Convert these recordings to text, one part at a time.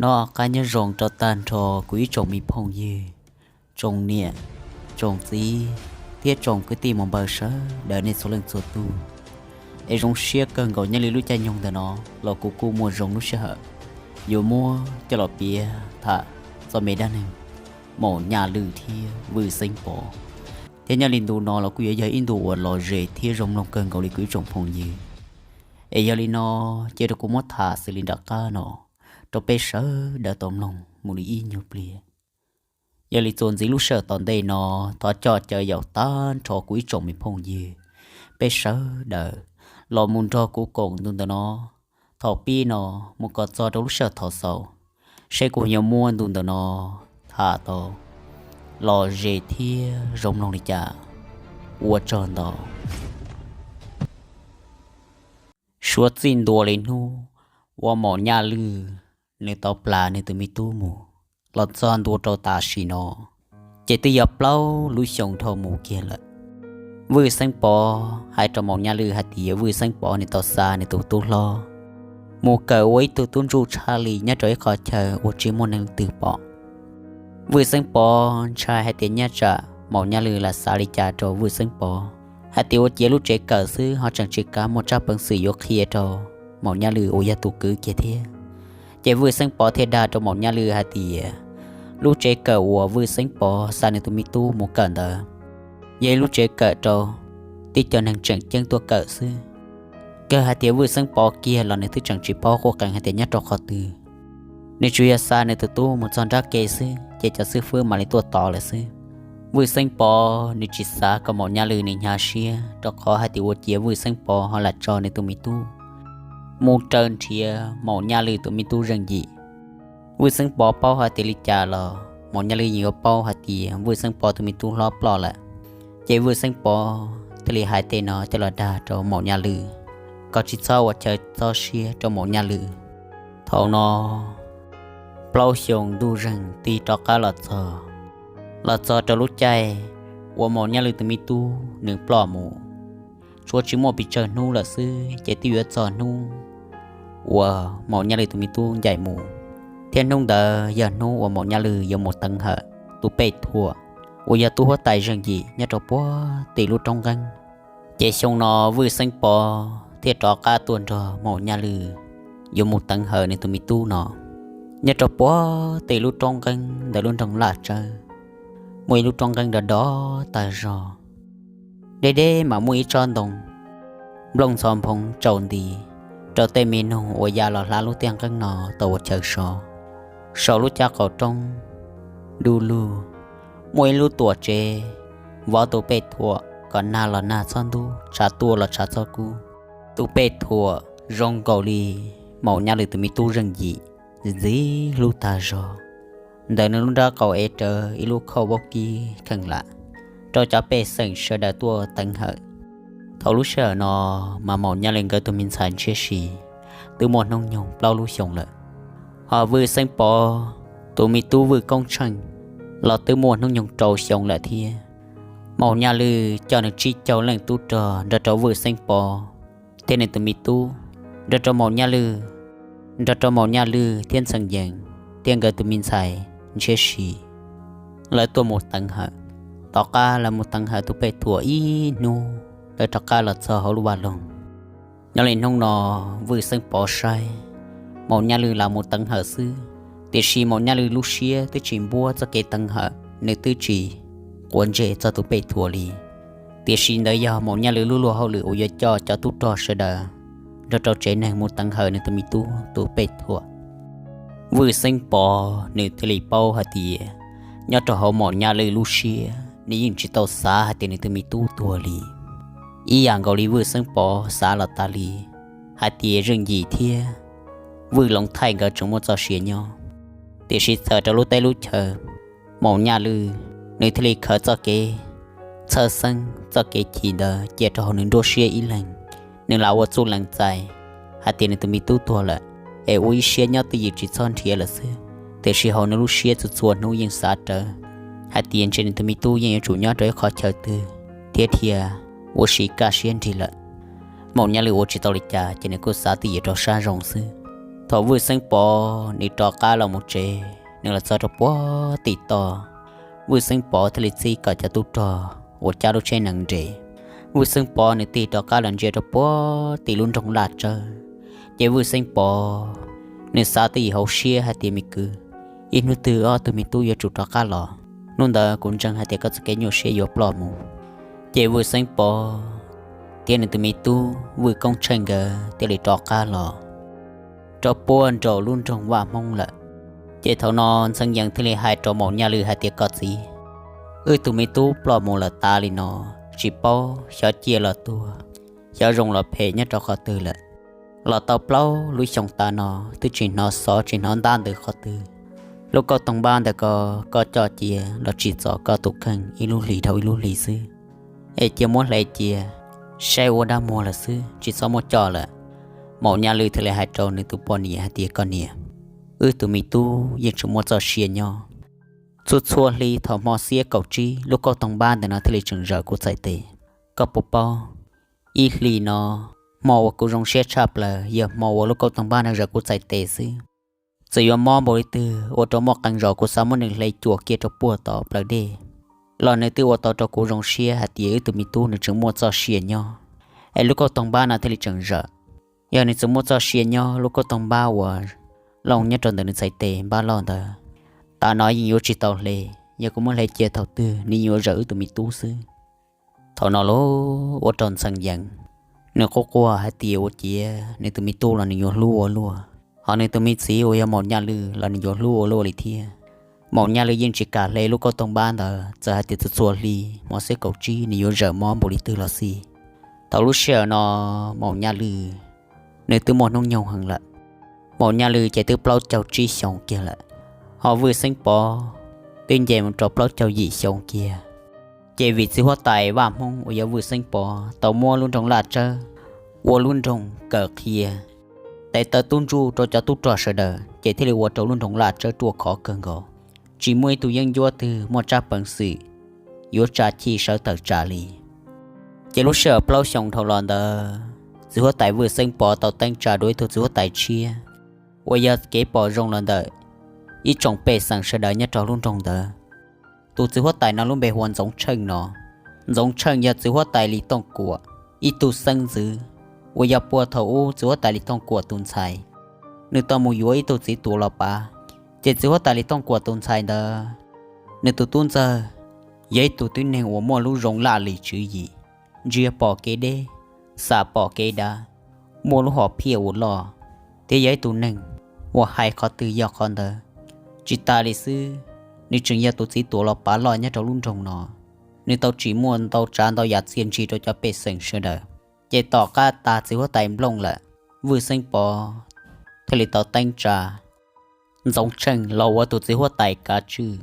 Noj qab nyob zoo rau tag nrho kuv ib tsoom me phooj ywg, tsoom niam, tsoom txiv thiab tsoom kwv tij mus npawg sawv daws nej txhua leej txhua tus. Es zoo siab kawg nkaus nyob li lub caij nyoog ntawm no los kuv kuj muaj zoo lub sij hawm yuav muab coj los piav tham txog me dab neeg Maum Nyaj Lwj thiab Vwj Xeeb Pov. Thiab nyob li ntu no los kuj yuav yog ib ntu uas lom zem thiab zoo mloog kawg nkaus li kuv ib tsoom phooj ywg. Es yog li no, cia rau kuv muab tham xws li nram qab no rau peb sawv daws tau mloog mus li ib nyuag pliag. Yog li txuas ntxiv lub sij hawm tom ntej no, thov coj caw yaum tag nrho kuv ib tsoom me phooj ywg, peb sawv daws los mus nrog kuv koom ntu ntawm no thaum pib no mus kom txog rau lub sij hawm thaum xaus, seb kuv yuav muab ntu ntawm no tham tau lom zem thiab zoo mloog li cas. Ua tsaug ntau. Suav txij ntua li hnub uas Maum Nyaj Lwj nws tau plam nws tus me tub mus los txog ntua rau tam sim no, ces twb yog plaub lub xyoo dhau mus kiag lawm. Vwj Xeeb Pov hais rau Maum Nyaj Lwj hais tias Vwj Xeeb Pov nws tau xa nws tus tub hlob mus kawm ua ib tug tub ntsuj tshaj li nyob rau ib qhov chaw uas tsis muaj neeg twg pom. Vwj Xeeb Pov ntshai hais tias nyaj tsam Maum Nyaj Lwj lam xav li cas rau Vwj Xeeb Pov, hais tias ua ciav lub tsev kawm xwb ho tseem tsis kav muaj tsab peev xwm yuav qhia rau Maum Nyaj Lwj uas yog tus kwv kiag thiab. Ces Vwj Xeeb Pov thiaj dag rau Maum Nyaj Lwj hais tias lub tsev kawm uas Vwj Xeeb Pov xa nws tus me tub mus kawm ntawd yog ib lub tsev kawm rau tib cov neeg tseem ceeb tuaj kawm xwb. Kawg hais tias Vwj Xeeb Pov kiag los nws twb tseem tsis paub qub qees hais tias nyob rau qhov twg. Nws tsuas yog xa nws tus tub mus txog nrab ke xwb ces cov xib fwb mam li tuaj tos lawm xwb. Vwj Xeeb Pov nws tsis xav kom Maum Nyaj Lwj nws hnyav siab rau qhov hais tias ua ciav Vwj Xeeb Pov ho lam tso nws tus me tub mus raws nrhiav Maum Nyaj Lwj tus me tub zeej yim. Vwj Xeeb Pov paub hais tias li cas los Maum Nyaj Lwj yeej yuav paub hais tias Vwj Xeeb Pov tus me tub hlob ploj lawm. Ces Vwj Xeeb Pov thiaj li hais tej no coj los dag rau Maum Nyaj Lwj kom tsis txhob ua chaw txob siab rau Maum Nyaj Lwj. Thaum no plaub xyoo ntuj zeeg tig rov qab los txog, los txog rau lub caij uas Maum Nyaj Lwj tus me tub nws ploj mus. Tshuav tsis muaj pes tsawg hnub lawm xwb ces twb yuav txog hnub uas Maum Nyaj Lwj tus me tub ncaim mus, thiab hnub ntawd yog hnub uas Maum Nyaj Lwj yuav mus teev hawm tus pej thuam uas yog tub huab tais zeej yim nyob rau puag tim lub roob nqeeb. Ces xyoo no Vwj Xeeb Pov thiaj rov qab tuaj nrog Maum Nyaj Lwj yuav mus teev hawm nws tus me tub no. Nyob rau puag tim lub roob nqeeb ntawm lub nroog Laj Tsawb, muaj ib lub roob nqeeb do do tag zog. Deb deb mas muaj ib tsob ntoo nplooj ntxhov nphoov tsaus nti rau tej me noog uas ya los hla lub tiaj nqeeb no tau ua chaw so. Saum lub caj qaum roob du lug muaj ib lub tuam tsev vov tus pej thuam kom nag los nag txhob ntub, tshav tuaj los tshav txhob kub. Tus pej thuam zoo nkaus li Maum Nyaj Lwj tus me tub zeej yim, ntxim hlub tag zog. Ntawm nws lub nrab qaum ev rawv ib lub khauj vaub kib kheej lam rau cov pej xeem sawv daws tuaj teev hawm. Thaum lub sij hawm no mas Maum Nyaj Lwj nkawd tus me ntxhais Ntshiab Si twb muaj hnub nyoog plaub lub xyoo lawm. Ho Vwj Xeeb Pov tus me tub Vwj Koob Tsheej los twb muaj hnub nyoog rau xyoo lawm thiab. Maum Nyaj Lwj coj nws tsib caug leej tub rog nrog rau Vwj Xeeb Pov thiab nws tus me tub, nrog rau Maum Nyaj Lwj, nrog rau Maum Nyaj Lwj thiab Ntxhee Yees thiab nkawd tus me ntxhais Ntshiab Si, lawv tuaj mus teev hawm. Tom qab lawv mus teev hawm tus pej thuam ib hnub, lawv rov qab los txog hauv lub vaj loog. Nyob li hnub no, Vwj Xeeb Pov saib Maum Nyaj Lwj lam mus teev hawm xwb, tiam sis Maum Nyaj Lwj lub siab twb tsis npuab txoj kev teev hawm, nws twb tsis quav ntsej txog tus pej thuam li. Tiam sis ntawd yog Maum Nyaj Lwj lub luag hauj lwm uas yuav coj cov tub rog sawv daws nrog rau tsev neeg mus teev hawm nws tus me tub tus pej thuam. Vwj Xeeb Pov nws thiaj li paub hais tias nyob rau hauv Maum Nyaj Lwj lub siab nws yeej tsis tau xav hais tias nws tus me tub tuag li. Ib yam nkaus li Vwj Xeeb Pov xav los tas li hais tias zeej yim thiab Vwj Loov Thaij nkawd tseem muaj txoj sia nyob. Tiam sis txawm rau lub teb lub chaw, Maum Nyaj Lwj nws thiaj li khaws txoj kev txhawj xeeb txoj kev chim ntawd cia rau hauv nws nruab siab ib leeg. Nws lam ua txuj lees txais hais tias nws tus me tub tuag lawm, es ua ib siab nyob twj ywm tsis txhob nrhiav lawm xwb. Tiam sis hauv nws lub siab txhua txhua hnub yeej xav rawv hais tias ntshe nws tus me tub yeej yuav tsum nyob rau ib qhov chaw twg thiab dhia ua si kaj siab nrig lawm. Maum Nyaj Lwj ua tsis tau li cas ces nws kuj xav twj ywm rau sab zoo xwb. Thaum Vwj Xeeb Pov nws rov qab los mus tsev, nws los txog rau puag tim toj, Vwj Xeeb Pov thiaj li txib kom cov tub rog uas cab lub tsheb nees nres. Vwj Xeeb Pov nws tig rov qab los ntsia rau puag tim lub nroog Laj Tsawb, ces Vwj Xeeb Pov nws xav twj ywm hauv siab hais tias me kwv, ib hnub twg ob tug me tub yuav tsum rov qab los, hnub ntawd kuv ntseeg hais tias koj txoj kev nyuaj siab yuav ploj mus. Ces Vwj Xeeb Pov thiab nws tus me tub Vwj Koob Tsheej nkawd thiaj li rov qab los rau puag nraum lub nroog Vaj Hmoob lawm. Ces thaum no Ntxhee Yees thiaj li hais rau Maum Nyaj Lwj hais tias koj txiv, wb tus me tub ploj mus lawm tas li no, tsis paub xyov ciaj los tuag, xyov zoo los phem nyob rau qhov twg lawm. Los tau plaub lub xyoo tas no twb tsis hnov xov tsis hnov ntab ntws qhov twg. Lub kauj toog npab ntawd ko koj coj cia los tsim txom koj tus kheej ib lub hlis dhau ib lub hlis xwb, es cia muab hle cia saib ua dab muag lawm xwb, tsis txhob muab coj lawm. Maum Nyaj Lwj thiaj li hais rau nws tus poj niam hais tias koj niam, wb tus me tub yeej tseem muaj txoj sia nyob. Txhua txhua hli thaum hmo xiab kaum tsib lub kauj toog npab ntawm no thiaj li tseem zawm kuv txhais tes. Koj puas paub, ib hlis no hmo uas kuv zoo siab tshaj plaws yog hmo uas lub kauj toog npab no zawm kuv txhais tes xwb. Txawm yuav mob npaum li twg ua rau muaj qee zaus kuv xav muab nws hle cuam kiag rau puag tom plawv dej los nws twb ua tau rau kuv zoo siab hais tias wb tus me tub nws tseem muaj txoj sia nyob, es lub kauj toog npab no thiaj li tseem zawm. Yog nws tseem muaj txoj sia nyob, lub kauj toog npab uas loj nyob rau ntawm nws txhais tes npab loj ntawd, tas no yeej yuav tsis tau hle. Yog kuv muab hle cia thaum twg nws yeej yuav zawm wb tus me tub xwb. Thaum no los ua rau Ntxhee Yees nws quaj quaj hais tias ua ciav nws tus me tub los nws yuav hlub ua luaj, ho nws tus me txiv uas yog Maum Nyaj Lwj los nws yuav hlub ua luaj li thiab. Maum Nyaj Lwj yeej tsis kam hle lub kauj toog npab ntawd, txawm hais tias txhua txhua hli hmo xiab kaum tsib nws yuav zawm mob npaum li twg los xij. Thaum lub sij hawm no Maum Nyaj Lwj nws twb muaj hnub nyoog heev lawm. Maum Nyaj Lwj ces twb plaub caug tsib xyoos kiag lawm, ho Vwj Xeeb Pov twb nce mus rau plaub caug yim xyoo kiag. Ces vim txiv huab tais Vaj Hmoob uas yog Vwj Xeeb Pov tau muab lub nroog Laj Tsawb ua lub nroog kawm qhia tes taw tub ntsuj rau cov tub rog sawv daws, ces thiaj li ua rau lub nroog Laj Tsawb ruaj khov kawg nkaus, tsis muaj ib tug yeeb ncuab twg muaj tsab peev xwm yuav tsa chij sawv tawm tsam li. Ces lub sij hawm plaub xyoos dhau los ntawd, txiv huab tais Vwj Xeeb Pov tau teeb tsa dua ib tug txiv huab tais tshiab uas yog kev pom zoo los ntawm ib tsoom pej xeem sawv daws nyob rau lub nroog ntawd. Tus txiv huab tais no lub npe hu ua Ntxoov Tsheej no. Ntxoov Tsheej yog txiv huab tais Lis Tooj Kuam ib tug xeeb ntxwv, uas yog puag thaum ub txiv huab tais Lis Tooj Kuam tus ntxhais, nws tau mus yuav ib tug txiv tuam los pav. Ces txiv huab tais Lis Tooj Kuam tus ntxhais ntawd, nws tus tub ntxawg yog ib tug tib neeg uas muaj lub zoo laj lim tswv yim, ntsia pom kev deb, xam pom kev dav, muaj lub hom phiaj uas loj, thiab yog ib tug neeg uas hais qhov twg yog qhov ntawd. Tsis tas li xwb, nws tseem yog tus txiv tuam los pav loj nyob rau lub nroog no. Nws tau tsim muaj ntau tsav ntau yam txiaj ntsig rau cov pej xeem sawv daws. Ces tom qab tag txiv huab tais Nplooj lawm, Vwj Xeeb Pov thiaj li tau teeb tsa Ntxoov Tsheej los ua tus txiv huab tais kav tswj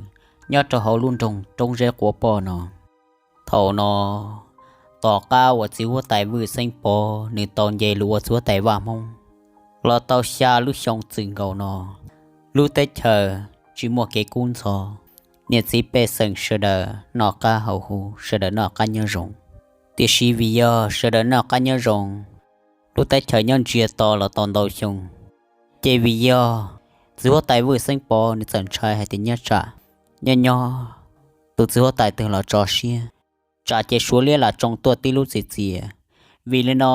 nyob rau hauv lub nroog Roob Zeb Quav Poj no. Thaum no, tom qab uas txiv huab tais Vwj Xeeb Pov nws tau nce los ua txiv huab tais Vaj Hmoob los tau xya lub xyoo txwm nkaus no, lub teb chaws tsis muaj kev kub ntxhov, niam txiv pej xeem sawv daws noj qab haus huv, sawv daws noj qab nyob zoo. Tiam sis vim yog sawv daws noj qab nyob zoo, lub teb chaws nyob ntsiag to los tau ntau xyoo, ces vim yog txiv huab tais Vwj Xeeb Pov nws txawm ntshai hais tias nyob tsam nyob nyob tus txiv huab tais twg los tso siab, tsam ces Suav liab lam tsoo tuaj tib lub txiv txias. Vim li no,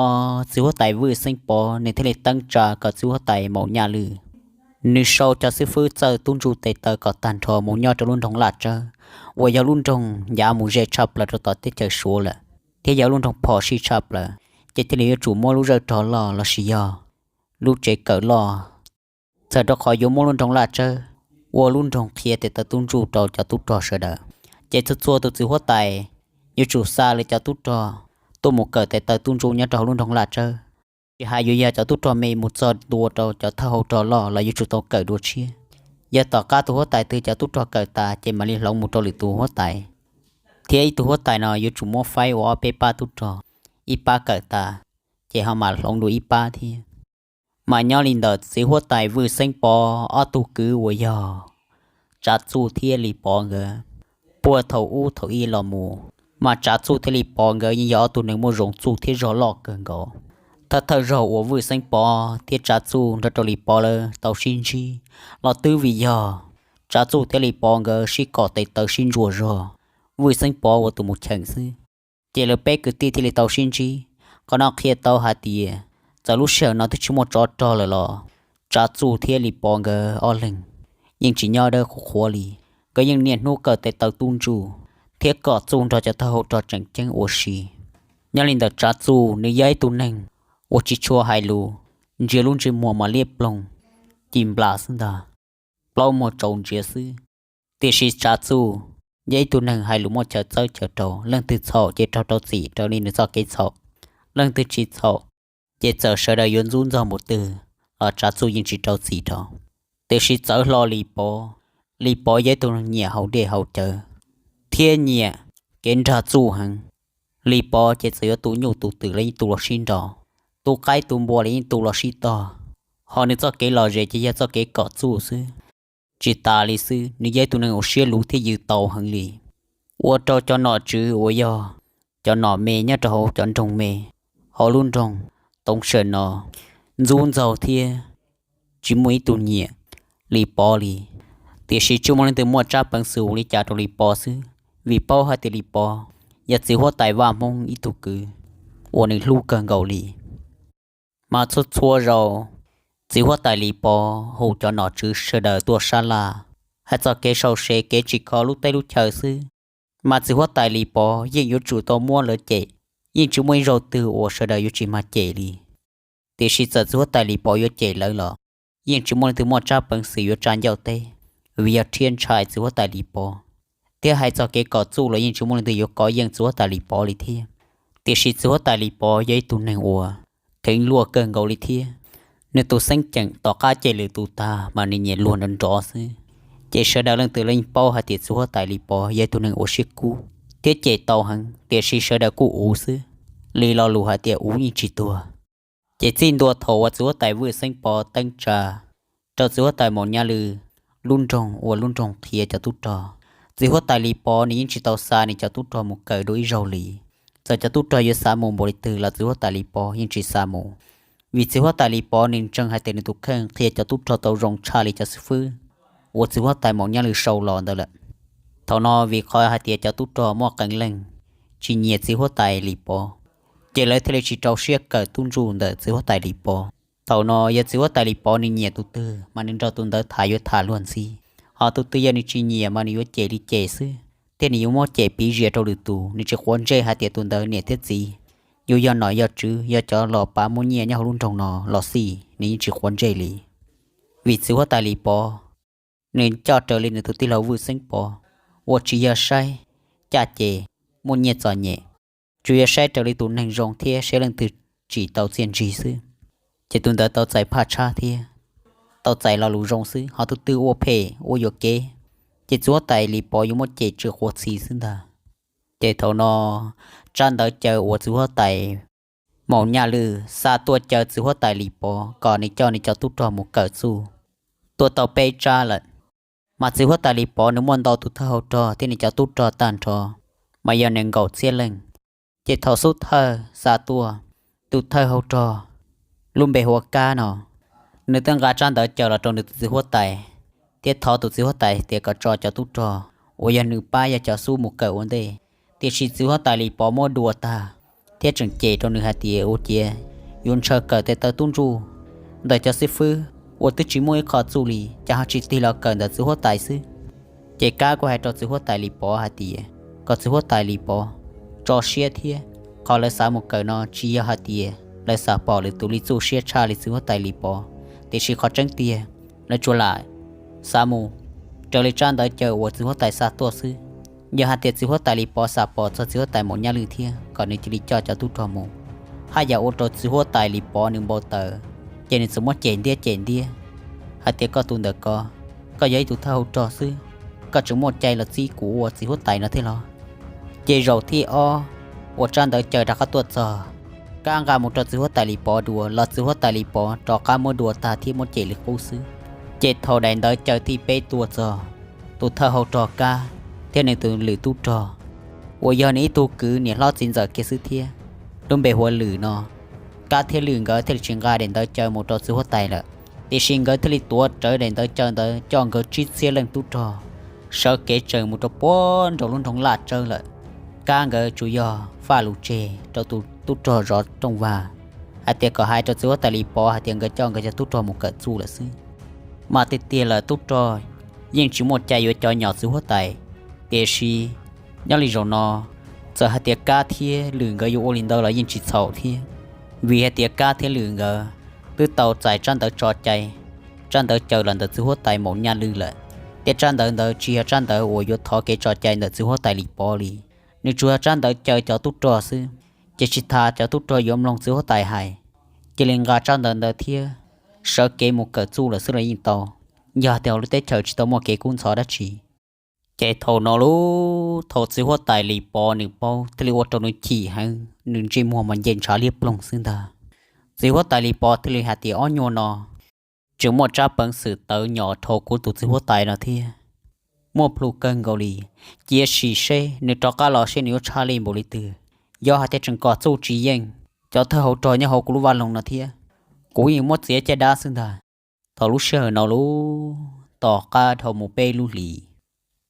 txiv huab tais Vwj Xeeb Pov nws thiaj li teeb tsa kom txiv huab tais Maum Nyaj Lwj nws sau cov xib fwb txawj tub ntsuj tes taw kom tag nrho mus nyob rau lub nroog Laj Tsawb, uas yog lub nroog ncav mus ze tshaj plaws rau tom teb chaws Suav lawm, thiab yog lub nroog phom sij tshaj plaws, ces thiaj li yuav tsum muab lub zej rog loj lossis yog lub tsev kawm loj. Txawm rau qhov yuav muab lub nroog Laj Tsawb ua lub nroog qhia tes taw tub ntsuj rau cov tub rog sawv daws. Ces txhua txhua tus txiv huab tais yuav tsum xa lawv cov tub rog tuaj mus kawm tes taw tub ntsuj nyob rau hauv lub nroog Laj Tsawb. Tsis hais yuav yog cov tub rog me mus txog dua rau cov thawj hau rog loj los yuav tsum tau kawm dua tshiab. Yog tom qab tus huab tais twg cov tub rog kawm tas ces mam li hloov mus rau lwm tus huab tais. Thiab ib tug huab tais no yuav tsum muab faib ua ob peb pab tub rog, ib pab kawm tas ces ho mam hloov dua ib pab thiab. Mas nyob li ntawm txiv huab tais Vwj Xeeb Pov ob tug kwv uas yog Tsav Txuj thiab Lis Pov nkawd, puag thaum ub thaum ub los mus, mas Tsav Txuj thiab Lis Pov nkawd yeej yog ob tug neeg muaj zoo txuj thiab zog loj kawg nkaus. Thawj thawj zaug uas Vwj Xeeb Pov thiab Tsav Txuj nrog rau Lis Pov lawv tau sib ntsib los twb vim yog Tsav Txuj thiab Lis Pov nkawd sib kom tes taw sib ntsuas zog, Vwj Xeeb Pov ua tus mus cheem xwb. Ces lawv peb kwv tij thiaj li tau sib ntsib. Qhov no qhia tau hais tias txawm lub sij hawm no twb tsis muaj tsov rog lawm los Tsav Txuj thiab Lis Pov nkawd ob leeg yeej tsis nyob dawb qhuav qhuav li. Nkawd yeej niaj hnub kawm tes taw tub ntsuj thiab kom txuj nrog cov thawj hau rog tseem ceeb ua si. Nyob li ntawm Tsav Txuj, nws yog ib tug neeg uas tsis tshua hais lus, ntsia lub ntsej muag mas liab ploog, ci nplas xwb ntag, plaub muag tsaus ntsiav xwb. Tiam sis Tsav Txuj yog ib tug neeg hais lus muaj chaw txawb chaw rau, leej twg txhaum ces raug rau txim raws li nws txoj kev txhaum, leej twg tsis txhaum ces txawm sawv daws yuav ntxub ntxaug npaum twg los Tsav Txuj yeej tsis rau txim rau. Tiam sis txawv hlo Lis Pov, Lis Pov yog ib tug neeg nyiam haus dej haus cawv thiab nyiam kev nrag txuj heev. Lis Pov ces txawm yuav tu nyuj tu twm los yeej tu los sib nraus, tu qaib tu npua los yeej tu los sib tog. Ho nws txoj kev lom zem ces yog txoj kev kom txuj xwb. Tsis tas li xwb, nws yog ib tug neeg uas siab luv thiab yws tau heev li, ua rau cov nom tswv uas yog cov nom me nyob rau hauv cov nroog me hauv lub nroog Toov Sawm no ntxub ntxaug thiab tsis muaj ib tug nyiam Lis Pov li. Tiam sis tsis muaj leej twg muaj tsab peev xwm ua li cas rau Lis Pov xwb, vim paub hais tias Lis Pov yog txiv huab tais Vaj Hmoob ib tug kwv uas nws hlub kawg nkaus li. Mas txhua txhua zaus txiv huab tais Lis Pov hu cov nom tswv sawv daws tuaj sab laj, hais txog kev sau se kev tsim kho lub teb lub chaw xwb, mas txiv huab tais Lis Pov yeej yuav tsum tau muab lawv cem, yeej tsis muaj ib zaug twg uas sawv daws yuav tsis mag cem li. Tiam sis txawm txiv huab tais Lis Pov yuav cem lawv los yeej tsis muaj leej twg muaj tsab peev xwm yuav tsa ncauj teb, vim yog rhiab ntshai txiv huab tais Lis Pov, thiab hais txog kev kom txuj los yeej tsis muaj leej twg yuav kov yeej txiv huab tais Lis Pov li thiab. Tiam sis txiv huab tais Lis Pov yog ib tug neeg uas kheev luag kawg nkaus li thiab. Nws tus xeeb ceem tom qab cem lwm tus tag mas nws nyiam luag nrov nrov xwb. Ces sawv daws leej twg los yeej paub hais tias txiv huab tais Lis Pov yog ib tug neeg uas siab kub thiab cem tau heev, tiam sis sawv daws kuj uv xwb, li lo lus hais tias uv yeej tsis tuag. Ces txij ntua thaum uas txiv huab tais Vwj Xeeb Pov teeb tsa rau txiv huab tais Maum Nyaj Lwj lub nroog ua lub nroog qhia cov tub rog, txiv huab tais Lis Pov nws yeej tsis tau xa nws cov tub rog mus kawm dua ib zaug li. Txawm cov tub rog yuav xav mus npaum li twg los txiv huab tais Lis Pov yeej tsis xa mus, vim txiv huab tais Lis Pov nws ntseeg hais tias nws tus kheej qhia cov tub rog tau zoo tshaj li cov xib fwb uas txiv huab tais Maum Nyaj Lwj sau los ntawd lawm. Thaum no vim qhov hais tias cov tub rog muaj qee leej tsis nyiam txiv huab tais Lis Pov, ces lawv thiaj li tsis rau siab kawm tub ntsuj ntawm txiv huab tais Lis Pov. Thaum no yog txiv huab tais Lis Pov nws nyiam tus twg mas nws nrog tus ntawd tham yuav tham luag ntxiv, ho tus twg yog nws tsis nyiam mas nws yuav cem li cem xwb, thiab nws yuav muab cem piv zias rau lwm tus, nws tsis quav ntsej hais tias tus ntawd niam thiab txiv yuav yog nom yog tswv, yog cov los pav muaj nyiaj nyob hauv lub nroog no los xij nws yeej tsis quav ntsej li. Vim txiv huab tais Lis Pov nws coj raws li nws tus tij laug Vwj Xeeb Pov uas tsis yog saib caj ces muaj nyiaj txom nyem, tsuas yog saib raws li tus neeg zoo thiab saib leej twg tsim tau txiaj ntsig xwb, ces tus ntawd tau txais phaj tshab thiab tau txais lo lus zoo xwb, ho tus twg ua phem ua yuam kev ces txiv huab tais Lis Pov yuav muab cem tsw quav txhi xwb ntag. Ces thaum no tsab ntawv caw uas txiv huab tais Maum Nyaj Lwj xa tuaj caw txiv huab tais Lis Pov kom nws coj nws cov tub rog mus kawm txuj tuaj tau peb tsab lawm. Mas txiv huab tais Lis Pov nws muaj ntau tus thawj hau rog thiab nws cov tub rog tag nrho mas yog nees nkaum txhiab leej. Ces thaum xub thawj xa tuaj, tus thawj hau rog lub npe hu ua Kab no, nws twb nqa tsab ntawv caw los rau nws tus txiv huab tais thiab thov tus txiv huab tais tias kom tso cov tub rog uas yog nws pab yog cov xub mus kawm ua ntej. Tiam sis txiv huab tais Lis Pov muab dua tag thiab tseem cem rau nws hais tias ua ciav yuav ntshaw kawm tes taw tub ntsuj ntawm cov xib fwb uas twb tsis muaj ib qho txuj li, cas ho tsis tig los kawm ntawm txiv huab tais xwb. Ces Kab kuj hais rau txiv huab tais Lis Pov hais tias kom txiv huab tais Lis Pov tso siab thiab, qhov lawv xav mus kawm no tsis yog hais tias lawv xav pom lwm tus li txuj siab tshaj li txiv huab tais Lis Pov, tiam sis qhov tseeb tiag lawv tsuas lam xav mus raws li tsab ntawv caw uas txiv huab tais xa tuaj xwb. Yog hais tias txiv huab tais Lis Pov xav pom txog txiv huab tais Maum Nyaj Lwj thiab kom nws cia li coj cov tub rog mus, haj yam ua rau txiv huab tais Lis Pov nws npau taws, ces nws txawm muab cem ntiab cem ntiab hais tias, Koj tus ntawm ko, koj yog ib tug thawj hauv rog xwb, koj tseem muaj cai los txib kuv ua txiv huab tais no thiab los? Ces zaum thib ob uas tsab ntawv caw rov qab tuaj txog, Kab nqa mus rau txiv huab tais Lis Pov dua los txiv huab tais Lis Pov rov qab muab dua tag thiab muab cem li qub xwb. Ces thaum daim ntawv caw thib peb tuaj txog, tus thawj hauv rog Kab thiab nws tus lwm tub rog uas yog nws ib tug kwv niam hlob txiv ntxawm kiag xwb thiab, lub npe hu ua Lwm no, Kab thiab Lwm nkawd thiaj li tsis nqa daim ntawv caw mus rau txiv huab tais lawm, tiam sis nkawd thiaj li tuav rawv daim ntawv caw ntawd coj nkawd tsib txhiab leej tub rog sawv kev tsees mus rau puag nraum lub nroog Laj Tsawb lawm. Kab nkawd tsuas yog faj lus tseg rau tus tub rog zov rooj vag hais tias kom hais rau txiv huab tais Lis Pov hais tias nkawd coj nkawd cov tub rog mus kawm txuj lawm xwb. Mas tiag tiag lawm tub rog yeej tsis muaj cai yuav cov nyom txiv huab tais, tiam sis nyob li zaum no txawm hais tias Kab thiab Lwm nkawd yuav ua li ntawd los yeej tsis txhaum thiab, vim hais tias Kab thiab Lwm nkawd twb tau txais tsab ntawv tso cai, tsab ntawv caw los ntawm txiv huab tais Maum Nyaj Lwj lawm. Thiab tsab ntawv ntawd tsis yog tsab ntawv uas yuav thov kev tso cai ntawm txiv huab tais Lis Pov li, nws tsuas yog tsab ntawv caw cov tub rog xwb. Ces tsis tas cov tub rog yuav mloog txiv huab tais hais, cia li nqa tsab ntawv ntawd thiab sawv kev mus kawm txuj lawm xwb los yeej tau, yog tias hauv lub teb chaws tsis tau muaj kev kub ntxhov dab tsi. Ces thaum no lub thaum txiv huab tais Lis Pov nws paub thiaj li ua rau nws chim heev, nws ntsej muag mas nce ntshav liab ploog xwb ntag. Txiv huab tais Lis Pov thiaj li hais tias, Ob nyuag no tseem muaj tsab peev xwm tawv nyom dhau kuv tus txiv huab tais no thiab, muaj plhu kawg nkaus li. Cia sim seb nws rov qab los seb nws yuav tshaj lij npaum li twg. Yog hais tias tseem kom txuj tsis yeej, cov thawj hauv rog nyob hauv kuv lub vaj loog no thiab, kuv yeej muab txiav caj dab xwb ntag. Thaum lub sij hawm no lub tom qab dhau mus peb lub hlis,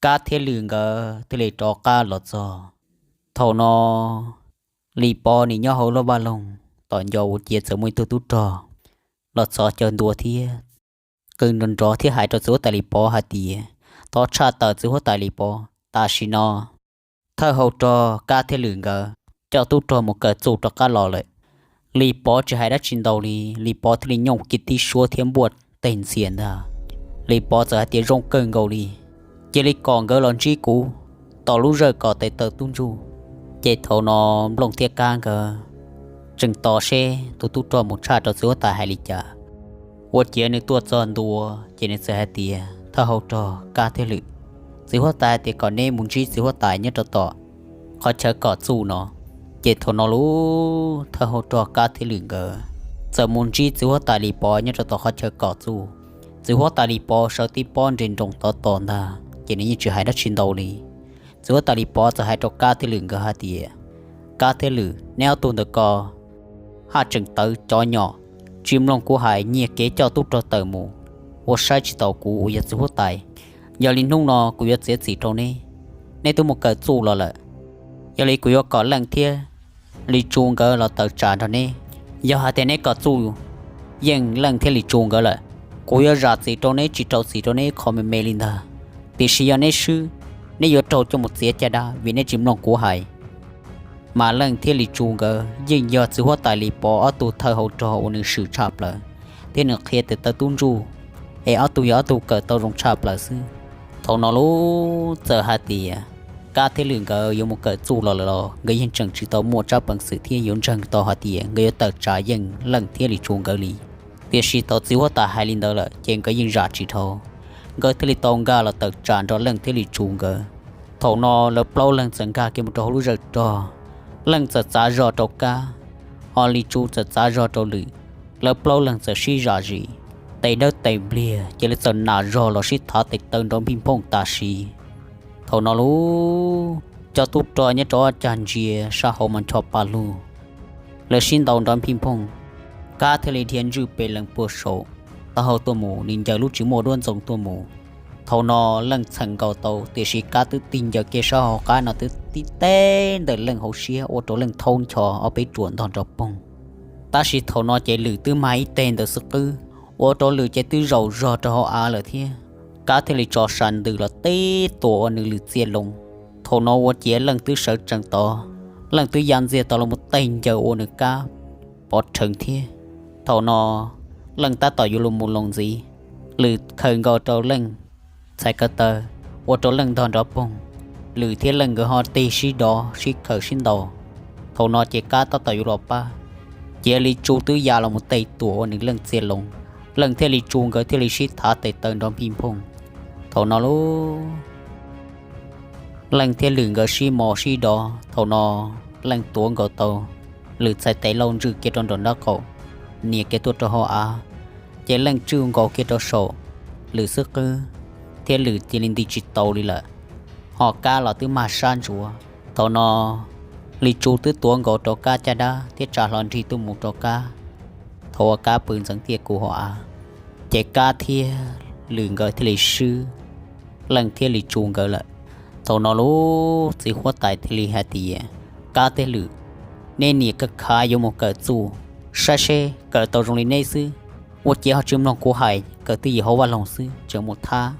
Kab thiab Lwm nkawd thiaj li rov qab los txog. Thaum no Lis Pov nws nyob hauv lub vaj loog tom nco ua ciav txawm muaj ib tug tub rog los txhos caug ntua thiab qw nrov nrov thiab hais rau txiv huab tais Lis Pov hais tias, Thov tshaj tawm txiv huab tais Lis Pov, tam sim no thawj hauv rog Kab thiab Lwm nkawd coj tub rog mus kawm txuj rov qab los lawm. Lis Pov tsis hais dab tsi ntau li, Lis Pov thiaj li nyooj kiag tib suab thiab npuaj teg ntxias ntag. Lis Pov txawm hais tias, Zoo kawg nkaus li, cia li kom nkawd los ntsib kuv tom lub zawj kom tes taw tub ntsuj. Ces thaum no Nplooj thiab Kab nkawd tseem tos seb tus tub rog mus tshaj rau txiv huab tais hais li cas. Ua ciav nws tuaj txog ntua ces nws txawm hais tias, Thawj hauv rog Kab thiab Lwm, txiv huab tais hais tias kom neb mus ntsib txiv huab tais nyob rau tom qhov chaw kom txuj no. Ces thaum no lub thawj hauv rog Kab thiab Lwm nkawd txawm mus ntsib txiv huab tais Lis Pov nyob rau tom qhov chaw kom txuj. Txiv huab tais Lis Pov sawv tib pob nres nroos tov tos ntag ces nws yeej tsis hais dab tsi ntau li. Txiv huab tais Lis Pov txawm hais rau Kab thiab Lwm nkawd hais tias, Kab thiab Lwm, neb ob tug ntawm ko haj tseem tawv cov nyom, tsis mloog kuv hais, nyiag kev coj tub rog tawm mus, ua saib tsis taus kuv uas yog txiv huab tais. Yog li hnub no kuv yuav txiav txim rau neb. Neb twb mus kawm txuj los lawm, yog li kuv yuav kom Leej thiab Lis Tsu nkawd los tawm tsam nrog neb. Yog hais tias neb kom txuj yeej Leej thiab Lis Tsu nkawd lawm, kuv yuav zam txim rau neb, tsis rau txim rau neb ib qho me me li ntag. Tiam sis yog neb swb, neb yuav raug coj mus txiav caj dab vim neb tsis mloog kuv hais. Mas Leej thiab Lis Tsu nkawd yeej yog txiv huab tais Lis Pov ob tug thawj hauv rog uas nws swm tshaj plaws, thiab nws qhia tes taw tub ntsuj, es ob tug yog ob tug kawm tau zoo tshaj plaws xwb. Thaum no lub txawm hais tias Kab thiab Lwm nkawd yuav mus kawm txuj los lawm los nkawd yeej tseem tsis tau muaj tsab peev xwm thiab yuav ntseeg tau hais tias nkawd yuav tawm tsam yeej Leej thiab Lis Tsu nkawd li. Tiam sis thaum txiv huab tais hais li ntawd lawm ces nkawd yeej zam tsis dhau, nkawd thiaj li tau nkag los tawm tsam nrog Leej thiab Lis Tsu nkawd. Thaum no lawv plaub leeg txawm nkag kiag mus rau hauv lub zawj rog, Leej txawm txav zog rau Kab, ho Lis Tsu txawm txav zog rau Lwm. Lawv plaub leeg txawm sib zam zis, tes dawb tes npliag ces lawv txawm nam zog los sib thav tes taw nrov npij nphooj tam sim. Thaum no lub cov tub rog nyob rau ob cag ntsia sab hauv mas ncho pa lug, lawv sib ntaus nrov npij nphooj. Kab thiaj li dhia ntswj pes lees puag saum taub hau tuaj mus, nws ncaws lub tsis muaj duab ntxoo tuaj mus. Thaum no Leej txheem nkaus tau, tiam sis Kab twb tig ncaws kiag sab hauv qab no twb tib teg ntawm Leej hauv siab ua rau Leej thaub ncho ob peb ruam ntog nrov poog. Tab sis thaum no ces Lwm twb mag ib teg ntawm xwb qwb, ua rau Lwm ces twb zaum zog rau hauv av lawm thiab. Kab thiaj li tso sa ntws los teb tua ua nws lwm txiaj loo. Thaum no ua ciav Leej twb sawv tsees tod, Leej twb ya ntxiag tau los mus tig ncaws ua nws kab pov rheev thiab. Thaum no Leej tab tom yuav los mus loo ntxiv, Lwm khaws nkaus rau Leej txhais ko taw, ua rau Leej ntog nrov poog. Lwm thiab Leej nkawd ho tig sib dov sib khaws sib ntaus. Thaum no ces Kab tab tom yuav los pab, cia li Tsu twb ya los mus tes tuam ua nws Leej txia loo. Leej thiab Lis Tsu nkawd thiaj li sib thav tes taw nrov npij nphooj. Thaum no lub Leej thiab Lwm nkawd sib mos sib dov. Thaum no Leej tuav nkaus tau Lwm txhais tes lauj ntswm kiag rau nram nraub qaum, nias kiag tuaj rau hauv av, ces Leej tswj nkaus kiag rau saum Lwm xub qwb, thiab Lwm cia li nti tsis tau li lawm. Ho Kab los twb mag sab ntsuav. Thaum no Lis Tsu twb tuav nkaus rau Kab caj dab thiab tsa hlo nrig tuaj mus rau Kab. Thaum uas Kab pw ntxeev tiaj kuv hauv av, ces Kab thiab Lwm nkawd thiaj li swb Leej thiab Lis Tsu nkawd lawm. Thaum no lub txiv huab tais thiaj li hais tias, Kab thiab Lwm, nej niam kawg khav yuav mus kawm txuj, saib seb kawm tau zoo li neb xwb. Ua ciav ho tsis mloog kuv hais, kawm twj ywm hauv vaj loog xwb tseem mus thab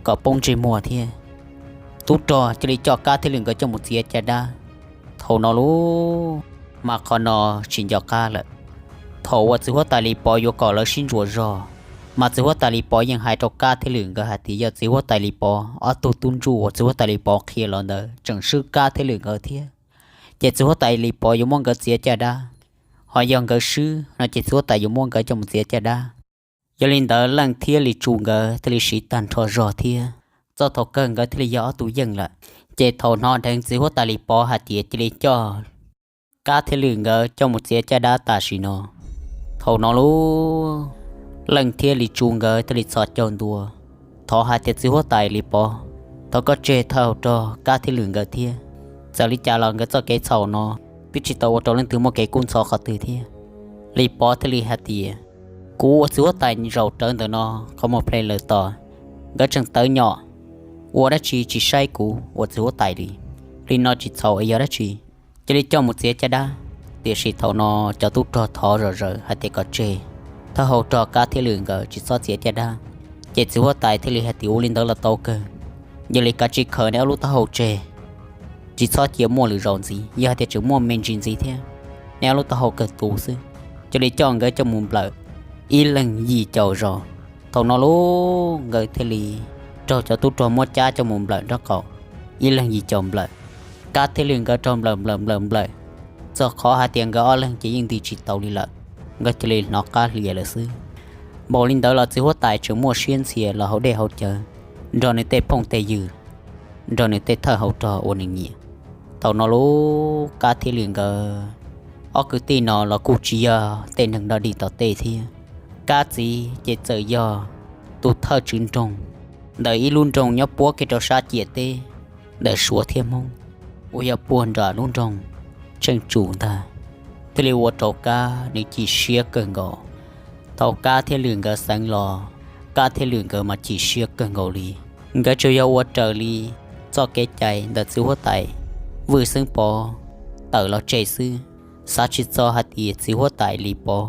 kom poob ntsej muag thiab. Tub rog cia li coj Kab thiab Lwm nkawd coj mus txiav caj dab. Thaum no lub, mas qhov no tsis nco qab lawm. Thaum uas txiv huab tais Lis Pov yuav kom lawv sib ntsuas zog, mas txiv huab tais Lis Pov yeej hais rau Kab thiab Lwm nkawd hais tias yog txiv huab tais Lis Pov ob tug tub ntsuj uas txiv huab tais Lis Pov qhia los ntawd tseem swb Kab thiab Lwm nkawd thiab, ces txiv huab tais Lis Pov yuav muab nkawd txiav caj dab. Ho yog nkawd swb no ces txiv huab tais yuav muab nkawd coj mus txiav caj dab. Yog li ntawd Leej thiab Lis Tsu nkawd thiaj li siv tag nrho zog thiab, txog thaum kawg nkawd thiaj li yog ob tug yeej lawm. Ces thaum hnov dheev txiv huab tais Lis Pov hais tias cia li coj Kab thiab Lwm nkawd coj mus txiav caj dab tam sim no. Thaum no lub, Leej thiab Lis Tsu nkawd thiaj li txhos caug ntua, thov hais tias txiv huab tais Lis Pov, thov koj tseg thawj hauv rog Kab thiab Lwm nkawd thiab. Txawm li cas los nkawd txoj kev txhaum no twb tsis tau ua rau leej twg muaj kev kub ntxhov qhov twg thiab. Lis Pov thiaj li hais tias, kuv ua txiv huab tais zaum rawv ntawm no qhov muag ple lawm tos, nkawd tseem tawv nyom, ua dab tsi tsis saib kuv ua txiv huab tais li. Li no tsis txhaum es yog dab tsi? Cia li coj mus txiav caj dab. Tiam sis thaum no cov tub rog thov zom zaws hais tias kom tseg thawj hauv rog Kab thiab Lwm nkawd tsis txhob txiav caj dab. Ces txiv huab tais thiaj li hais tias ua li ntawd los tau kawg, yog li kav tsij khaws neb ob lub taub hau tseg, tsis txhob cia muaj lwm zaus ntxiv, yog hais tias tseem muaj me ntsis ntxiv thiab, neb ob lub taub hau kawg tu xwb. Cia li coj nkawd coj mus nplawm ib leeg yim caum zaus. Thaum no lub nkawd thiaj li raug cov tub rog muab cab coj mus nplawm nraub qaum ib leeg yim caum nplawm. Kab thiab Lwm nkawd raug nplawm nplawm nplawm nplawm, txog qhov hais tias nkawd ob leeg ces yeej nti tsis tau li lawm, nkawd cia li hnov qab hlias lawm xwb. Npaum li ntawd los txiv huab tais tseem muaj siab ntxhias los hauv dej hauv cawv, nrog nws tej phooj tej ywg, nrog nws tej thawj hauv rog uas nws nyiam. Thaum no lub Kab thiab Lwm nkawd ob kwv tij no los kuj tsis yog tej neeg dog dig tom tej thiab. Kab txiv ces txawm yog tus thawj tswv nroog ntawm ib lub nroog nyob puab kiag rau sab ciam teb ntawm Suav thiab Hmoob, uas yog puag nram lub nroog Tsheej Tsum ntag, thiaj li ua rau Kab nws chim siab kawg nkaus. Thaum Kab thiab Lwm nkawd xeev los, Kab thiab Lwm nkawd mas chim siab kawg nkaus li. Nkawd tsuas yog ua raws li txoj kev cai ntawm txiv huab tais Vwj Xeeb Pov tawm los tseg xwb, xav tsis txog hais tias txiv huab tais Lis Pov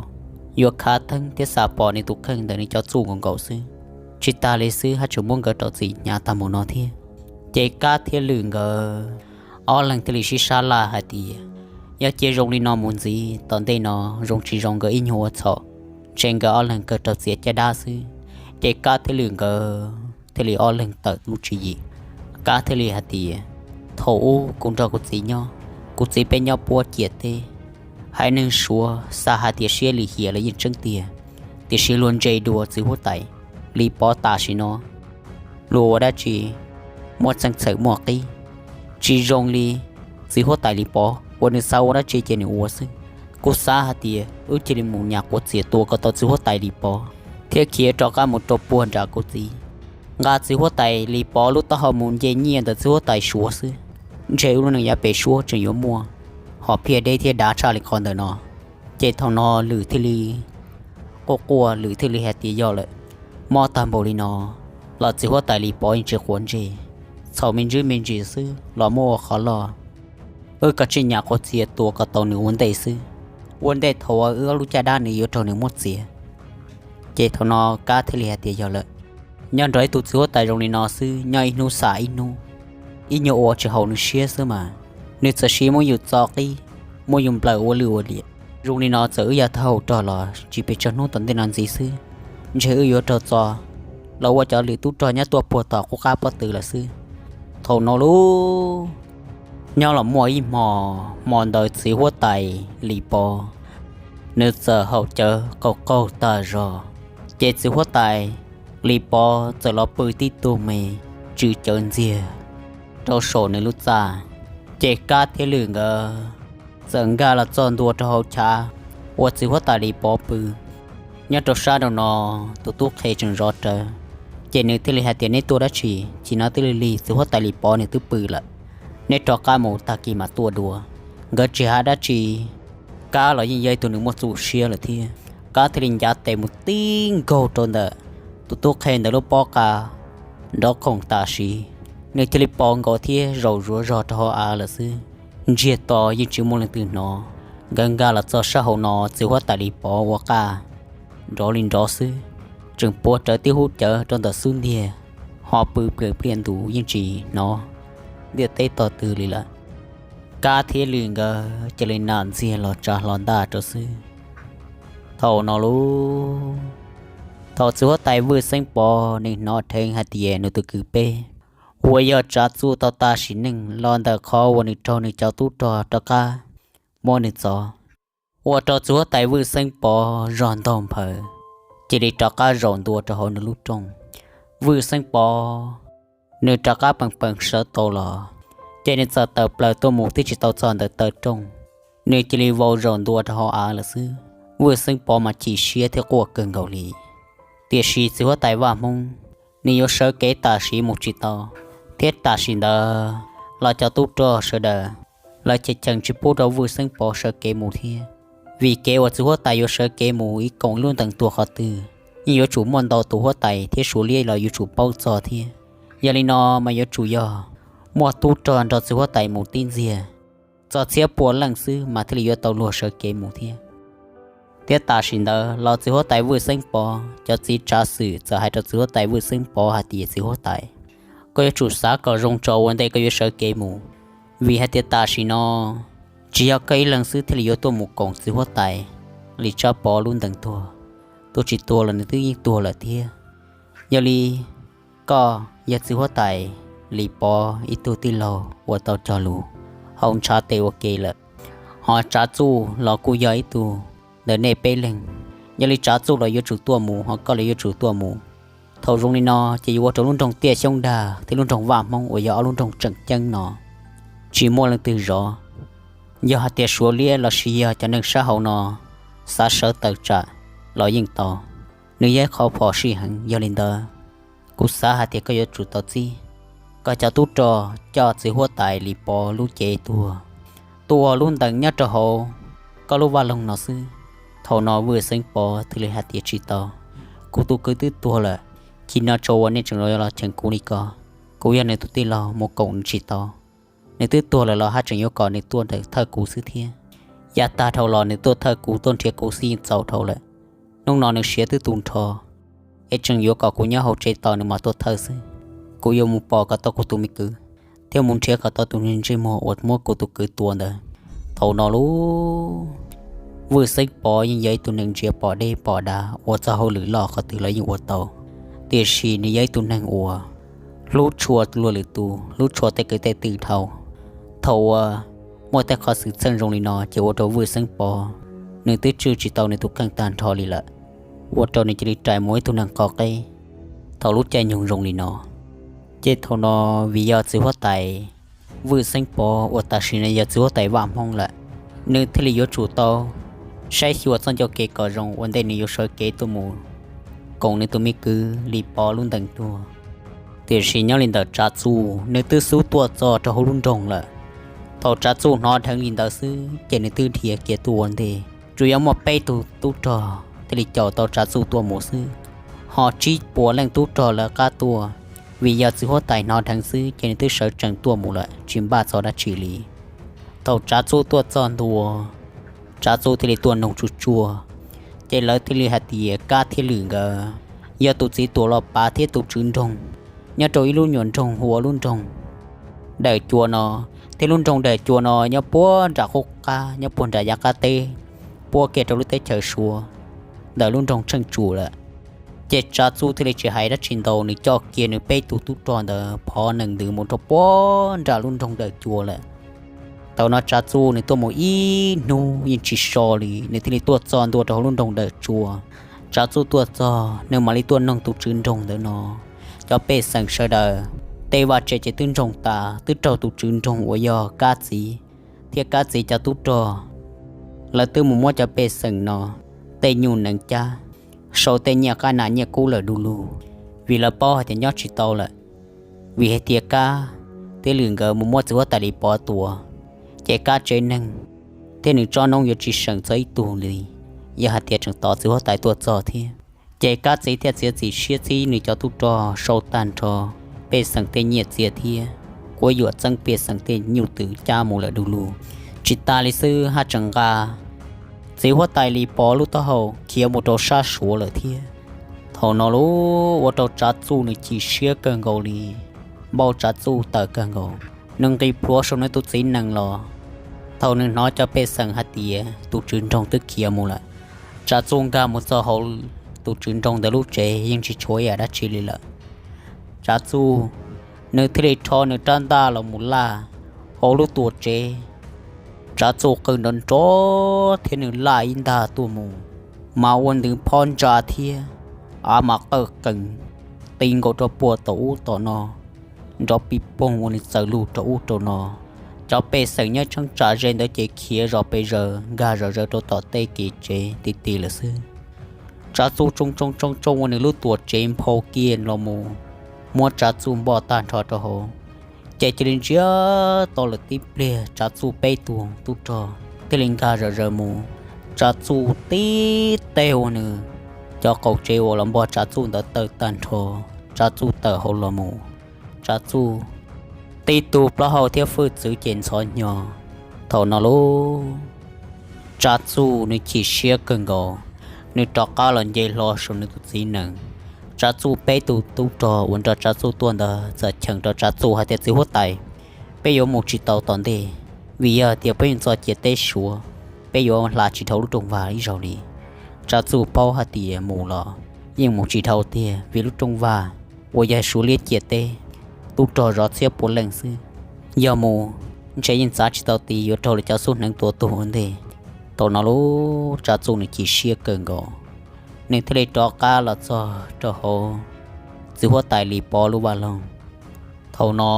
yuav khav theeb thiab xa pom nws tus kheej ntawm nws cov txuj nkaus nkaus xwb. Tsis tas li xwb haj tseem muab nkawd rau txim hnyav tag mus no thiab. Ces Kab thiab Lwm nkawd ob leeg thiaj li sib sab laj hais tias, yog cia zoo li no mus ntxiv tom ntej no, zoo tsis zoo nkawd ib nyuag ua txhaum, ntshe nkawd ob leeg kawg raug txiav caj dab xwb. Ces Kab thiab Lwm nkawd thiaj li ob leeg tawm lub tswv yim. Kab thiaj li hais tias, thaum ub kuv nrog kuv txiv nyob, kuv txiv peb nyob puab ciam teb, haiv neeg Suav xav hais tias siab lim hiam los yeej tseeb tiag, tiam sis luag ntse dua txiv huab tais Lis Pov tam sim no, luag ua dab tsi muaj txheej txhawm muaj qib, tsis zoo li txiv huab tais Lis Pov uas nws xav ua dab tsi ces nws ua xwb. Kuv xav hais tias wb cia li mus nyas quav txias tua kom tau txiv huab tais Lis Pov thiab khiav rov qab mus rau puag nram kuv txiv, nqa txiv huab tais Lis Pov lub taub hau mus nce nyiaj ntawm txiv huab tais Suav xwb. Ntshe wb lub neej yav pem suab tseem yuav muaj hom phiaj deb thiab dav tshaj li qhov ntawm no. Ces thaum no Lwm thiaj li quaj quaj, Lwm thiaj li hais tias yog lawm, mob tag npaum li no los txiv huab tais Lis Pov yeej tsis quav ntsej, txhaum me ntsis me ntsis xwb los muab ua qhov loj. Wb kav tsij nyas quav txias tua kom tau nws ua ntej xwb, ua ntej thaum uas wb ob lub caj dab nws yuav raug nws muab txiav. Ces thaum no Kab thiaj li hais tias yog lawm, nyob nrog ib tug txiv huab tais zoo li no xwb nyob ib hnub xam ib hnub, ib nyuag ua tsis haum nws siab xwb mas. Nws txawm sim muab yus txo qib, muab yus nplawm ua lwj ua liam zoo li no, txawm wb yog thawj hauv rog los tsis pes tsawg hnub tom ntej no ntxiv xwb, ntshe wb yuav raug txo los ua cov lwm tub rog nyob tuaj puag tom qub qab pob tw lawm xwb. Thaum no lauj, nyob los muaj ib hmo, hmo ntawd txiv huab tais Lis Pov nws txawm haus cawv qaug qaug tag zog, ces txiv huab tais Lis Pov txawm los pw tib tug me tsw cawv ntxiag rau saum nws lub txaj. Ces Kab thiab Lwm nkawd txawm nkag los txog ntua rau hauv chav uas txiv huab tais Lis Pov pw. Nyob rau sab nraum no, tus tub qhe tseem zov rawv, ces nws thiaj li hais tias, Neb tuaj dab tsi? Chim no twb lig lig, txiv huab tais Lis Pov nws twb pw lawm, neb rov qab mus, tag kis mam tuaj dua. Nkawd tsis hais dab tsi, Kab los yeej yog ib tug nws muaj txuj siab lawm thiab. Kab thiaj li ncav tes mus tib nkaug rau ntawm tus tub qhe ntawd lub pob qa nrov qoom tam sim, nws thiaj li pom nkaus thiab zaum zuav zog rau hauv av lawm xwb. Ntsiag to yeej tsis muaj leej twg hnov. Nkawd nkag los txog sab hauv no, txiv huab tais Lis Pov ua qaj nrov li nrov xwb, tseem puav rawv tib hub cawv rau ntawm xub ntiag, ho pw pliam pliaj ntus yeej tsis hnov ntiaj teb tog twg li lawm. Kab thiab Lwm nkawd cia li nam ntxiag los tsa hlo ntaj rau xwb. Thaum no lauj, thaum txiv huab tais Vwj Xeeb Pov nws hnov dheev hais tias nws tus kwv peb uas yog Tsav Txuj tau tas sim neej los ntawm qhov uas nws raug nws cov tub rog rov qab muab nws txov, ua rau txiv huab tais Vwj Xeeb Pov zog ntaug nphaws, cia li rov qab zaum ntua rau hauv nws lub rooj. Vwj Xeeb Pov nws rov qab peem peem sawv tau los, ces nws txawm tawm plaws tuaj mus twb tsis tau txog ntawm taw rooj, nws cia li vau zaum ntua rau hauv av lawm xwb. Vwj Xeeb Pov mas chim siab thiab quaj kawg nkaus li. Tiam sis txiv huab tais Vaj Hmoob nws yuav sawv kev tam sim mus tsis tau, thiab tam sim ntawd los cov tub rog sawv daws lawv cheem cheem tsis pub rau Vwj Xeeb Pov sawv kev mus thiab. Vim kev uas txiv huab tais yuav sawv kev mus ib koom ib lub ntees tuag qhov twg, yeej yuav tsum muaj ntau tus huab tais thiab Suav liab los yuav tsum paub txog thiab. Yog li no mas yuav tsum yog muaj tub rog nrog txiv huab tais mus tib ntxiag, txog txhiab pua leej xwb mas thiaj li yuav tau luag sawv kev mus thiab. Thiab tam sim ntawd los txiv huab tais Vwj Xeeb Pov cov txiv tsav xwm txawm hais rau txiv huab tais Vwj Xeeb Pov hais tias, Txiv huab tais, koj yuav tsum xav kom zoo tso ua ntej koj yuav sawv kev mus, vim hais tias tam sim no tsis yog koj ib leeg xwb thiaj li yuav tuaj mus koom txiv huab tais Lis Tsab Pov lub ntees tuag. Tuag tsis tuag los nws twb yeej tuag lawm thiab. Yog li koj yog txiv huab tais Lis Pov ib tug tij laug uas tau cog lus hauv ntshav tes ua ke lawm, ho Tsav Txuj los kuj yog ib tug ntawm nej peb leeg. Yog li Tsav Txuj los yuav tsum tuaj mus, ho koj los yuav tsum tuaj mus. Thaum zoo li no ces yuav ua rau lub nroog Tiaj Xyoob Dag thiab lub nroog Vaj Hmoob uas yog ob lub nroog tseem ceeb no tsis muaj leej twg zov. Yog hais tias Suav liab lossis yog cov neeg sab hauv no xav sawv tawm tsam los yeej tau, nws yog ib qho phom sij heev. Yog li ntawd, kuv xav hais tias koj yuav tsum tau txib kom cov tub rog coj txiv huab tais Lis Pov lub cev tuag tuaj ua lub ntees nyob rau hauv koj lub vaj loog no xwb. Thaum no Vwj Xeeb Pov thiaj li hais tias, Tsis tau, kuv tus kwv twb tuag lawm, chim no tso ua nej tseem los cheem kuv li ko. Kuv yog nws tus tij laug mus koom nws tsis tau. Nws twb tuag lawm los haj tseem yuav kom nws tuaj thawj kuv xwb thiab. Yav tag dhau los nws tuaj thawj kuv tuaj nrhiav kuv xwb yeej txaus dhau lawm. Hnub no nws siav twb tu nrho, es tseem yuav kom kuv nyob hauv tsev tos nws mam tuaj thawj xwb. Kuv yuav mus pom kom tau kuv tus me kwv, thiab mus nrhiav kom tau tus ntsej muag uas muab kuv tus kwv tua ntawd. Thaum no lauj, Vwj Xeeb Pov yeej yog ib tug neeg ntsia pom deb pom dav, ua txoj hauj lwm loj qhov twg los yeej ua tau, tiam sis nws yog ib tug neeg uas hlub tshua luag lwm tus, hlub tshua tej kwv tej tij dhau. Thaum uas muaj tej qhov xwm txheej zoo li no ces ua rau Vwj Xeeb Pov nws twb tswj tsis tau nws tus kheej tag nrho li lawm, ua rau nws cia li rais mus ib tug neeg qo qeb thaum lub caij nyoog zoo li no. Ces thaum no, vim yog txiv huab tais Vwj Xeeb Pov uas tam sim no yog txiv huab tais Vaj Hmoob lawm, nws thiaj li yuav tsum tau saib xyuas txoj ncauj kev kom zoo ua ntej nws yuav sawv kev tuaj mus koom nws tus me kwv Lis Pov lub ntees tuag. Tiam sis nyob li ntawm Tsav Txuj nws twb xub tuaj txog rau hauv lub nroog lawm. Thaum Tsav Txuj hnov dheev li ntawd xwb ces nws twb dhia kiag tuaj ua ntej. Tsuas yog muaj peb tug tub rog thiaj li caum tau Tsav Txuj tuaj mus xwb, ho tsib puas leej tub rog lawv qab tuaj. Vim yog txiv huab tais hnov dheev xwb ces nws twb sawv tsees tuaj mus lawm, tsis npaj txog dab tsi li. Thaum Tsav Txuj tuaj txog ntua, Tsav Txuj thiaj li tuaj noog tsuj tsuaj, ces lawv thiaj li hais tias Kab thiab Lwm nkawd yog tus txiv tuam los pav thiab tus tswv nroog nyob rau ib lub nyuam nroog hu ua lub nroog Dawm Cua no, thiab lub nroog Dawm Cua no nyob puag nram qub qab, nyob puag nram yav qab teb, puab kiag rau lub teb chaws Suav ntawm lub nroog Tsheej Tsum lawm. Ces Tsav Txuj thiaj li tsis hais dab tsi ntau, nws coj kiag nws peb tug tub rog ntawd phov nees ntws mus rau puag nram lub nroog Dawm Cua lawm. Thaum no Tsav Txuj nws tuaj mus ib hnub yeej tsis so li, nws thiaj li tuaj txog ntua rau hauv lub nroog Dawm Cua. Tsav Txuj tuaj txog nws mam li tuaj noog tus tswv nroog ntawd no, cov pej xeem sawv daws, tej vaj tse ces twb ntsoog tas, twb raug tus tswv nroog uas yog Kab txiv thiab Kab txiv cov tub rog, lawv twb mus muab cov pej xeem no tej nyuj nees cab, sau tej nyiaj qab nas nyiaj kub lawm du lug, vim lawv paub hais tias nyob tsis tau lawm. Vim hais tias Kab thiab Lwm nkawd mus muab txiv huab tais Lis Pov tua, ces Kab tsev neeg thiab nws tsob noob yuav tsis seem txog ib tug li, yog hais tias tseem tos txiv huab tais tuaj txog thiab. Ces Kab txiv thiaj txiav txim siab txib nws cov tub rog sau tag nrho pej xeem tej nyiaj txiag thiab quab yuam txeeb pej xeem tej nyuj twm cab mus lawm du lug. Tsis tas li xwb haj tseem nqa txiv huab tais Lis Pov lub taub hau khiav mus rau sab Suav lawm thiab. Thaum no lauj, ua rau Tsav Txuj nws chim siab kawg nkaus li, npau Tsav Txuj tawm kawg nkaus. Nws nqis plhuav saum nws tus txiv nees los, thaum nws hnov cov pej xeem hais tias tus tswv nroog twb khiav mus lawm, Tsav Txuj nkag mus txog hauv tus tswv nroog ntawd lub tsev yeej tsis tshuav ib yam dab tsi li lawm. Tsav Txuj nws thiaj li rho nws rab ntaj los mus laj hauv lub tuam tsev. Tsav Txuj qw nrov nrov thiab nws laj ib ntag tuaj mus, mas ua ntws phab ntsa thiab av mas qawj qees ti nkaus rau puag tom ub tom no, nrov pij poog ua nws txawm lug rau ub rau no. Cov pej xeem nyob tsheeb tsam ze ntawd ces khiav zos pes zaws nkag zom zaws rau tom tej kev tsev ti ti lawm xwb. Tsav Txuj tsoo tsoo tsoo tsoo ua nws lub tuam tsev nphau kiag los mus, muab Tsav Txuj npoj tag nrho rau hauv. Ces cia li ntsiag to lawm tib pliag, Tsav Txuj peb tug tub rog thiaj li nkag zom zaws mus. Tsav Txuj tib teg ua nws cov qaum tsev uas los npog Tsav Txuj ntawd tawg tag nrho, Tsav Txuj tawm hauv los mus. Tsav Txuj tib tug plaub hau thiab hwj txwv ces ntxhov hnyo. Thaum no lauj, Tsav Txuj nws chim siab kawg nkaus, nws rov qab los nce hlo saum nws tus txiv nees. Tsav Txuj peb tug tub rog uas nrog Tsav Txuj tuaj ntawd txawm cheem rau Tsav Txuj hais tias, txiv huab tais, peb yuav mus tsis tau tom ntej, vim yog tias peb yeej txog ciam teb Suav, peb yuav hla tsis dhau lub rooj vag ib zaug li. Tsav Txuj paub hais tias mus los yeej mus tsis dhau tiag, vim lub rooj vag uas yog Suav liab ciam teb, tub rog zov txhiab pua leej xwb, yog mus ntshe yeej txav tsis tau ti, yuav raug lawv cov xub hneev tua tuag ua ntej. Thaum no lauj, Tsav Txuj nws chim siab kawg nkaus, nws thiaj li rov qab los txog rau hauv txiv huab tais Lis Pov lub vaj loog. Thaum no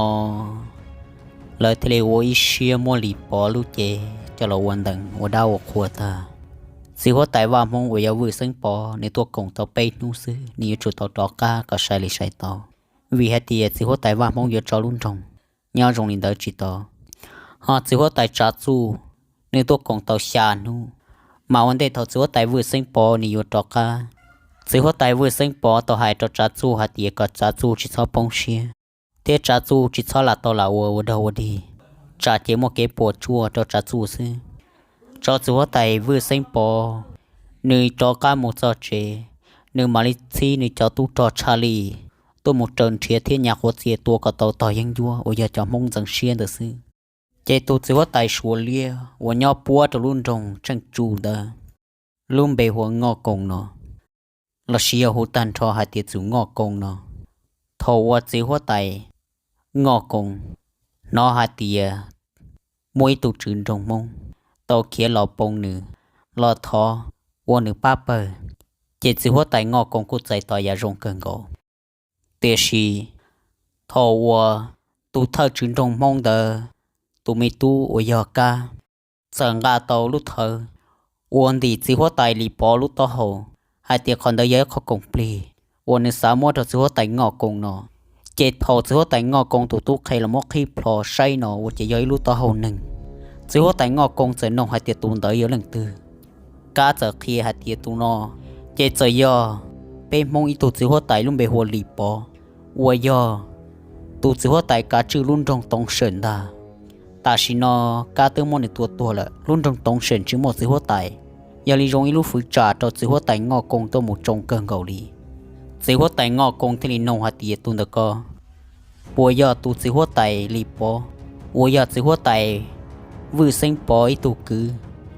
lawv thiaj li ua ib siab muab Lis Pov lub cev coj los ua ntees ua dab ua qhua tag. Txiv huab tais vaj Hmoob uas yog Vwj Xeeb Pov nws tuaj koom tau peb hnub xwb, nws yuav tsum tau rov qab kom sai li sai tau, vim hais tias txiv huab tais vaj Hmoob yuav tso lub nroog nyob zoo li ntawd tsis tau. Ho txiv huab tais Tsav Txuj nws tuaj koom tau xya hnub, mas ua ntej thaum txiv huab tais Vwj Xeeb Pov nws yuav rov qab, txiv huab tais Vwj Xeeb Pov tau hais rau Tsav Txuj hais tias kom Tsav Txuj tsis txhob poob siab, thiab Tsav Txuj tsis txhob lam tau lam ua ua dog ua dig, tsam ces muaj kev puas tsuaj rau Tsav Txuj xwb. Tso txiv huab tais Vwj Xeeb Pov nws rov qab mus txog tsev, nws mam li txhib nws cov tub rog tshaj lij tuaj mus raws nrhiav thiab nyas quav txia tua kom tau tog yeeb ncuab uas yog cov Hmoob ntxeev siab ntawd xwb. Ces tus txiv huab tais Suav liab uas nyob puab rau lub nroog Tseej Tsu ntawd, lub npe hu ua Ngoj Koos no, los sis yog hu tag nrho hais tias Txwm Ngoj Koos no. Thaum uas txiv huab tais Ngoj Koos hnov hais tias muaj ib tug tswv nroog Hmoob tau khiav los poo nws, los thov ua nws pab pawg, ces txiv huab tais Ngoj Koos kuj txais tos yam zoo kawg nkaus. Tiam sis thaum uas tus thawj tswv nroog Hmoob ntawd tus me tub uas yog Kab txawm nqa tau lub thawv ua ntim txiv huab tais Lis Pov lub taub hau hais tias qhov ntawd yog ib qho koom plig uas nws xav muab rau txiv huab tais Ngoj Koos no, ces thaum txiv huab tais Ngoj Koos tus tub qhe los muab qhib plho saib no ua ces yog ib lub taub hau neeg. Txiv huab tais Ngoj Koos txawm nug hais tias tus ntawd yog leej twg. Kab txawm qhia hais tias tus no ces txawm yog peb Hmoob ib tug txiv huab tais lub npe hu ua Lis Pov, uas yog tus txiv huab tais kav tswj lub nroog Toov Seem ntag. Tam sim no Kab twb muab nws tua tuag lawm, lub nroog Toov Seem tsis muaj txiv huab tais, yog li zoo ib lub fwv tsam rau txiv huab tais Ngoj Koos tuaj mus tsoo kawg nkaus li. Txiv huab tais Ngoj Koos thiaj li nug hais tias tus ntawm ko puas yog tus txiv huab tais Lis Pov, uas yog txiv huab tais Vwj Xeeb Pov ib tug kwv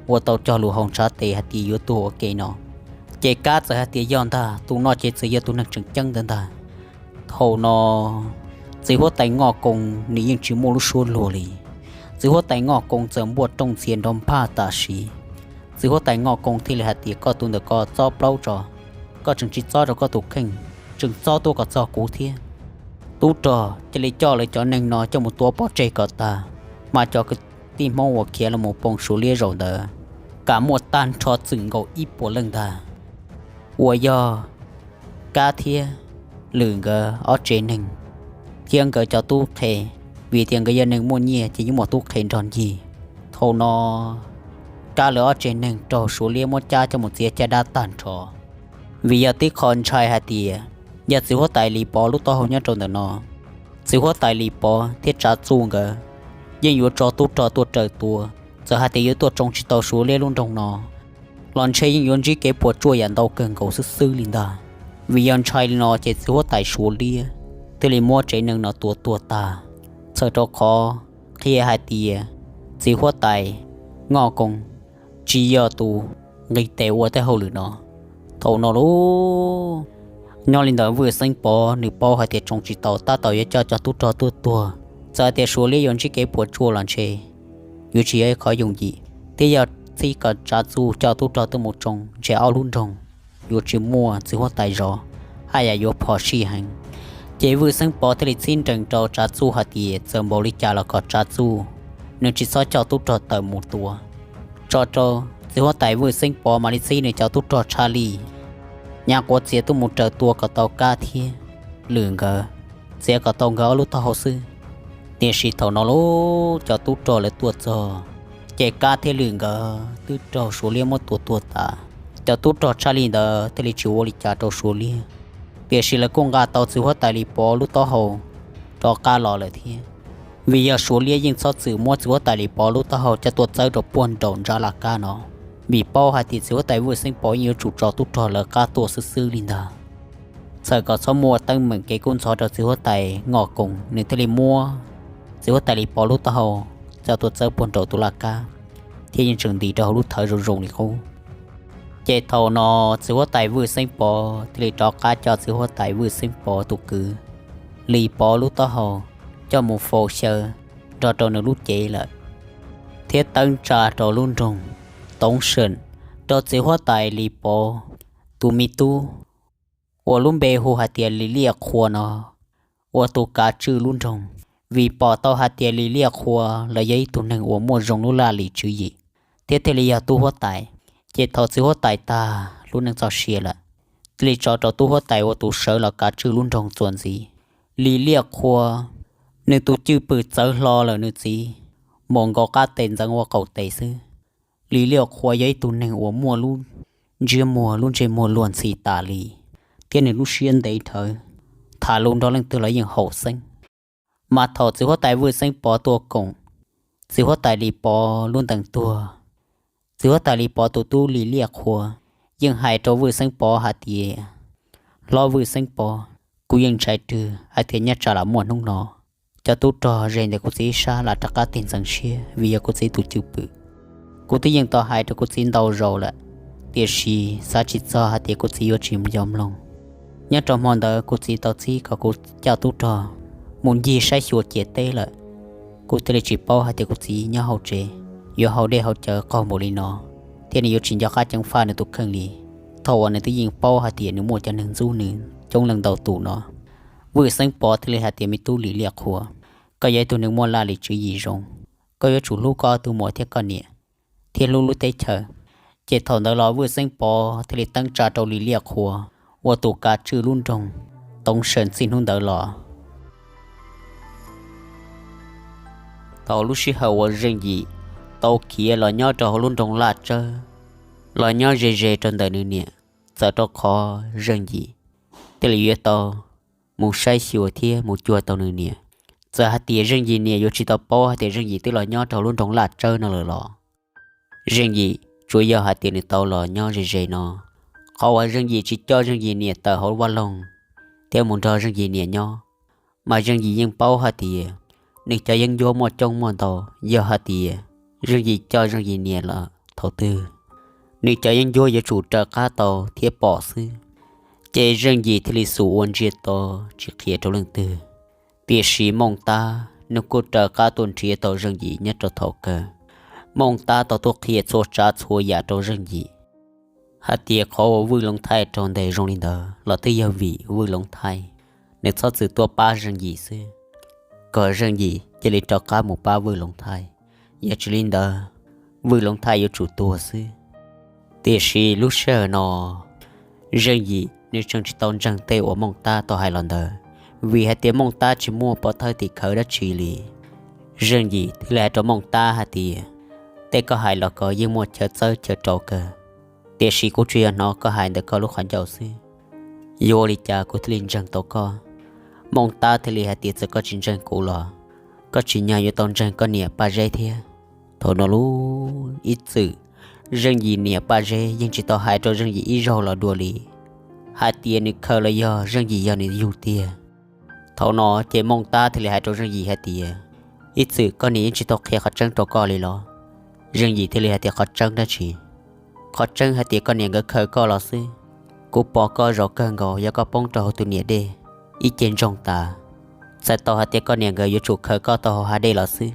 uas tau cog lus hauv ntshav tes hais tias yuav tuag ua ke no. Ces Kab txawm hais tias yog ntag, tus no ces txawm yog tus neeg tseem ceeb ntawd ntag. Thaum no txiv huab tais Ngoj Koos nws yeej tsis muaj lub suab luag li. Txiv huab tais Ngoj Koos txawm npuaj rooj ntxhias nrov npaj tam sim. Txiv huab tais Ngoj Koos thiaj li hais tias koj tus ntawm ko txob plaub tso, koj tseem tsis txob rau koj tus kheej, tseem txob tuaj kom txog kuv thiab. Tub rog cia li coj lawv cov neeg no coj mus tua pov tseg kom tag, mas cov kwv tij Hmoob uas khiav los mus poo Suav liab zaum ntawd kam muaj tag nrho txwm nkaus ib puas leej ntag, uas yog Kab thiab Lwm nkawd ob tsev neeg thiab nkawd cov tub qhe, vim tias nkawd yog neeg muaj nyiaj ces yeej muaj tub qhe nrog ncig. Thaum no Kab lawv ob tsev neeg raug Suav liab muab cab coj mus txiav caj dab tag nrho. Vim yog tib qho ntshai hais tias yog txiv huab tais Lis Pov lub taub hau nyob rau ntawm no, txiv huab tais Lis Pov thiab Tsav Txuj nkawd yeej yuav tso tub rog tuaj raws tua. Txawm hais tias yuav tuaj tsoo tsis tau Suav liab lub nroog no los ntshe yeej yuav ntsib kev puas tsuaj yam ntau kawg nkaus xwb xwb li ntag. Vim yog ntshai li no ces txiv huab tais Suav liab thiaj li muab tsev neeg no tua tuag tag. Txhawm rau qhov qhia hais tias txiv huab tais Ngoj Koos tsis yog tus nqis tes ua tej hauj lwm no. Thaum no lauj, nyob li ntawd Vwj Xeeb Pov nws paub hais tias tsoo tsis tau, tab tom yuav coj cov tub rog tuaj tuag. Txawm hais tias Suav liab yuav ntsib kev puas tsuaj los ntshe yuav tsis yog ib qhov yooj yim, thiab yog txib kom Tsav Txuj coj tub rog tuaj mus tsoo ntshe ob lub nroog yuav tsis muaj txiv huab tais zov, haj yam yuav phom sij heev. Ces Vwj Xeeb Pov thiaj li txib nrees rau Tsav Txuj hais tias txawm npaum li cas los kom Tsav Txuj nws tsis txhob coj tub rog tawm mus tua. Tso rau txiv huab tais Vwj Xeeb Pov mam li txib nws cov tub rog tshaj lij nyuam qhuav txiav tuaj mus raws tua kom tau Kab thiab Lwm nkawd, txiav kom tau nkawd ob lub taub hau xwb. Tiam sis thaum no lauj, cov tub rog lawv tuaj txog, ces Kab thiab Lwm nkawd twb raug Suav liab muab tua tuag tas. Cov tub rog tshaj lij ntawd thiaj li tsis ua li cas rau Suav liab, tiam sis lawv kuj nqa tau txiv huab tais Lis Pov lub taub hau rov qab los lawm thiab. Vim yog Suav liab yeej txhob txwm muab txiv huab tais Lis Pov lub taub hau coj tuaj txawb rau puag nraum ntsab laj kab no, vim paub hais tias txiv huab tais Vwj Xeeb Pov yeej yuav tsum tso tub rog lawv qab tuaj xwb xwb li ntag. Txhawm kom txhob muaj teeb meem kev kub ntxhov rau txiv huab tais Ngoj Koos, nws thiaj li muab txiv huab tais Lis Pov lub taub hau coj tuaj txawb puag nraum tus laj kab, thiab yeej tseem ntis rau hauv lub thawv zoo zoo li qub. Ces thaum no txiv huab tais Vwj Xeeb Pov thiaj li rov qab coj txiv huab tais Vwj Xeeb Pov tus kwv Lis Pov lub taub hau coj mus faus xyaw nrog rau nws lub cev lawm, thiab tawb tsa rau lub nroog Toov Seem, rau txiv huab tais Lis Pov tus me tub uas lub npe hu hais tias Lis Liaj Qhua no ua tus kav tswj lub nroog, vim pom tau hais tias Lis Liaj Qhua los yog ib tug neeg uas muaj zoo lub laj lim tswv yim, thiab thiaj li yog tub huab tais. Ces thaum txiv huab tais tag lub neej txoj sia lawm, thiaj li tso rau tub huab tais ua tus sawv los kav tswj lub nroog txuas ntxiv. Lis Liaj Qhua, nws tus cwj pwm txawv hlo lawm nws txiv, mus nkaus qab tes ntxeev ua qaum tes xwb. Lis Liaj Qhua yog ib tug neeg uas muaj lub ntsiab muag lub ntsej muag luag ntxhi tas li, thiab nws lub siab ntev dhawv, tham lus nrog leej twg los yeej haum xeeb. Mas thaum txiv huab tais Vwj Xeeb Pov tuaj koom txiv huab tais Lis Pov lub ntees tuag, txiv huab tais Lis Pov tus tub Lis Liaj Qhua yeej hais rau Vwj Xeeb Pov hais tias, Hlob Vwj Xeeb Pov, kuv yeej ntshai rwg hais tias nyob tsam lam muaj hnub no, cov tub rog ze ntawm kuv txiv ib sab lam rov qab tig ntxeev siab vim yog kuv txiv tus cwj pwm. Kuv twb yeej tau hais rau kuv txiv ntau zaus lawm, tiam sis xav tsis txog hais tias kuv txiv yuav tsis yog mloog. Nyob rau hmo ntawd kuv txiv tau txib kom kuv coj tub rog mus ncig saib xyuas ciam teb lawm. Kuv thiaj li tsis paub hais tias kuv txiv nyob hauv tsev yuav haus dej haus cawv qaug npaum li no, thiab nws yuav tsis nco qab ceev faj nws tus kheej li, thaum uas nws twb yeej paub hais tias nws muaj cov neeg ntxub nws coob leej ntau tus no. Vwj Xeeb Pov thiaj li hais tias, Me tub Lis Liaj Qhua, koj yog ib tug neeg muaj laj lim tswv yim zoo, koj yuav tsum hlub koj ob tug muam thiab koj niam, thiab hlub lub teb chaws. Ces thaum ntawd los Vwj Xeeb Pov thiaj li teeb tsa rau Lis Liaj Qhua ua tus kav tswj lub nroog Toov Seem txij hnub ntawd los. Thaum lub sij hawm uas Zeej Yim tau khiav los nyob rau hauv lub nroog Laj Tsawb, los nyob ze ze rau ntawm nws niam, txawm rau qhov Zeej Yim thiaj li yuav tau mus saib xyuas thiab mus cuag tau nws niam. Txawm hais tias Zeej Yim niam yuav tsis tau paub hais tias Zeej Yim twb los nyob rau hauv lub nroog Laj Tsawb no lawm los, Zeej Yim tsuas yog hais tias nws tau los nyob ze ze no. Qhov uas Zeej Yim tsis coj Zeej Yim niam tawm hauv vaj loog thiab mus nrog Zeej Yim niam nyob, mas Zeej Yim yeej paub hais tias nws cov yeeb ncuab muaj coob muaj ntau. Yog hais tias Zeej Yim coj Zeej Yim niam los thaum twg, nws cov yeeb ncuab yuav tsum raws qab tau thiab pom xwb. Ces Zeej Yim thiaj li xub ua ntsiag to tsis qhia rau leej twg. Tiam sis Mooj Tab nws kuj raws qab tuaj nrhiav tau Zeej Yim nyob rau thaum kawg. Mooj Tab tau tuaj qhia txhua tsav txhua yam rau Zeej Yim hais tias qhov uas Vwj Loov Thaij raug ntes zoo li ntawd los twb yog vim Vwj Loov Thaij nws txhob txwm tuaj pab Zeej Yim xwb, kom Zeej Yim cia li rov qab mus pab Vwj Loov Thaij. Yog tsis li ntawd, Vwj Loov Thaij yuav tsum tuag xwb. Tiam sis lub sij hawm no, Zeej Yim nws tseem tsis tau ntseeg tej uas Mooj Tab tau hais los ntawd, vim hais tias Mooj Tab tsis muaj pov thawj tim khawv dab tsi li. Zeej Yim thiaj li hais rau Mooj Tab hais tias, tej koj hais los koj yeej muaj chaw txawb chaw rau kawg, tiam sis kuv tsuas yog hnov koj hais ntawm koj lub qhov ncauj xwb. Yuav ua li cas kuv thiaj li ntseeg tau koj? Mooj Tab thiaj li hais tias, txawm koj tsis ntseeg kuv los koj tsim nyog yuav tau ntseeg koj niam Paj Zeb thiab. Thaum no lub ib txwm, Zeej Yim niam Paj Zeb yeej tsis tau hais rau Zeej Yim ib zaug los dua li hais tias nws khaws los yog Zeej Yim yog nws yug tiag. Thaum no ces Mooj Tab thiaj li hais rau Zeej Yim hais tias, ib txwm koj niam yeej tsis tau qhia qhov tseeb rau koj li los? Zeej Yim thiaj li hais tias, qhov tseeb dab tsi? Qhov tseeb hais tias koj niam nkawd khaws koj los xwb. Kuv pom koj zaum kawg nkaus yog koj poob rau hauv tus niam dej ib ce ntsoog tas. Txhais tau hais tias koj niam nkawd yuav tsum khaws koj tau hauv hav dej los xwb.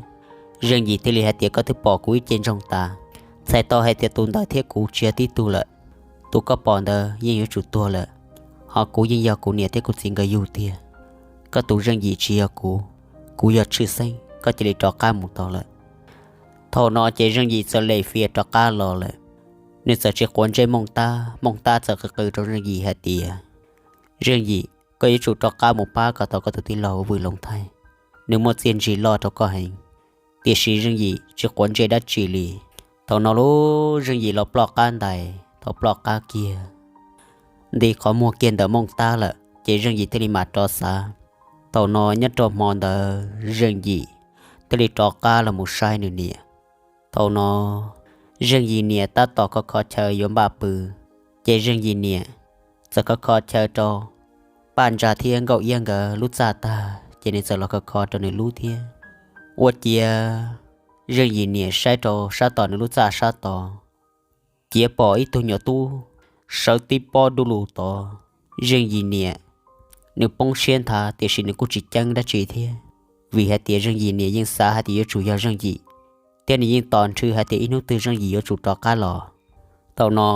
Zeej Yim thiaj li hais tias, koj twb pom kuv ib ce ntsoog tas, txhais tau hais tias tus ntawd thiab kuv tsis yog tib tug lawm. Tus koj pom ntawd yeej yuav tsum tuag lawm, ho kuv yeej yog kuv niam thiab kuv txiv nkawd yug tiag. Koj tus Zeej Yim tsis yog kuv, kuv yog Tshwj Xeeb, koj cia li rov qab mus tau lawm. Thaum no ces Zeej Yim txawm lem fias rov qab los lawm. Nws txawm tsis quav ntsej Mooj Tab, Mooj Tab txawm qw qw rau Zeej Yim hais tias, Zeej Yim, koj yuav tsum rov qab mus pab kom tau koj tus tij laug Vwj Loov Thaij, nws muaj txiaj ntsig loj rau koj heev. Tiam sis Zeej Yim tsis quav ntsej dab tsi li. Thaum no lub Zeej Yim los ploj qab ntais, thaum ploj qab kiag nti qhov muag kiag ntawm Mooj Tab lawm ces Zeej Yim thiaj li mam rov xav. Thaum no nyob rau hmo ntawd Zeej Yim thiaj li rov qab los mus saib nws niam. Thaum no Zeej Yim niam tab tom khov kho chaw yuav npaj pw, ces Zeej Yim niam txawm khov kho chaw rau Paj Ntsa thiab Nkauj Iab nkawd lub txaj tag ces nws txawm los khov kho rau nws lub thiab. Ua ciav Zeej Yim niam saib rau sab tom nws lub txaj sab tod, ciav pom ib tug nyuam tub sawv tib pob dub lug tod. Zeej Yim niam nws poob siab nthav tiam sis nws kuj tsis ceeb dab tsi thiab, vim hais tias Zeej Yim niam yeej xav hais tias yuav tsum yog Zeej Yim, thiab nws yeej tos nrhw hais tias ib hnub twg Zeej Yim yuav tsum rov qab los. Thaum no,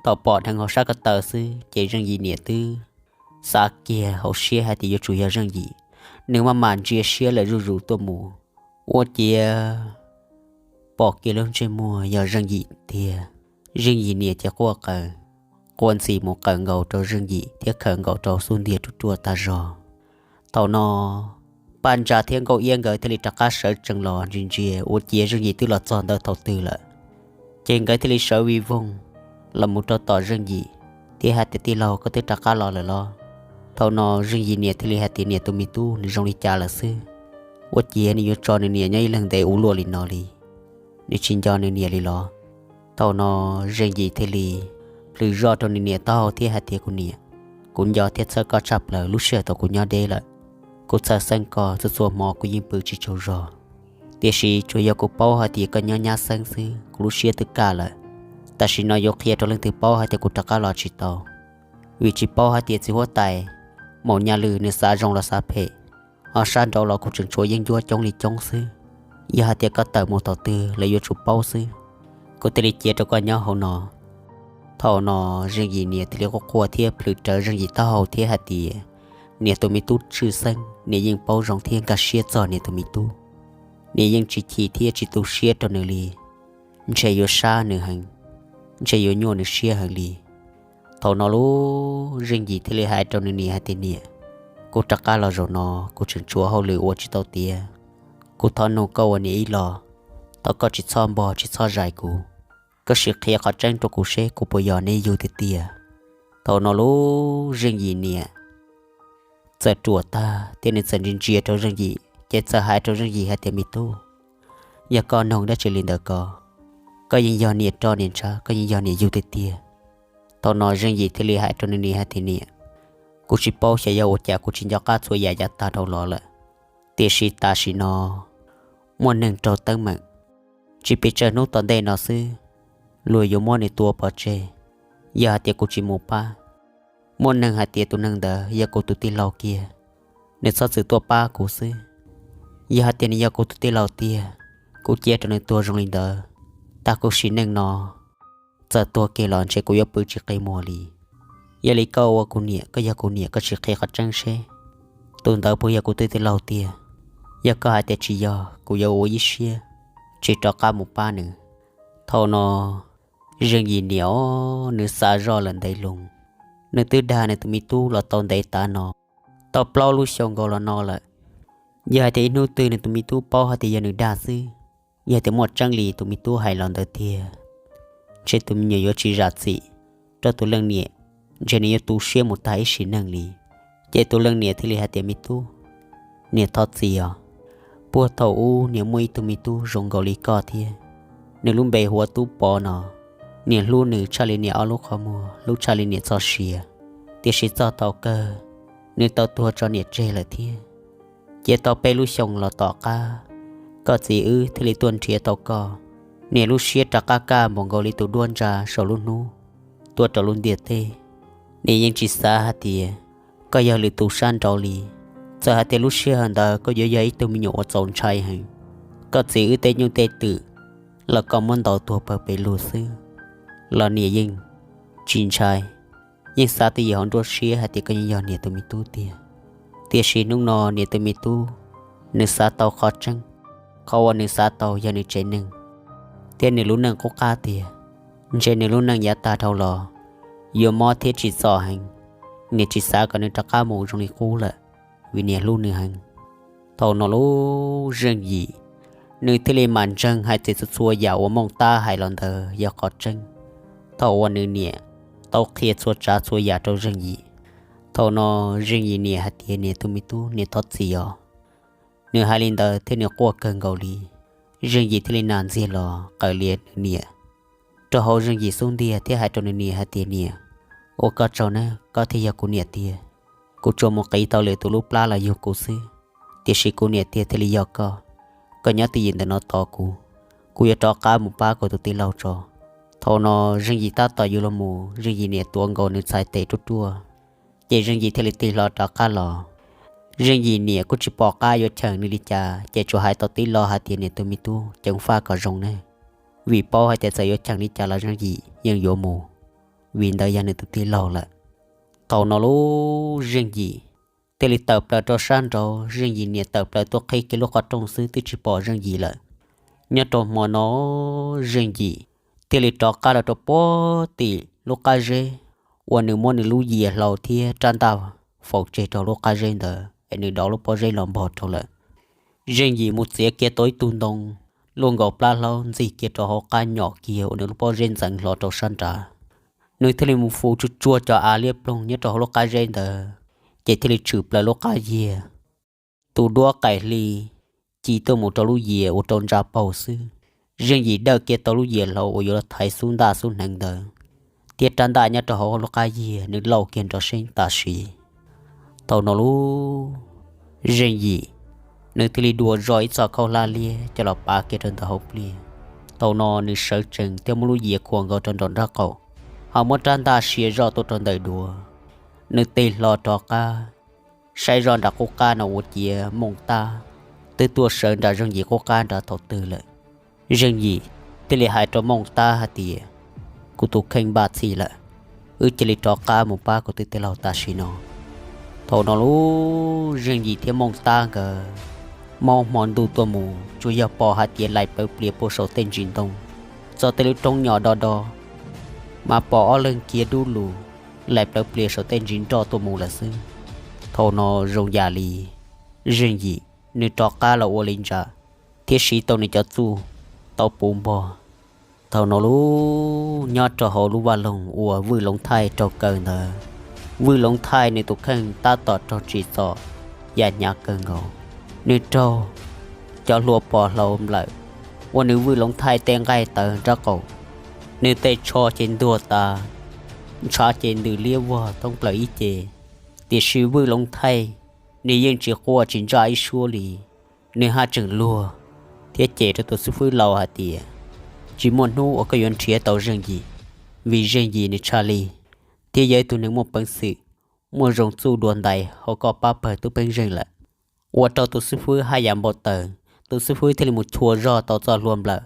thaum pom dheev hauv sab ko taw xwb ces Zeej Yim niam twb xav kiag hauv siab hais tias yuav tsum yog Zeej Yim. Nws maj mam ntsia siab lawm zuj zus tuaj mus, ua ciav pom kiag lub ntsej muag yog Zeej Yim tiag. Zeej Yim niam ces quaj qw, quaj ntxhi mus qawm nkaus rau Zeej Yim thiab khawm nkaus rau xub ntiag ruaj ruaj tag zog. Thaum no, Paj Ntsa thiab Nkauj Iab nkawd thiaj li rov qab sawv tsees los ntsia ntsia ua ciav Zeej Yim twb los txog ntawm thaum twg lawm. Ces nkawd thiaj li sawv vij voog los mus rau tom Zeej Yim thiab hais tias, tij laug, koj twb rov qab los lawm los? Thaum no Zeej Yim niam thiaj li hais tias, niam tus me tub nws zoo li cas lawm xwb? Ua ciav nws yuav tso nws niam nyob ib leeg ntev ua luaj li no li, nws tsis nco nws niam li los? Thaum no Zeej Yim thiaj li plhws zoj rau nws niam taub hau thiab hais tias, kuv niam, kuv nco thiab txhawj koj tshaj plaws lub sij hawm thaum kuv nyob deb lawm. Kuv txhawj xeeb koj, txhua txhua hmo kuv yeej pw tsis tsaug zog. Tiam sis tsuas yog kuv paub hais tias koj nyob nyab xeeb xwb kuv lub siab twb kaj lawm. Tam sim no yuav qhia rau leej twg paub hais tias kuv rov qab los tsis tau, vim tsis paub hais tias txiv huab tais Maum Nyaj Lwm nws xav zoo los xav phem. Ho sab nraud los kuv tseem tshuav yeeb ncuab coob li coob xwb. Yog hais tias koj tawm mus thaum twg lawv yuav tsum paub xwb. Kuv thiaj li cia rau koj nyob hauv no. Thaum no Zeej Yim niam thiaj li quaj quaj thiab plhws rawv Zeej Yim taub hau thiab hais tias, niam tus me tub tshwj xeeb, niam yeej paub zoo thiab nkag siab txog niam tus me tub. Niam yeej tsis chim thiab tsis tu siab rau nws li. Ntshe yuav sab nws heev, ntshe yuav nyuaj nws siab heev li. Thaum no lub Zeej Yim thiaj li hais rau nws niam hais tias, niam, kuv rov qab los zaum no kuv tseem tshuav hauj lwm ua tsis tau tiav. Kuv thov nug koj ua niam ib los, thov koj tsis txhob npog tsis txhob zais kuv. Koj sim qhia qhov tseeb rau kuv seb kuv puas yog neb yug tiag tiag. Thaum no lub Zeej Yim niam txawm ruam tag thiab nws txawm ntsia ntsia rau Zeej Yim ces txawm hais rau Zeej Yim hais tias, me tub, yog koj nug dab tsi li ntawd ko? Koj yeej yog niam roj niam ntshav, koj yeej yog niam yug tiag tiag. Thaum no Zeej Yim thiaj li hais rau nws niam hais tias, niam, kuv tsis paub xyov yog ua cas kuv tsis nco qab txhua yam yav tag dhau los lawm. Tiam sis tam sim no muaj neeg raug teeb meem, tsis pes tsawg hnub tom ntej no xwb, luag yuav muab nws tua pov tseg. Yog hais tias kuv tsis mus pab, muaj neeg hais tias tus neeg ntawd yog kuv tus tij laug kiag, nws txhob txwm tuaj pab kuv xwb. Yog hais tias nws yog kuv tus tij laug tiag, kuv cia rau nws tuag zoo li ntawd, tag kuv sim neej no txawm tuag kiag los ntshe kuv yuav pw tsis qi muag li. Yog li koj ua kuv niam, koj yog kuv niam, koj sim qhia qhov tseeb seb tus ntawd puas yog kuv tus tij laug tiag. Yog koj hais tias tsis yog, kuv yuav ua ib siab tsis rov qab mus pab nws. Thaum no Zeej Yim niam os, nws xav zoj lawm ntev loo. Nws twb dag nws tus me tub los tau ntev tav no, tau plaub lub xyoo nkaus los no lawm. Yog hais tias ib hnub twg nws tus me tub paub hais tias yog nws dag xwb, yog tias muaj tseeb li tus me tub hais los ntawd tiag, ntshe tus me nyuam yuav tsis zam txim rau tus leej niam, ntshe nws yuav tu siab mus tag ib sim neej li. Ces tus leej niam thiaj li hais tias, me tub, niam thov txim os. Puag thaum ub niam muaj ib tug me tub zoo nkaus li koj thiab, nws lub npe hu ua Tub Pov no. Niam hlub nws tshaj li niam ob lub qhov muag, hlub tshaj li niam txoj sia. Tiam sis txog thaum kawg nws tau tuag tso niam tseg lawm thiab. Ces tau peb lub xyoo los tom qab, koj txiv wb thiaj li tuaj nrhiav tau koj. Niam lub siab rov qab kaj npaum nkaus li tus duab ntsa saum lub hnub tuaj rau lub ntiaj teb. Niam yeej tsis xav hais tias koj yog lwm tus sab nraud li. Txawm hais tias lub sij hawm ntawd koj yuav yog ib tug me nyuam uas txaus ntshai heev, koj txiv wb tej nyuj tej twm los koj muab ntaus tuag pawg pes lug xwb los niam yeej tsis ntshai, yeej xav twj ywm hauv nruab siab hais tias koj yeej yog niam tus me tub tiag. Tiam sis hnub no niam tus me tub, nws xav tau qhov tseeb, qhov uas nws xav tau yog nws tsev neeg thiab nws lub neej qub qab tiag. Ntshe nws lub neej yav tag dhau los yuav mob thiab tsim txom heev. Niam tsis xav kom nws rov qab mus zoo li qub lawm, vim niam hlub nws heev. Thaum no lub Zeej Yim, nws thiaj li mam ntseeg hais tias txhua txhua yam uas Mooj Tab hais los ntawd yog qhov tseeb. Thaum uas nws niam tau qhia txhua tsav txhua yam rau Zeej Yim, thaum no Zeej Yim niam hais tias, niam tus me tub, niam thov txim os. Nws hais li ntawd thiab nws quaj kawg nkaus li. Zeej Yim thiaj li nas ntxiag los qawm lias nws niam rau hauv Zeej Yim xub ntiag thiab hais rau nws niam hais tias, niam, ua koj tsaug na, koj thiaj yog kuv niam tiag. Kuv tsuas mus qiv tau lwm tus lub plab los yug kuv xwb, tiam sis kuv niam tiag thiaj li yog koj. Koj nyob twj ywm ntawm no tos kuv, kuv yuav rov qab mus pab kuv tus tij laug tso. Thaum no Zeej Yim tab tom yuav los mus, Zeej Yim niam tuav nkaus nws txhais tes ruaj ruaj, ces Zeej Yim thiaj li tig hlo rov qab los. Zeej Yim niam kuj tsis pom qab yuav cheem nws li cas, ces tsuas hais tau tib lo hais tias, niam tus me tub, ceev faj kom zoo ne, vim paub hais tias txawm yuav cheem li cas los Zeej Yim yeej yuav mus, vim ntawd yog nws tus tij laug lawm. Thaum no lub Zeej Yim thiaj li tawm plaws rau sab nraud, Zeej Yim niam tawm plaws tuaj qhib kiag lub qhov rooj xwb twb tsis pom Zeej Yim lawm. Nyob rau hmo no Zeej Yim thiaj li rov qab los rau puag tim lub qab zeb uas nws muab nws lub yias hlau thiab rab ntaj faus tseg rau lub qab zeb ntawd es nws dov lub pob zeb los npog rau lawm. Zeej Yim mus txiav kiag tau ib tug ntoo luaj nkaus plab hlaub ntxig kiag rau hauv qab nyom kiag uas nws lub pob zeb ntxeev hlo rau sab nrad. Nws thiaj li mus fus tsuag tsuag cov av liab ploog nyob rau hauv lub qab zeb ntawd, ces thiaj li tshwm plaws lub qab yias. Tus duab qaim hli ci tuaj mus rau lub yias ua rau ntsa paug xwb. Zeej Yim dawj kiag tau lub yias hlau uas yuav los thaiv xub ntaj xub hneev ntawd, thiab rab ntaj nyob rau hauv lub qab yias nws lauj kiag nrov seeb tam sim. Thaum no lub Zeej Yim, nws thiaj li dua zoj ib txoj khaub hlab liab coj los pav kiag rau ntawm hauv pliaj. Thaum no nws sawv tsees thiab muab lub yias khuam nkaus rau nraum nraub qaum, ho muab rab ntaj sia zoj tuaj rau ntawm duav. Nws tig hlo rov qab saib zoj nram qub qab no ua ciav Mooj Tab twb tuaj sawv nram Zeej Yim qub qab nrad thaum twg lawm. Zeej Yim thiaj li hais rau Mooj Tab hais tias, kuv tus kheej npaj txhij lawm, wb cia li rov qab mus pab kuv tus tij laug tam sim no. Thaum no lub Zeej Yim thiab Mooj Tab nkawd, maub hmo ntuj tuaj mus tsuas yog pom hais tias lais plawv plias puag saum tej ntsis ntoo, txog tej lub roob nyom do do, mas pom ob leeg kiag dub lug lais plawv plias saum tej ntsis nroj tuaj mus lawm xwb. Thaum no zoo yam li Zeej Yim nws rov qab los ua li ntsa thiab siv tau nws cov txuj tau puv npog. Thaum no lub nyob rau hauv lub vaj loog uas Vwj Loov Thaij raug kaw ntawd, Vwj Loov Thaij nws tus kheej tab tom raug tsim txom ya hnyav kawg nkaus. Nws raug cov hlua pos hlau nplawm ua nws Vwj Loov Thaij tej nqaij tawv nraub qaum, nws tej tsho ces ntuag tas, ntshav ces ntws liab vog thoob plaws ib ce. Tiam sis Vwj Loov Thaij nws yeej tsis quaj tsis ntsaj ib suab li. Nws haj tseem luag thiab cem rau tus xib fwb laus hais tias, tsis muaj hnub uas koj yuav nrhiav tau Zeej Yim, vim Zeej Yim nws tshaj lij thiab yog ib tug neeg muaj peev xwm, muaj zoo txuj dua ntais hauv koj pab pawg tub peeb zeej lawm. Ua rau tus xib fwb haj yam npau taws, tus xib fwb thiaj li mus chua zog tau txoj hlua nplawm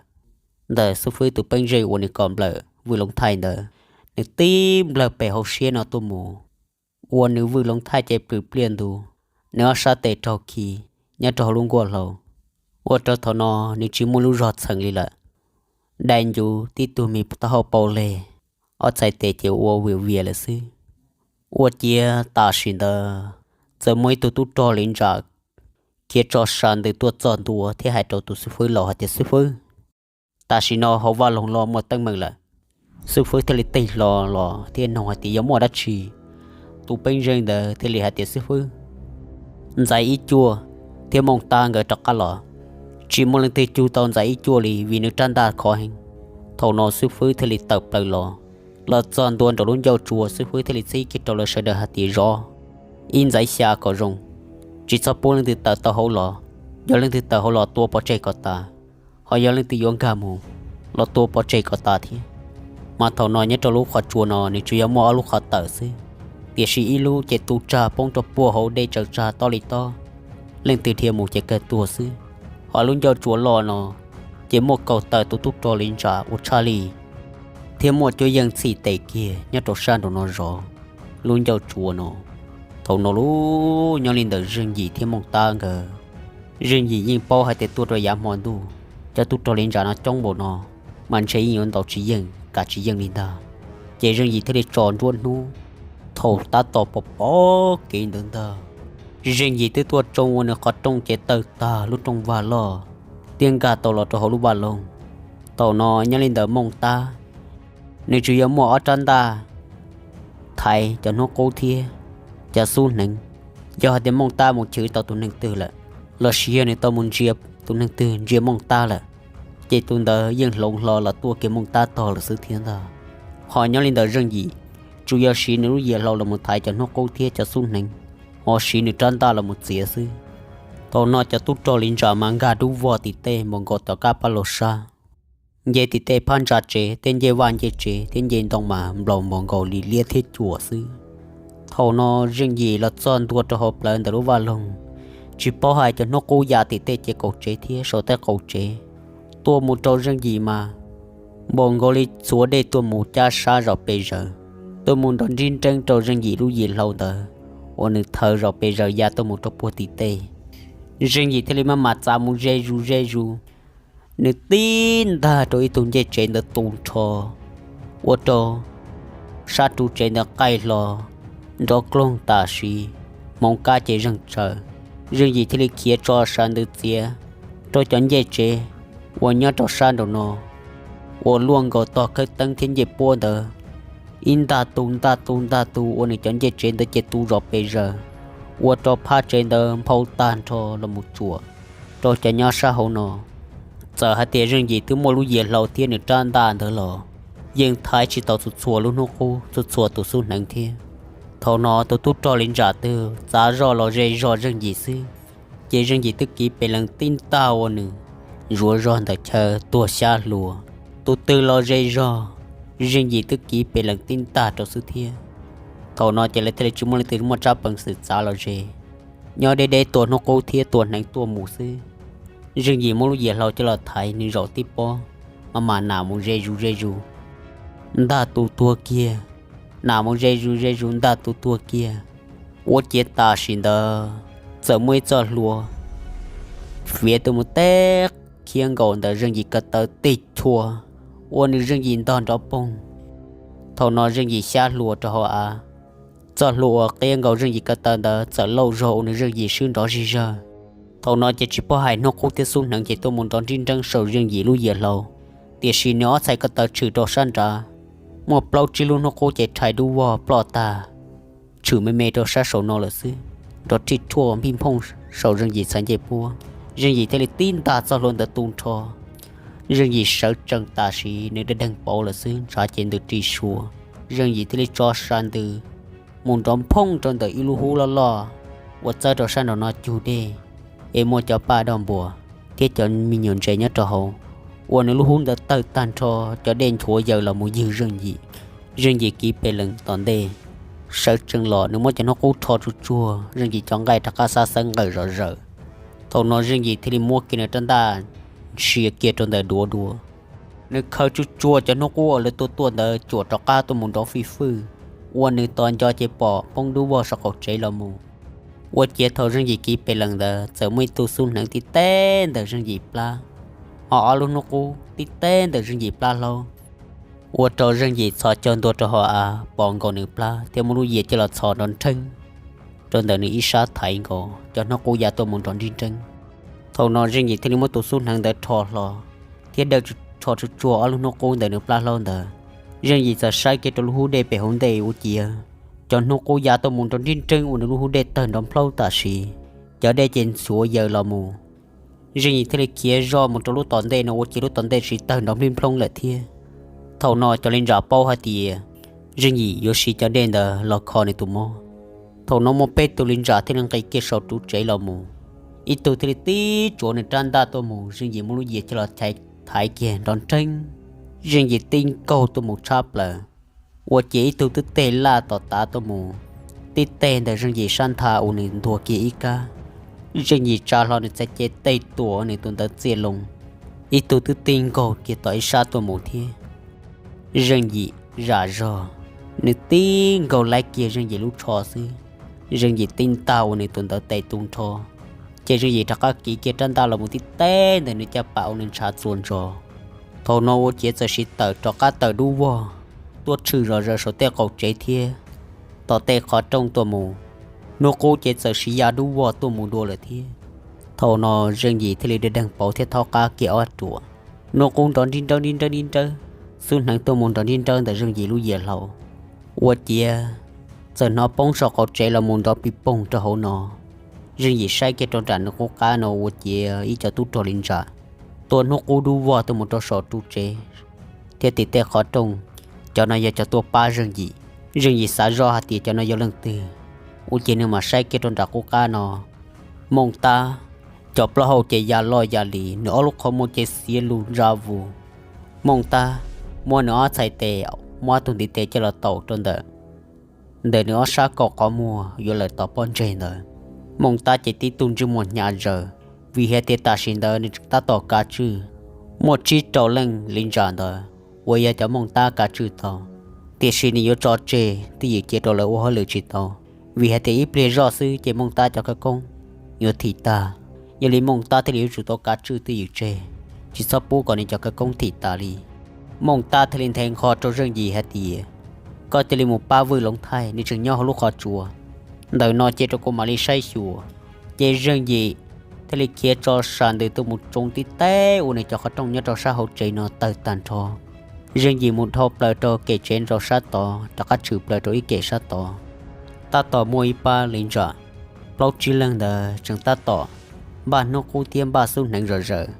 ntawm xib fwb tus peeb zeej uas nws kom nplawm Vwj Loov Thaij ntawd, nws tib nplawg pem hauv siab no tuaj mus, ua nws Vwj Loov Thaij ces plhws pliaj ntu, nws ob sab tes raug khi nyob rau hauv lub nkuaj hlau, ua rau thaum no nws tsis muaj lub zog txheem li lawm. Dai ncuv tib tug me taub hau pau leg, ob txhais tes ces ua vias vias lawm xwb. Ua ciav tam sim ntawd txawm muaj ib tug tub rog li ntsa khiav tso sa ntws tuaj txog ntua thiab hais rau tus xib fwb laus hais tias, Xib fwb, tam sim no hauv vaj loog loj muaj teeb meem lawm. Xib fwb thiaj li tej hlo los thiab nug hais tias, Yog muaj dab tsi? Tus peeb zeej ntawd thiaj li hais tias, Xib fwb, Ntxaiv Ib Cuaj thiab Mooj Tab nkawd rov qab los, tsis muaj leej twg cug tau Ntxaiv Ib Cuaj li vim nws rab ntaj khov heev. Thaum no xib fwb thiaj li tawm plaws los, los txog ntua nraum lub ncauj tsua, xib fwb thiaj li txib kiag rau lawv sawv daws hais tias, Zov ib ntxaiv xya kom zoo, tsis txhob pub leej twg tawm tau hauv los. Yog leej twg tawm hauv los tua pov tseg kom tas, ho yog leej twg yuav nkag mus los tua pov tseg kom tas thiab. Mas thaum no nyob rau lub qhov tsua no nws tsuas yog muaj ob lub qhov tawm xwb, tiam sis ib lub ces tu tsag poob rau puag hauv dej tsaws tsag tob li tob, leej twg dhia mus ces kawg tuag xwb. Ho lub ncauj tsua loj no ces muaj kaum tawm tus tub rog li ntsa ua tshaj li, thiab muaj cuab yeej txhim tes kiag nyob rau sab nraum no zov lub ncauj tsua no. Thaum no lub nyob li ntawm Zeej Yim thiab Mooj Tab nkawd, Zeej Yim yeej paub hais tias tuaj rau yav hmo ntuj, cov tub rog li ntsa no coob npaum no, mas ntshe yeej yuav ntaus tsis yeej kav tsis yeej li ntag. Ces Zeej Yim thiaj li tso nruab hnub, thaum tab tom pom pom kev ntawd ntag, Zeej Yim twb tuaj tsoo ua nws qhov rooj ces tawg tag lub rooj vag loj, thiab nkag tau los rau hauv lub vaj loog. Thaum no nyob li ntawm Mooj Tab, nws tsuas yog muaj ob rab ntaj thaiv cov hnub qub thiab cov xub hneev. Yog hais tias Mooj Tab mus chwv tau tus neeg twg lawm, los sis yog nws tau mus ntsia tus neeg twg ntsia Mooj Tab lawm, ces tus ntawd yeej hloov hlo los tuaj kiag Mooj Tab tog lawm xwb thiab ntag. Ho nyob li ntawm Zeej Yim, tsuas yog siv nws lub yias hlau los mus thaiv cov hnub qub thiab cov xub hneev, ho siv nws rab ntaj los mus txiav xwb. Thaum no cov tub rog li ntsa mas nkag dub vog tim tej npaum nkaus tom qab pab laug sab, nce tim tej phab ntsa tsev thiab nce vaj nce tsev thiab nce ntoo mas nplaum npaum nkaus li liab thiab cuam xwb. Thaum no Zeej Yim los txog ntua rau hauv plawv ntawm lub vaj loog, tsis paub hais cov hnub qub ya tim tej ces qaum tsev thiab saum tej qaum tsev, tuaj mus rau Zeej Yim mas npaum nkaus li txhuav dej tuaj mus cab sab zom pes zaws, tuaj mus nrov nrib nreeb rau Zeej Yim lub yias hlau ntawd uas nws thawv zom pes zaws ya tuaj mus rau puag tim tej. Zeej Yim thiaj li maj mam txav mus ze zus ze zus, nws tib ntag rau ib tug ncej tsev ntawd tu nrho, ua rau sab ru tsev ntawd qaij hlo nrov kloog tam sim, hmoov kab ces zeeg tsaws. Zeej Yim thiaj li khiav tso sa ntws txiav rau cov ncej tsev uas nyob rau sab nraum no, uas luaj nkaus tog khawb teeb thiab ncej puab ntawd, ib ntaj tu ntaj tu ntaj tu ua nws cov ncej tsev ntawd ces tu zom pes zaws, ua rau phab tsev ntawd nphau tag nrho los mus tsuam rau cov nyob sab hauv no. Txawm hais tias Zeej Yim twb muaj lub yias hlau thiab nws rab ntaj ntawd los yeej thaiv tsis tau txhua txhua lub hnub qub, txhua txhua tus xub hneev thiab. Thaum no tus tub rog li ntsa twg txav zoj los ze zog Zeej Yim xwb, ces Zeej Yim twb kiv pes lees tib ntaj ua nws zuav zog ntawm chaw tuag xyab hlua. Tus twg los ze zog, Zeej Yim twb kiv pes lees tib ntaj rau xwb thiab. Thaum no ces lawv thiaj li tsis muaj leej twg muaj tsab peev xwm txav los ze, nyob deb deb tua hnub qub thiab tua hneev tuaj mus xwb. Zeej Yim muab lub yias hlau coj los thaiv nws zaum tib pob, maj mam nam mus ze zus ze zus, ntag tus tuag kiag, nam mus ze zus ze zus ntag tus tuag kiag. Ua ciav tam sim ntawd txawm muaj ib txoj hlua fiav tuaj mus teb khiab nkaus ntawm Zeej Yim ko taw tig chua, ua nws Zeej Yim ntog nrov poog. Thaum no Zeej Yim xyab hlua rau hauv av, txoj hlua uas qiab nkaus Zeej Yim ko taw ntawd txawm lauj zog ua nws Zeej Yim swb nrov zig zag. Thaum no ces tsis paub hais hnub qub thiab xub hneev ces tuaj mus nrov nrib nreeb saum Zeej Yim lub yias hlau, tiam sis nws ob txhais ko taw tshwm rau sab nrad, muaj plaub tsib lub hnub qub ces rhais dub vog ploj tag, tshwm me me rau sab saum no lawm xwb, nrov rhij rhuaj npij nphooj saum Zeej Yim txhais ncej puab. Zeej Yim thiaj li tib ntag txoj hlua ntawd tu nrho. Zeej Yim sawv tsees tam sim nws dej deeg pauv lawm xwb, ntshav ces ntws ris sua. Zeej Yim thiaj li tso sa ntws mus nrov nphooj rau ntawm ib lub hub loj loj uas txawb rau sab nraum no cug dej, es muaj cov paj doj npuas thiab cov me nyuam ntses nyob rau hauv. ua nws lub hub ntawd tawg tag nrho, cov dej nchuav yaws los mus ywg Zeej Yim. Zeej Yim kiv pes lees tom ntej, sawv tsees los nws muab cov hnub qub rho tsuag tsuag, Zeej Yim cov nqaij rov qab xab xawb nqawm zom zaws. Thaum no Zeej Yim thiaj li muab kiag nws rab ntaj ntsia kiag rau ntawm duav dua. Nws khaws tsuag tsuag cov hnub qub uas lawv tua tuaj ntawd cuam rov qab tuaj mus nrov fij fwj, ua nws tos nco ces pom poob dub vog saum qaum tsev los mus. Ua ciav thaum Zeej Yim kiv pes lees ntawd txawm muaj ib tug xub hneev tib teb ntawm Zeej Yim plab, ho ob lub hnub qub tib teb ntawm Zeej Yim plab hlaub, ua rau Zeej Yim txhos caug ntua rau hauv av pos nkaus nws plab thiab muab lub yias coj los txhos nrov nrheeb rau ntawm nws ib sab thaiv nkaus cov hnub qub ya tuaj mus nrov nrib nreeb. Thaum no Zeej Yim thiaj li muab tus xub hneev ntawd rho hlo thiab dawj rho tsuag tsuag ob lub hnub qub ntawm nws plab hlaub ntawd. Zeej Yim txawm saib kiag rau lub hub dej pem hauv ntej ua ciav cov hnub qub ya tuaj mus nrov nrib nreeb ua nws lub hub dej tawg nrov nplhaub tam sim, cov dej ces ntxhuav yaws los mus. Zeej Yim thiaj li khiav zoj mus rau lub tom ntej no ua ciav lub tom ntej tsis tawg nrov nplib nplhooj lawm thiab. Thaum no cov li ntsa paub hais tias Zeej Yim yuav siv cov dej ntawd los kho nws tus mob. Thaum no muaj peb tug li ntsa thiaj li nqis kiag saum ru tsev los mus. Ib tug thiaj li tib tsuav nws rab ntaj tuaj mus, Zeej Yim muab lub yias coj los thaiv kiag nrov nrheeb. Zeej Yim tib nkaug tuaj mus tshab plaws, ua ciav ib tug twb teg laj tom tav tuaj mus, tib teg ntawm Zeej Yim sab ntha ua nws ntuag kiag ib kab. Zeej Yim tsa hlo nws txhais cev tes tuam nws tus ntawd txiaj loo, ib tug twb tib nkaug kiag tom ib sab tuaj mus thiab. Zeej Yim zam zog, nws tib nkaug laib kiag Zeej Yim lub tsho xwb, Zeej Yim tib ntag ua nws tus ntawd tes tu nrho, ces Zeej Yim rov qab kiv kiag rab ntaj los mus tib teg ntawm nws caj pas ua nws ntshav txuas ntsos. Thaum no ua ciav txawm siv tawm rov qab tawm dub vog tuaj tshwm zom zaws saum tej qaum tsev thiab tom tej qhov rooj tuaj mus. Hnub qub ces txawm siv ya dub vog tuaj mus dua lawm thiab. Thaum no Zeej Yim thiaj li deeg pauv thiab thaub qab kiag ob ruam. Hnub qub nrov nrib nrawb nrib nrawb nrib nrawb, xub hneev tuaj mus nrov nrib nrawb ntawm Zeej Yim lub yias hlau. Ua ciav txawm hnov poob saum qaum tsev los mus nrov pis poog rau hauv no. Zeej Yim saib kiag rau nram nws qub qab no ua ciav ib co tub rog li ntsa tua hnub qub dub vog tuaj mus rau saum ru tsev thiab tim tej qhov rooj. Cov no yog cov tuaj pab Zeej Yim. Zeej Yim xav zoj hais tias cov no yog leej twg, ua ciav nws mam saib kiag rau nram qub qab no. Mooj Tab, cov plaub hau ces ya loj ya li, nws ob lub qhov muag ces xiav lus ntsa vus. Mooj Tab muab nws ob txhais tes, muab ob tug ntiv tes coj los taum rau ntawm ntawm nws ob sab kaum qhov muag yuav lawm tom pob ntseg ntawd. Mooj Tab ces tib tug ntsej muag hnyav zaws, vim hais tias tam sim ntawd nws tseem tab tom kav tswj. Muaj tsib rau leej li ntsa ntawd uas yog cov Mooj Tab kav tswj tau, tiam sis nws yuav tso tseg twj ywm cia rau lawv ua hauj lwm tsis tau, vim hais tias ib pliag zoj xwb ces Mooj Tab cov khawv koob yuav thim tag. Yog li Mooj Tab thiaj li yuav tsum tau kav tswj twj ywm tseg, tsis txhob pub kom nws cov khawv koob thim tas li. Mooj Tab thiaj li nthe nqho rau Zeej Yim hais tias, koj cia li mus pab Vwj Loov Thaij, nws tseem nyob hauv lub qhov tsua ntawm no, cia rau kuv mam li saib xyuas. Ces Zeej Yim thiaj li khiav tso sam ntws tuaj mus tsoo tib teg ua nws cov qhov rooj nyob rau sab hauv tsev no tawg tag nrho. Zeej Yim mus dhau plaws rau kem tsev rau sab tod, rov qab tshwm plaws rau ib kem sab tod. Tab tom muaj ib pab li ntsa plaub tsib leeg ntawd tseem tab tom npaj hnub qub thiab npaj xub hneev zom zaws.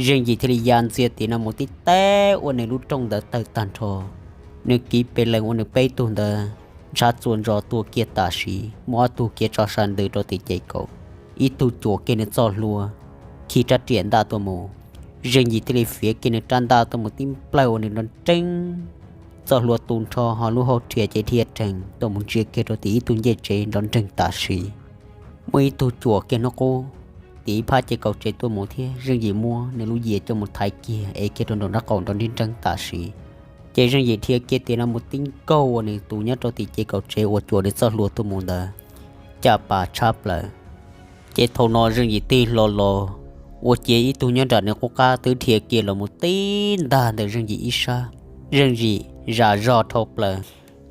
Zeej Yim thiaj li ya ntxias tim no mus tib teg ua nws lub rooj ntawd tawg tag nrho. Nws kiv pes lees ua nws peb tug ntawd ntshav txuas ntsos tua kiag tam sim, muaj ob tug khiav tso sam ntws rau tim ces kaum, ib tug cuam kiag nws txoj hlua khi rab riam ntaj tuaj mus. Zeej Yim thiaj li fiav kiag nws rab ntaj tuaj mus tib nplawg ua nws nrov nreeb, txoj hlua tu nrho ho lub hau rhia ces dhia rhees tuaj mus ntsia kiag rau tim ib tug ncej tsev nrov nreeg tam sim. Muaj ib tug cuam kiag hnub qub tim ib phab ces kaum tsev tuaj mus thiab Zeej Yim muab nws lub yias coj mus thaiv kiag ev kiag rau nraum nraub qaum nrov nrib nreeb tam sim. Ces Zeej Yim dhia kiag tim no mus tib nkaug ua nws tus nyob rau tim ces kaum tsev uas cuam nws txoj hlua tuaj mus ntawd caj pas tshab plaws. Ces thaum no Zeej Yim tig hlo los, ua ciav ib tug nyob nram nws qub qab twb dhia kiag los mus tib ntag ntawm Zeej Yim ib sab. Zeej Yim zam zog dhau plaws,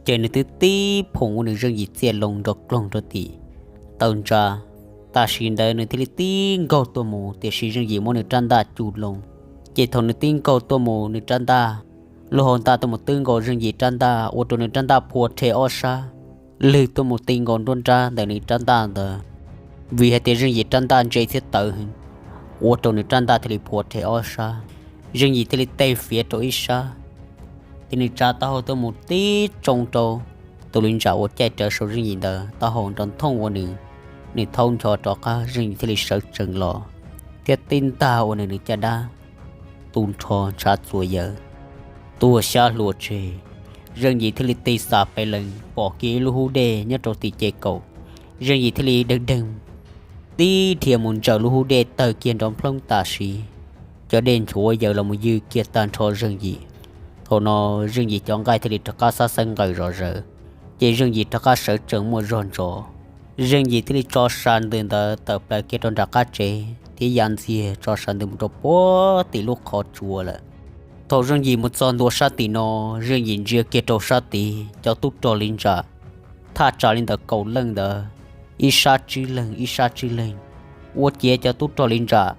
ces nws twb tib phoom ua nws Zeej Yim txiaj loo nrov kloog rau tim taw ntsa. Tam sim ntawd nws thiaj li tib nkaug tuaj mus, tiam sis Zeej Yim muab nws rab ntaj cug loo. Ces thaum nws tib nkaug tuaj mus, nws rab ntaj, lub hau ntaj tuaj mus twb nkaus Zeej Yim rab ntaj, ua rau nws rab ntaj phua rhe ob sab, lwg tuaj mus ti nkaus nruab nrab ntawm nws rab ntaj ntawd. Vim hais tias Zeej Yim rab ntaj ntse thiab tawv heev, ua rau nws rab ntaj thiaj li phua rhe ob sab. Zeej Yim thiaj li tej fiav rau ib sab, ces nws tsa taub hau tuaj mus tib tsoo rau tus li ntsa uas caij rawv saum Zeej Yim ntawd taub hau nrov nthooj ua nws, nws thaub ncho rov qab, Zeej Yim thiaj li sawv tsees los thiab tib ntag ua nws nws caj dab. tu nrho ntshav txuas yawm, tuag xyab hlua tseg. Zeej Yim thiaj li tig xav pes lees pom kiag ib lub hub dej nyob rau tim ces kaum. Zeej Yim thiaj li deeg deeg tib dhia mus ntsaws lub hub dej tawg kiag nrov nplhooj tam sim, cov dej nchuav yawm los mus ywg kiag tag nrho Zeej Yim. Thaum no Zeej Yim cov nqaij thiaj li rov qab xab xeeb nqaws zom zaws, ces Zeej Yim rov qab sawv tsees muaj zog ntsos. Zeej Yim thiaj li tso sas ntws ntawd tawm plaws kiag rau nram qab tsev thiab ya ntxiag tso sas ntws mus rau puag tim lub qhov tsua lawm. Thaum Zeej Yim mus txog ntua sab tim no, Zeej Yim ntsia kiag rau sab tid cov tub rog li ntsam thaj tsam li ntawm kaum leej ntawd, ib sab tsib leeg ib sab tsib leeg, ua ciav cov tub rog li ntsam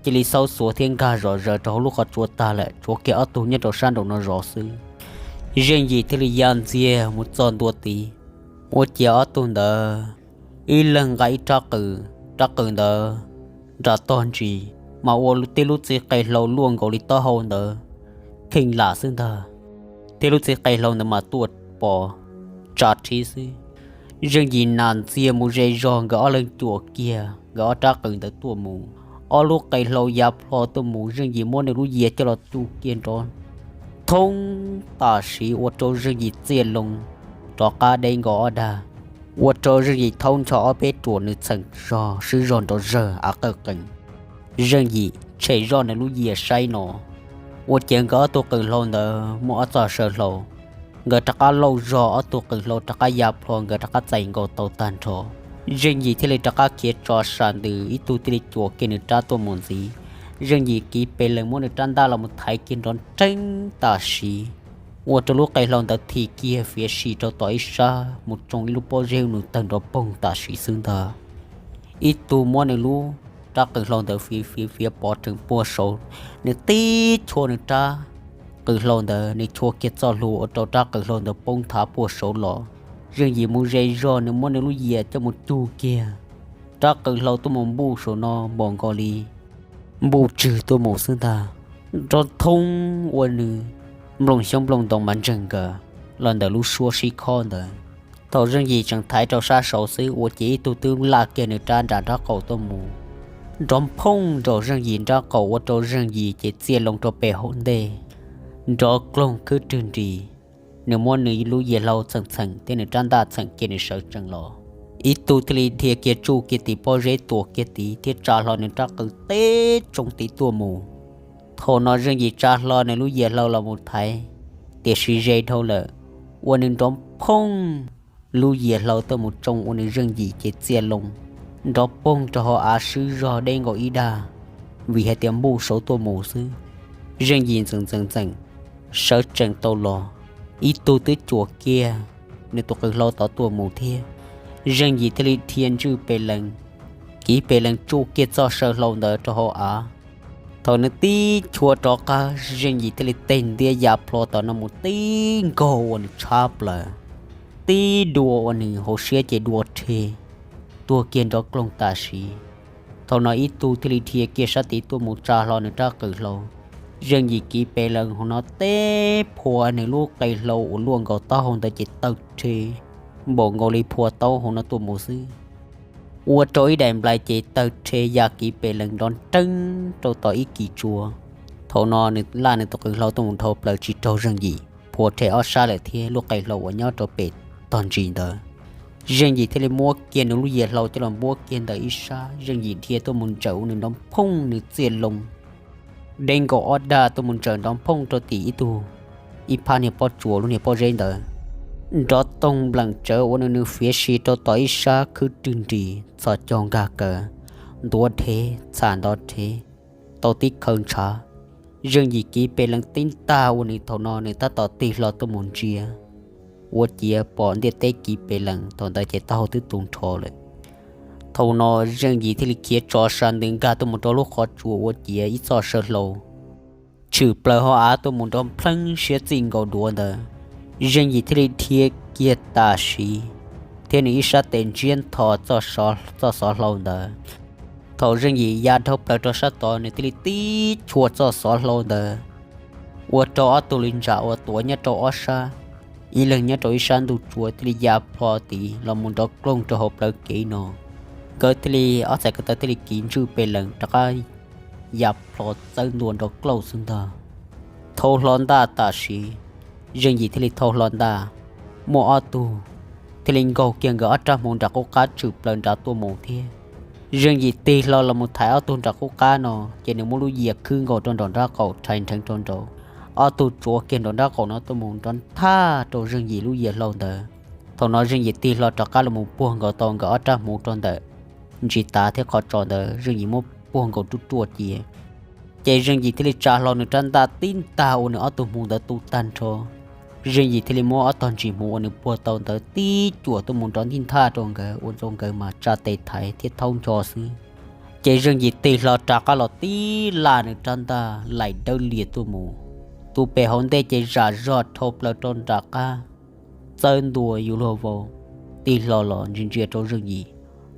cia li xaub xuav thiab nkag zom zaws rau hauv lub qhov tsua tag lawm, tshuav kiag ob tug nyob rau sab nraum no zov xwb. Zeej Yim thiaj li ya ntxiag mus txog ntua tid, ua ciav ob tug ntawd ib leeg nqa ib rab qws, rab qws ntawd nram tog ntsis mas ua tej lub txiv qe hlau luaj nkaus li taub hau ntawd kheej lam xwb ntag, thiab lub txiv qe hlau ntawd mas tuaj pom tsa rhib xwb. Zeej Yim nas ntxiag mus ze zog, nkawd ob leeg cuam kiag nkawd ob rab qws ntawd tuaj mus, ob lub qe hlau ya plho tuaj mus, Zeej Yim muab nws lub yias coj los tu kiag nrov thoob tam sim ua rau Zeej Yim txiaj loo rov qab deb nkaus ob dag, ua rau Zeej Yim thaub ncho ob peb ruam, nws txheem zog swb zog nrov zawg av qawj qees. Zeej Yim tshem zoj nws lub yias saib no, ua ciav nkawd ob tug qws hlau ntawd muaj ob txoj saw hlau, nkawd rov qab lauj zog, ob tug qws hlau rov qab ya plho, nkawd rov qab txais nkaus tau tag nrho. Zeej Yim thiaj li rov qab khiav tso sas ntws, ib tug thiaj li cuam kiag nws rab tuaj mus ntxiv. Zeej Yim kiv pes lees muab nws rab ntaj los mus thaiv kiag nrov nreeb tam sim, ua rau lub qe hlau ntawd thim kiag fiav si rau tom ib sab mus tsoo ib lub pob zeb ua nws tawg nrov poog tam sim xwb ntag. Ib tug muab nws lub rab qws hlau ntawd fiav fiav fiav pov rhees puag saud, nws tib chua nws rab qws hlau ntawd, nws chua kiag txoj hlua ua rau rab qws hlau ntawd poob thav puag saud los. Zeej Yim mus ze zog, nws muab nws lub yias coj mus cug kiag rab qws hlau tuaj mus npuj saum no npaum nkaus li npuj tswg tuaj mus xwb ntag. Nrov thoob ua nws nplooj xyoob nplooj ntoo mas ntseeg nkaws los ntawm lub suab sib khob ntawd. Thaum Zeej Yim tseem thaiv rau sab saud xwb, ua ciav ib tug twb laj kiag nws rab nram nraub qaum tuaj mus nrov phooj rau Zeej Yim nraub qaum, ua rau Zeej Yim ces txiaj loo rau pem hauv ntej, nrov kloog khwb rwg nris. Nws muab nws lub yias hlau txheem txheem thiab nws rab ntaj txheem kiag nws sawv tsees los. Ib tug thiaj li dhia kiag tsuj kiag tim pob zeb tuam kiag tid thiab tsa hlo nws rab qws teb tsoo tid tuaj mus. Thaum no Zeej Yim tsa hlo nws lub yias hlau los mus thaiv, tiam sis ze dhau lawm, ua nws nrov phooj, lub yias hlau tuaj mus tsoo ua nws Zeej Yim ces txiaj loo nrov poog rau hauv av swb zog deb nkaus ib dag, vim hais tias npuj saud tuaj mus xwb. Zeej Yim ntxeem ntxeem ntxeem sawv tsees tau los, ib tug twb cuam kiag nws tus qws hlau tod tuaj mus thiab. Zeej Yim thiaj li dhia ntswj pes lees, kiv pes lees tsuj kiag txoj saw hlau ntawd rau hauv av. Thaum nws tib chua rov qab, Zeej Yim thiaj li teg ntiab ya plho tom no mus tib nkaug ua nws tshab plaws, tib dua ua nws hauv siab ces dua rhe, tuag kiag nrov kloog tam sim. Thaum no ib tug thiaj li dhia kiag sab tid tuaj mus tsa hlo nws rab qws hlau. Zeej Yim kiv pes lees hauv no teb phua nws lub qe hlau uas luaj nkaus taub hau ntawd ces tawg rhe npaum nkaus li phua taub hau no tuaj mus xwb, ua rau ib daim nplais ces tawg rhe ya kiv pes lees nrov nreeb rau tom ib kis tsua. Thaum no nws laj nws tus qws hlau tuaj mus dhau plaws tsis raug Zeej Yim, phua rhe ob sab lawm thiab lub qe hlau uas nyob rau pem tog ntsis ntawd. Zeej Yim thiaj li muab kiag nws lub yias hlau coj los npuab kiag ntawm ib sab, Zeej Yim dhia tuaj mus ntsaws ua nws nrov phooj nws txiaj loo deb nkaus ob dag tuaj mus ntsaws nrov phooj rau tim ib tug, ib phab niag pob tsuas lub niag pob zeb ntawd. Nrov toog npleem tsawv ua nws nws fiav si rau tom ib sab khwb rwg nris txhos caug nkag kaws, ntuav dhev txham nto dhev, tau tib khaw ntshav. Zeej Yim kiv pes lees tib ntag ua nws thaum no nws tab tom tig hlo tuaj mus ntsia, ua ciav pom ntiaj teb kiv pes lees thaum ntawd ces taub hau twb tu nrho lawm. Thaum no Zeej Yim thiaj li khiav tso sas ntws nkag tuaj mus rau lub qhov tsua ua ciav ib txoj saw hlau tshwm plaws hauv av tuaj mus nrov npleeb siab txij nkaus duav ntawd. Zeej Yim thiaj li dhia kiag tam sim thiab nws ib sab tes ntsiab ntho txoj xov hlau ntawd. Thaum Zeej Yim ya dhau plaws rau sab tod nws thiaj li tib chua txoj xov hlau ntawd, ua rau ob tug li ntsam uas tuav nyob rau ob sab, ib leeg nyob rau ib sab ntug tsua thiaj li ya plho tid los mus nrov kloog rau hauv plawv kev no. Nkawd thiaj li ob txhais ko taw thiaj li kiv ntswj pes lees rov qab ya plho txawb ntua nrov klauj xwb ntag. Thau hlo ntaj tam sim, Zeej Yim thiaj li thau hlo ntaj, muaj ob tug thiaj li nkaug kiag nkawd ob rab hmuv nram qub qab tshwm plaws nrad tuaj mus thiab. Zeej Yim tig hlo los mus thaiv ob tug nram qub qab no, ces nws muab lub yias khwb nkaus rau nraum nraub qaum rhais nrheev rau nraud. Ob tug tsuav kiag nraum nraub qaum no tuaj mus nrov nthaj rau Zeej Yim lub yias hlau ntawd. Thaum no Zeej Yim tig hlo rov qab los mus puag nkaus tau nkawd ob rab hmuv rau ntawm ntsis tav thiab qhov tsos ntawd, Zeej Yim muab puag nkaus ruaj ruaj cia. Ces Zeej Yim thiaj li tsa hlo nws rab ntaj tib ntag ua nws ob tug hmuv ntawd tu tag nrho. Zeej Yim thiaj li muab ob tog ntsis hmuv uas nws puag tau ntawd tib cuam tuaj mus nrov ntij nthaj rau nkawd ua rau nkawd mas tsa tes thaiv thiab thaub ncho xwb. Ces Zeej Yim tig hlo rov qab los tib laj nws rab ntaj laim dawb lias tuaj mus. Tus pem hauv ntej ces zam zog dhau plaws rau nram qab, txawb ntua yuav luag vau, tig hlo los ntsia ntsia rau Zeej Yim.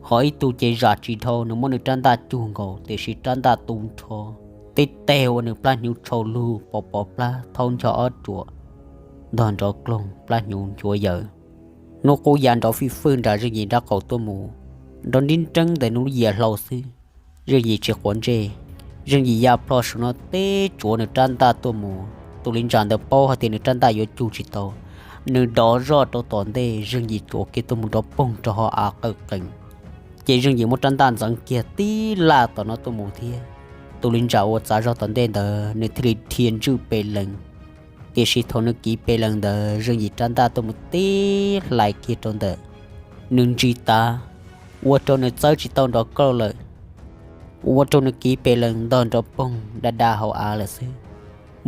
Ho ib tug ces zam tsis dhau, nws muab nws rab ntaj cug nkaus tiam sis rab ntaj tu nrho, tib teg ua nws plab hnyuv tshau lug pov pov plab thaub ncho ob ruam ntog nrov kloog plab hnyuv nchuav yaws. Hnub qub ya nrov fij fwj nram Zeej Yim nraub qaum tuaj mus, nrov nrib nreeb ntawm nws lub yias hlau xwb. Zeej Yim tsis quav ntsej, Zeej Yim ya plho saum no tib tsuav nws rab ntaj tuaj mus. Tus li ntsa ntawd paub hais tias nws rab ntaj yuav cug tsis tau, nws dov zoj rau tom ntej, Zeej Yim tsuav kiag tuaj mus nrov poog rau hauv av qawj qees. Ces Zeej Yim muab rab ntaj ntxeev kiag tib laj tom no tuaj mus thiab. Tus li ntsa uas txav zog tom ntej ntawd nws thiaj li dhia ntswj pes lees. Tiam sis thaum nws kiv pes lees ntawd Zeej Yim rab ntaj tuaj mus tib hlais kiag rau ntawm nws ntsis tav, ua rau nws txawb tsis tau nrov kauj lawm, ua rau nws kiv pes lees ntog nrov poog da da hauv av lawm xwb.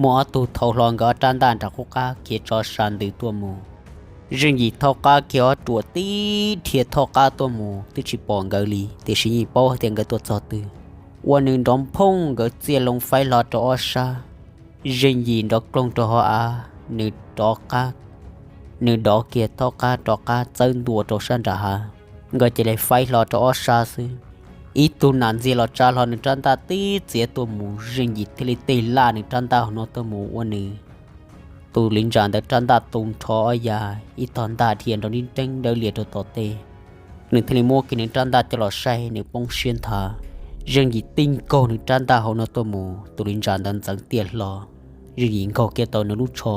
Muaj ob tug thau hlo nkawd ob rab ntaj nram qub qab khiav tso sa ntws tuaj mus. Zeej Yim thaub qab kiag ob ruam tib dhia thaub qab tuaj mus twb tsis pom nkawd li, tiam sis yeej paub hais tias nkawd tuaj txog twg. Ua nws nrov nphooj nkawd txiaj loo faib hlo rau ob sab. Zeej Yim nrov kloog rau hauv av, nws rov qab, nws dov kiag thaub qab rov qab txawb ntua rau sab nram hav. Nkawd cia li faib hlo rau ob sab xwb. Ib tug nam ntxiag los tsa hlo nws rab ntaj tib txiav tuaj mus, Zeej Yim thiaj li tig laj nws rab ntaj hauv no tuaj mus ua nws tus li ntsa ntawd rab ntaj tu nrho ob ya, ib tog ntaj dhia nrov nrib nreeb dawb lias rau tom tej. Nws thiaj li muab kiag nws rab ntaj coj los saib, nws poob siab nthav. Zeej Yim tib nkaug nws rab ntaj hauv no tuaj mus, tus li ntsa ntawd ntxeev tiaj hlo, Zeej Yim nkaug kiag tau nws lub tsho.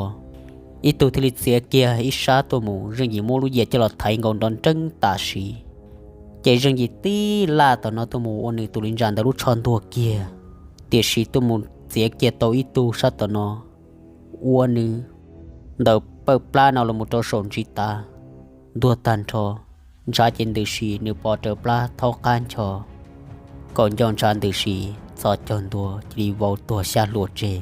Ib tug thiaj li txiav kiag ib sab tuaj mus, Zeej Yim muab lub yias coj los thaiv nkaus nrov nreeb tam sim. Ces Zeej Yim tib laj tom no tuaj mus ua nws tus li ntsa ntawd lub tsho ntuag kiag, tiam sis tuaj mus txiav kiag tau ib tug sab tom no, ua nws ntawm pawj plab no los mus rau saum ntsis tav, ntuag tag nrho, ntshav ces ntws si, nws pos raws plab thaub qab ncho, kaum ncauj ntshav ntws si, txhos caug ntua cia li vau tuag xyab hlua tseg.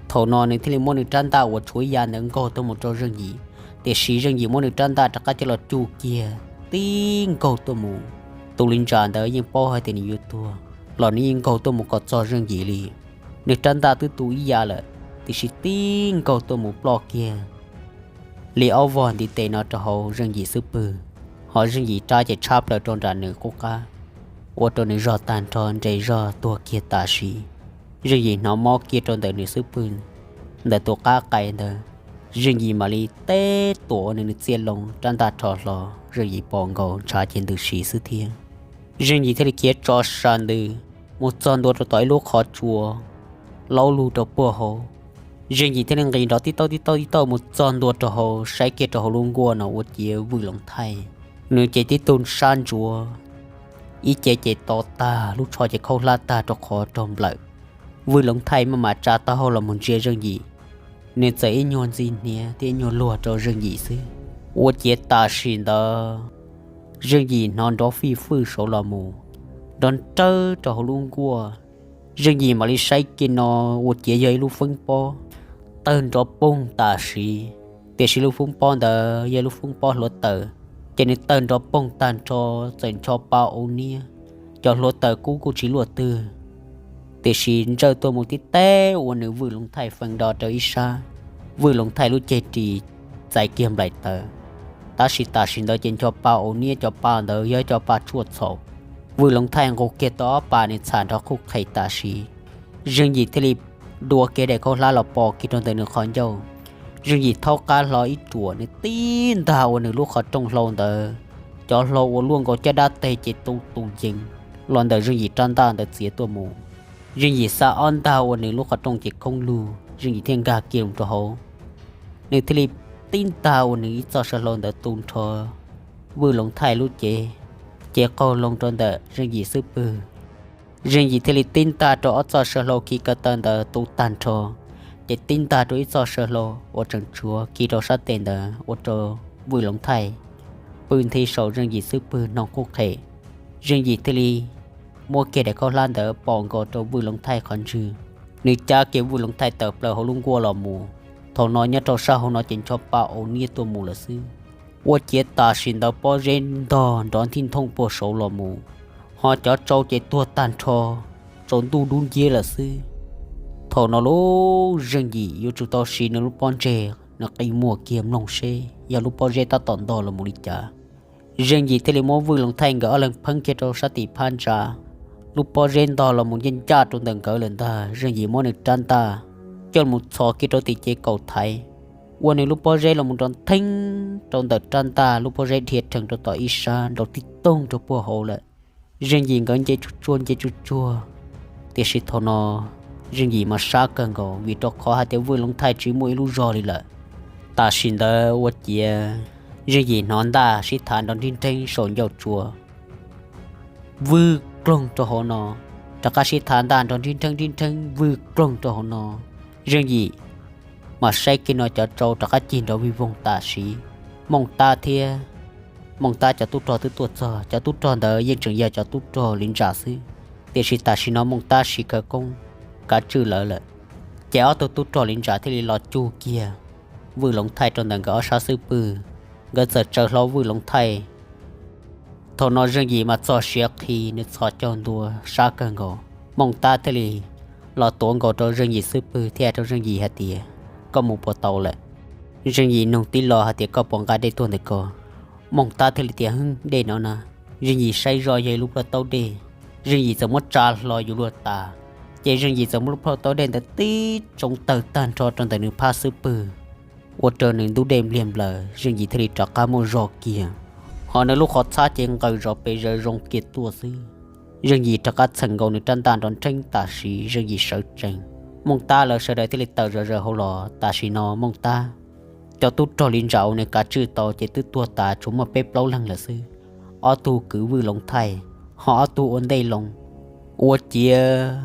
Thaum no nws thiaj li muab nws rab ntaj uas tshuav ib ya ntawd nkaug tuaj mus rau Zeej Yim, tiam sis Zeej Yim muab nws rab ntaj rov qab coj los cug kiag tib nkaug tuaj mus. Tus li ntsa ntawd yeej paub hais tias nws yuav tuag los nws yeej nkaug tuaj mus kom txog Zeej Yim li. Nws rab ntaj twb tu ib ya lawm, tiam sis tib nkaug tuaj mus ploj kiag li ob vog ntiv tes no rau hauv Zeej Yim xub pwg, ho Zeej Yim rab ces tshab plaws rau nram nws qub qab, ua rau nws zog tag nrho nres zog tuag kiag tam sim. Zeej Yim hnov mob kiag rau ntawm nws xub pwg, ntawm tus qab qais ntawd. Zeej Yim mam li teb tuam ua nws nws txiaj loo, rab ntaj rho hlo, Zeej Yim pos nkaus ntshav ces ntws si xwb thiab. Zeej Yim thiaj li khiav tso sa ntws mus txog ntua rau tom ib lub qhov tsua laub lug rau puag hauv. Zeej Yim thiaj li nqis nrov tib taug tib taug tib taug mus txog ntua rau hauv, saib kiag rau hauv lub nkuaj no ua ciav Vwj Loov Thaij. Nws ces tib tug sab ntsuav, ib ce ces to tag, lub tsho ces khaub hlab tag rau qhov raug nplawm. Vwj Loov Thaij maj mam tsa taub hau los mus ntsia Zeej Yim, nws txawm ib nyuag ntxi hniav thiab ib nyuag luag rau Zeej Yim xwb. Ua ciav tam sim ntawd Zeej Yim hnov nrov fij fwj saud los mus, nrov nrawb rau hauv lub nkuaj. Zeej Yim mam li saib kiag no, ua ciav yog ib lub feeb pob tawg nrov poog tam sim, tiam sis lub feeb pob ntawd yog lub feeb pob hluav taws, ces nws tawg nrov poog tag nrho, txawm ncho pa ua niab, cov hluav taws kub kuj tsis luaj twg. Tiam sis ntsawj tuaj mus tib teb ua nws Vwj Loov Thaij feem do rau ib sab, Vwj Loov Thaij lub ceg ris txais kiag nplaim taws. Tab sis tam sim ntawd ces ncho pa ua niab, cov pa ntawd yog cov pa tshuaj txhaum. Vwj Loov Thaij nqus kiag tau ob pas nws txham nrov qhuj qhem tam sim, Zeej Yim thiaj li dua kiag daim khaub hlab los pos kiag rau ntawm nws qhov ncauj. Zeej Yim thaub qab hlo ib ruam, nws tib ntag ua nws lub qhov rooj hlau ntawd, cov hlau uas luaj nkaus caj dab teg ces tu tus yees los ntawm Zeej Yim rab ntaj ntawd txiav tuaj mus. Zeej Yim xa ob ntag ua nws lub qhov rooj ces khoob lug, Zeej Yim thiaj nkag kiag los rau hauv. Nws thiaj li tib ntag ua nws ib txoj saw hlau ntawd tu nrho Vwj Loov Thaij lub cev, ces qaug loo rau ntawm Zeej Yim xub pwg. Zeej Yim thiaj li tib ntag rau ob txoj saw hlau khi ko taw ntawd tu tag nrho, ces tib ntag rau ib txoj saw hlau uas tseem tshuav khi rau sab tes ntawd ua rau Vwj Loov Thaij pw nthi saum Zeej Yim xub pwg noo qub qhem. Zeej Yim thiaj li muab kiag daim khaub hlab ntawd pom nkaus rau Vwj Loov Thaij qhov ntswg. Nws cab kiag Vwj Loov Thaij tawm plaws hauv lub nkuaj los mus. Thaum no nyob rau sab hauv no ces ncho pa au niab tuaj mus lawm xwb. Ua ciav tam sim ntawd pob zeb ntog nrov nthij nthoob puag saud los mus, ho cov tsau ces tuag tag nrho, tsaus ntuj dub nciab lawm xwb. Thaum no lub Zeej Yim yuav tsum tau siv nws lub pob ntseg nws qi muag kiag mloog seb yog lub pob zeb tab tom ntog los mus li cas. Zeej Yim thiaj li muab Vwj Loov Thaij nkawd ob leeg pheeb kiag rau sab tim phab ntsa. Lub pob zeb ntog los mus ncaj ncaj rau ntawm nkawd lawm ntag. Zeej Yim muab nws rab ntaj coj mus txhos kiag rau tim cev kaum thaiv, ua nws lub pob zeb los mus nrov ntheeb rau ntawm rab ntaj, lub pob zeb dhia rhees rau tom ib sab nrov tib toog rau puag hauv lawm. Zeej Yim nkawd nce tsuj tsuag nce tsuj tsuag, tiam sis thaum no Zeej Yim mas sab kawg nkaus vim rau qhov hais tias Vwj Loov Thaij tsis muaj ib lub zog li lawm. Tam sim ntawd ua ciav Zeej Yim hnov ntaj sib thav nrov nrib nreeb saum ncauj tsua, vwj kloog rau hauv no, rov qab sib thav ntaj nrov nrib nreeb nrib nreeb vwj kloog rau hauv no. Zeej Yim mas saib kiag no cov tsau rov qab cig nrov vij voog tam sim. Mooj Tab thiab Mooj Tab cov tub rog twb tuaj txog, cov tub rog ntawd yeej tseem yog cov tub rog li ntsa xwb, tiam sis tam sim no Mooj Tab siv khawv koob kav tswj lawv lawm. Ces ob tug tub rog li ntsa thiaj li los cug kiag Vwj Loov Thaij rau ntawm nkawd ob sab xub pwg, nkawd txawm tsaws hlo Vwj Loov Thaij. Thaum no Zeej Yim mas txog siav qhi, nws txhos caug ntua sab kawg nkaus. Mooj Tab thiaj li los tuav nkaus rau Zeej Yim xub pwg thiab hais rau Zeej Yim hais tias, koj mus puas tau lawm? Zeej Yim nug tib lo hais tias, koj puas nqa dej tuaj ntawm ko? Mooj Tab thiaj li tias, hwb, dej no na. Zeej Yim saib zoj yog ib lub plawv taub dej. Zeej Yim txawm muab tsa hlo yuav luag tas, ces Zeej Yim txawm muab lub plawv taub dej ntawd tib tsoov tawg tag nrho rau ntawm nws phab xub pwg, ua rau nws ntub dej npliag nplaws, Zeej Yim thiaj li rov qab muaj zog kiag. Ho nws lub qhov txhab ces nqaws zov pes zaws zoo kiag tuaj xwb. Zeej Yim rov qab txheem nkaus nws rab ntaj nrov nrheeb tam sim Zeej Yim sawv tsees. Mooj Tab lawv sawv daws thiaj li tawm zom zaws hauv los. Tam sim no Mooj Tab cov tub rog li ntsa uas nws kav tswj tau ces twb tuag tas tsuas muaj peb plaub leeg lawm xwb, ob tug kwv Vwj Loov Thaij, ho ob tug ua ntej loo. Ua ciav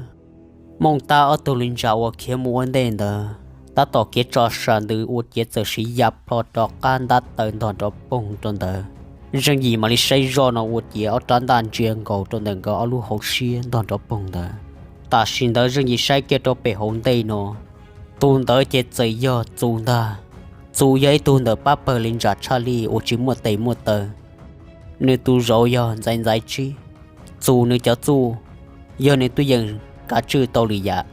Mooj Tab ob tug li ntsa uas khiav mus ua ntej ntawd tab tom khiav tso sam ntws ua ciav txawm siv ya plho rov qab ntab taw ntog nrov poog rau ntawd. Zeej Yim mam li saib zoj no ua ciav ob rab ntaj ntsia nkaus rau ntawm nkawd ob lub hauv siab ntog nrov poog ntawd. Tam sim ntawd Zeej Yim saib kiag rau pem hauv ntej no, tus ntawd ces txawm yog Txus ntag. Txus yog ib tug ntawm pab pawg li ntsa tshaj lij uas tsis muaj tes muaj taw. Nws tus zauv yog Ntxaiv Ntxaiv Tsib. Txus nws cov txuj yog nws tuaj yeem kav tswj tau lwm yam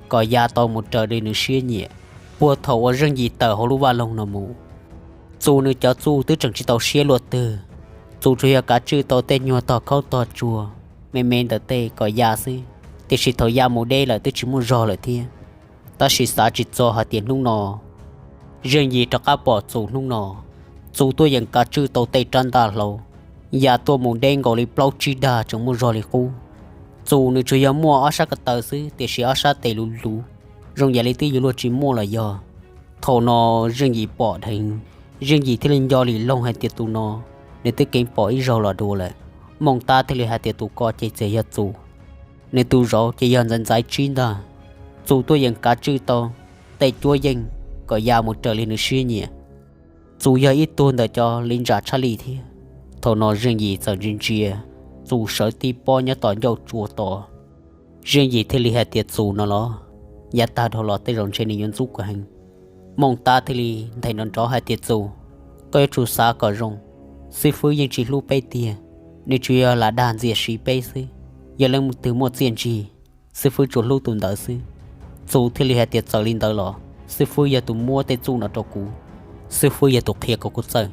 kom ya tau mus raws li nws siab nyiam. Puag thaum uas Zeej Yim tawm hauv lub vaj loog no mus, Txus nws cov txuj twb tseem tsis tau siab luaj twg. Txus tsuas yog kav tswj tau tej nyuag tog khaub tog tsuag me me ntawm tej kom ya xwb, tiam sis thaum ya mus deb lawm twb tsis muaj zog lawm thiab. Tab sis xav tsis txog hais tias hnub no Zeej Yim rov qab pom Txus hnub no, Txus tuaj yeem kav tswj tau tej rab ntaj hlau, ya tuaj mus deb nkaus li plaub tsib dag tseem muaj zog li qub. Txus nws tsuas yog muaj ob sab ko taw xwb, tiam sis ob sab tes luv luv, zoo yam li twb yuav luag tsis muaj los yog. Thaum no Zeej Yim pom dheev, Zeej Yim thiaj li nco li loog hais tias tus no nws twb keev pom ib zaug los dua lawm. Mooj Tab thiaj li hais tias tus ko ces txawm yog Txus, nws tus zauv ces yog Ntxaiv Ntxaiv Tsib ntag. Txus tuaj yeem kav tswj tau tej cuab yeej kom ya mus raws li nws siab nyiam. Txus yog ib tug ntawm cov li ntsa tshaj lij thiab. Thaum no Zeej Yim txawm ntsia ntsia Txus sawv tib pob nyob tom ncauj tsua tod. Zeej Yim thiaj li hais tias, Txus no los, yav tag dhau los tej zaum ntshe nws yuav ntxub kuv heev. Mooj Tab thiaj li nthe nrov nrov hais tias, Txus, koj yuav tsum xav kom zoo, xib fwb yeej tsis hlub peb tiag, nws tsuas yog lam dag ntxias siv peb xwb. Yog leej twg muaj txiaj ntsig, xib fwb tsuas hlub tus ntawd xwb. Txus thiaj li hais tias, Txawm li ntawd los xib fwb yog tus muab tej txuj no rau kuv, xib fwb yog tus qhia kom kuv txawj.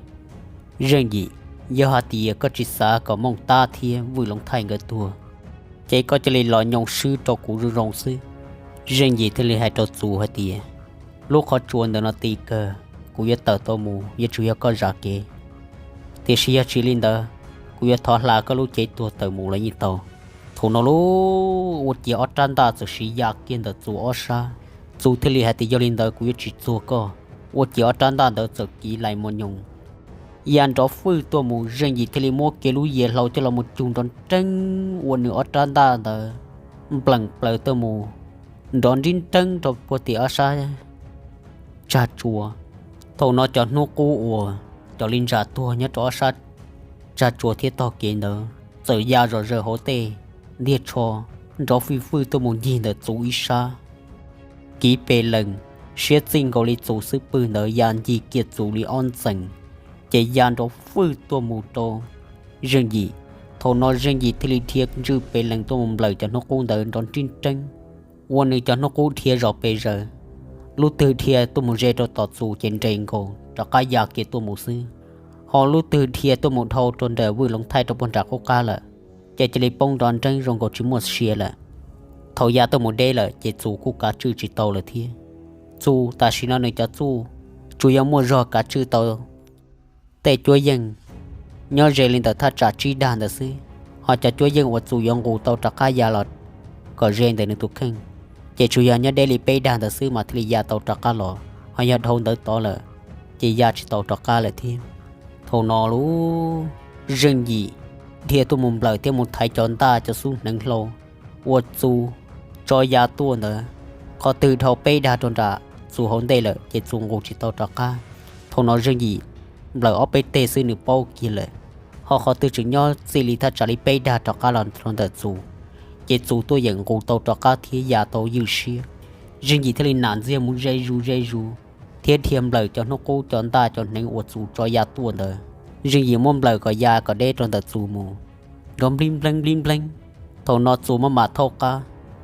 Zeej Yim, yog hais tias koj tsis xav kom Mooj Tab thiab Vwj Loov Thaij nkawd tuag, ces koj cia li los nyoo swb rau kuv zoo zoo xwb. Zeej Yim thiaj li hais rau Txus hais tias, Lub qhov tsua ntawm no ti kawg, kuv yuav tawm tau mus yuav tsum yog koj zam kev, tiam sis yog tsis li ntawd, kuv yuav thov hla koj lub cev tuag tawm mus los yeej tau. Thaum no lub ua ciav ob rab ntaj txawm siv ya kiag ntawm Txus ob sab. Txus thiaj li hais tias, Yog li ntawd kuv yuav tsis txuag koj. Ua ciav ob rab ntaj ntawd txawm kiv lais mos nyoos ya nrov fwj tuaj mus. Zeej Yim thiaj li muab kiag lub yias hlau coj los mus cug nrov nreeb ua nws ob rab ntaj ntawd npleem plaws tuaj mus nrov nrib nreeb rau puag tim ob sab tsag tsua. Thaum no cov hnub qub uas cov li ntsa tuag nyob rau ob sab tsag tsua thiab tog kev ntawd txawm ya zom zaws hauv tej ntiag tsho nrov fwj fwj tuaj mus ncig ntawm Txus ib sab. Kiv pes lees siab txij nkaus li Txus xub pwg ntawd ya ncig kiag Txus li ob ntxees, ces ya nrov fwj tuaj mus rau Zeej Yim. Thaum no Zeej Yim thiaj li dhia ntswj pes lees tuaj mus nplawm cov hnub qub ntawd nrov nrib nreeb ua nws cov hnub qub dhia zom pes zaws. Lub twg dhia tuaj mus ze rau tom Txus ces nres nkaus rov qab ya kiag tuaj mus xwb, ho lub twg dhia tuaj mus dhau rau nram Vwj Loov Thaij rau puag nram qub qab lawm, ces cia li poob nrov nreeb zoo nkaus tsis muaj sia lawm. Thaum ya tuaj mus deb lawm ces Txus kuj kav tswj tsis tau lawm thiab. Txus tam sim no nws cov txuj tsuas yog muaj zog kav tswj tau tej cuab yeej nyob ze li ntawm thaj tsam tsib dag ntawd xwb, ho cov cuab yeej uas Txus yuav nqus tau rov qab ya los kom ze ntawm nws tus kheej, ces tsuas yog nyob deb li peb dag ntawd xwb mas thiaj li ya tau rov qab los, ho yog dhau ntawd tod lawm ces ya tsis tau rov qab lawm thiab. Thaum no lub Zeej Yim dhia tuaj mus nplawm thiab mus thaiv cov ntaj cov xub hneev hlau uas Txus tso ya tuaj ntawd, qhov twg dhau peb dag rau nram Txus hauv ntej lawm ces Txus nqus tsis tau rov qab. Thaum no Zeej Yim nplawm ob peb teg xwb nws paub kiag lawm, ho qhov twg tseem nyob txij li thaj tsam li peb dag rov qab los rau ntawm Txus, ces Txus tuaj yeem nqus tau rov qab thiab ya tau ywj siab. Zeej Yim thiaj li nam ntxiag mus ze zus ze zus thiab dhia nplawm cov hnub qub cov ntaj cov hneev uas Txus tso ya tuaj ntawd. Zeej Yim muab nplawm kom ya kom deb rau ntawm Txus mus, nrov nplib npleeb nplib npleeb. Thaum no Txus maj mam thaub qab,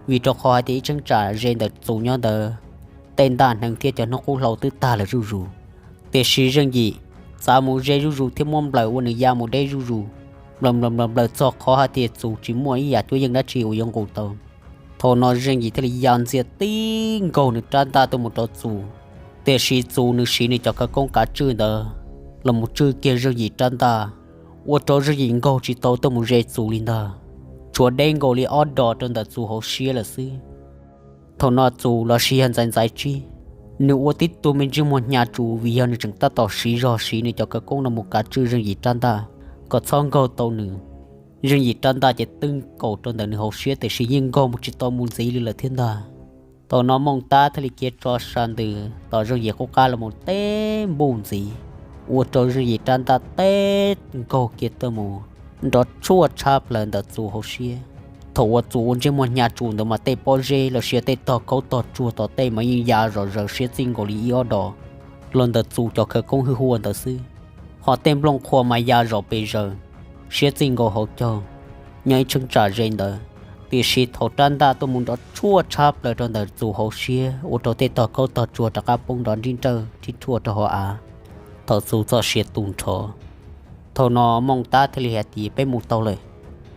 vim rau qhov hais tias ib cheeb tsam ze ntawm Txus nyob ntawd tej ntaj hneev thiab cov hnub qub hlau twb tag lawm zuj zus. Tiam sis Zeej Yim txav mus ze zuj zus thiab muab nplawm ua nws ya mus deb zuj zus, nplawm nplawm nplawm nplawm txog qhov hais tias Txus tsis muaj ib yam cuab yeej dab tsi uas yuav nqus tau. Thaum no Zeej Yim thiaj li ya ntxiag tib nkaug nws rab ntaj tuaj mus rau Txus, tiam sis Txus nws siv nws cov khawv koob kav tswj ntawd los mus tswj kiag Zeej Yim rab ntaj, ua rau Zeej Yim nkaug tsis tau tuaj mus ze Txus li ntag, tshuav deb nkaus li ob dos rau ntawm Txus hauv siab lawm xwb. Thaum no Txus los sis yog Ntxaiv Ntxaiv Tsib, nws ua tib tug me ntsej muag hnyav tsuj vim yog nws tseem tab tom siv zog siv nws cov khawv koob no mus kav tswj Zeej Yim rab ntaj kom txhob nkaug tau nws. Zeej Yim rab ntaj ces twb nkaus rau ntawm nws hauv siab tiam sis yeej nkaug mus tsis tau mus ntxiv li lawm thiab ntag. Thaum no Mooj Tab thiaj li khiav tso sa ntws tom Zeej Yim qub qab los mus teb npuj ntxiv, ua rau Zeej Yim rab ntaj teb nkaug kiag tuaj mus nrov tshuaj tshab plaws ntawm Txus hauv siab. Thaum uas Txus ua ntsej muag hnyav tsuj ntawd mas tej pob zeb los sis tej tog khaub tog tsuag tom tej mas yeej ya zom zaws siab txij nkaus li ib ob dos los ntawm Txus cov khawv koob hwj huam ntawd xwb, ho tej nplooj qhuav mas ya zom pes zaws siab txij nkaus hauv caug nyob ib cheeb tsam ze ntawd. Tiam sis thaum rab ntaj tuaj mus nrov tshuaj tshab plaws rau ntawm Txus hauv siab ua rau tej tog khaub tog tsuag rov qab poob nrov nrib nrawj rhib rhuaj rau hauv av, thaum Txus txoj sia tu nrho. Thaum no Mooj Tab thiaj li hais tias, Peb mus tau lawm.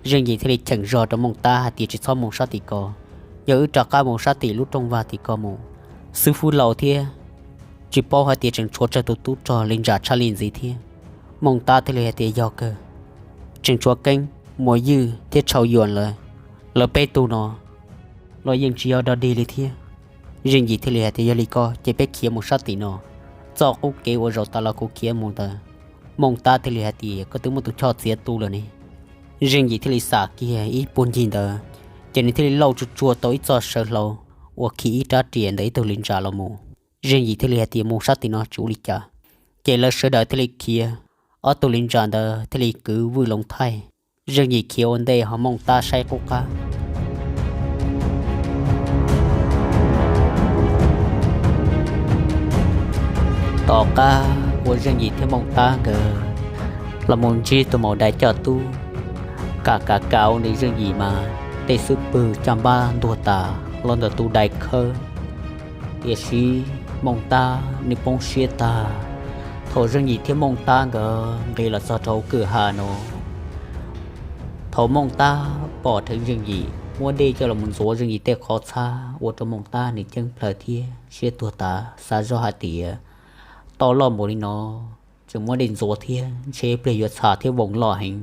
Zeej Yim thiaj li cheem zog rau Mooj Tab hais tias, Tsis txhob mus sab tim ko, yog wb rov qab mus sab tim lub rooj vag tim ko mus, xib fwb laus thiab tsis paub hais tias tseem tshuav tsawg tus tub rog li ntsa tshaj li ntxiv thiab. Mooj Tab thiaj li hais tias, Yog kawg, tseem tshuav Keeb, Muas Ywj thiab Tshau Yuam lawv, lawv peb tug no los yeej tsis yog dog dig li thiab. Zeej Yim thiaj li hais tias, Yog li ko ces peb khiav mus sab tim no, txoj qub kev uas zaum tas los kuv khiav mus ntawd. Mooj Tab thiaj li hais tias, Koj twb muaj tus choj txiav tu lawm ne. Zeej Yim thiaj li xam kiag ib puag ncig ntawd, ces nws thiaj li lauj tsuag tsuag tau ib txoj saw hlau uas khi ib rab riam ntawm ib tug li ntsa los mus. Zeej Yim thiaj li hais tias, Mus sab tim no tsis ua li cas. Ces lawv sawv daws thiaj li khiav, ob tug li ntsa ntawd thiaj li kwv Vwj Loov Thaij. Zeej Yim khiav ua ntej ho Mooj Tab saib qub qab. Tom qab uas Zeej Yim thiab Mooj Tab nkawd los mus ntsib tus maum dais coj tub, kam kam kam ua nws Zeej Yim mas tej xub pwg caj npab ntuag tas los ntawm tus dais khawb. Tiam sis Mooj Tab nws poob siab tag thaum Zeej Yim thiab Mooj Tab nkawd nqis los txog rau hauv kwj ha no. Thaum Mooj Tab pom dheev Zeej Yim, muab dej coj los mus ntxuav Zeej Yim tej qhov txhab ua rau Mooj Tab nws ceeb plhaws thiab siab tuag tas, xav zoj hais tias, Tau loj npaum li no, tseem muab dej ntxuav thiab, ntshe pliag yuav txham thiab voos loj heev.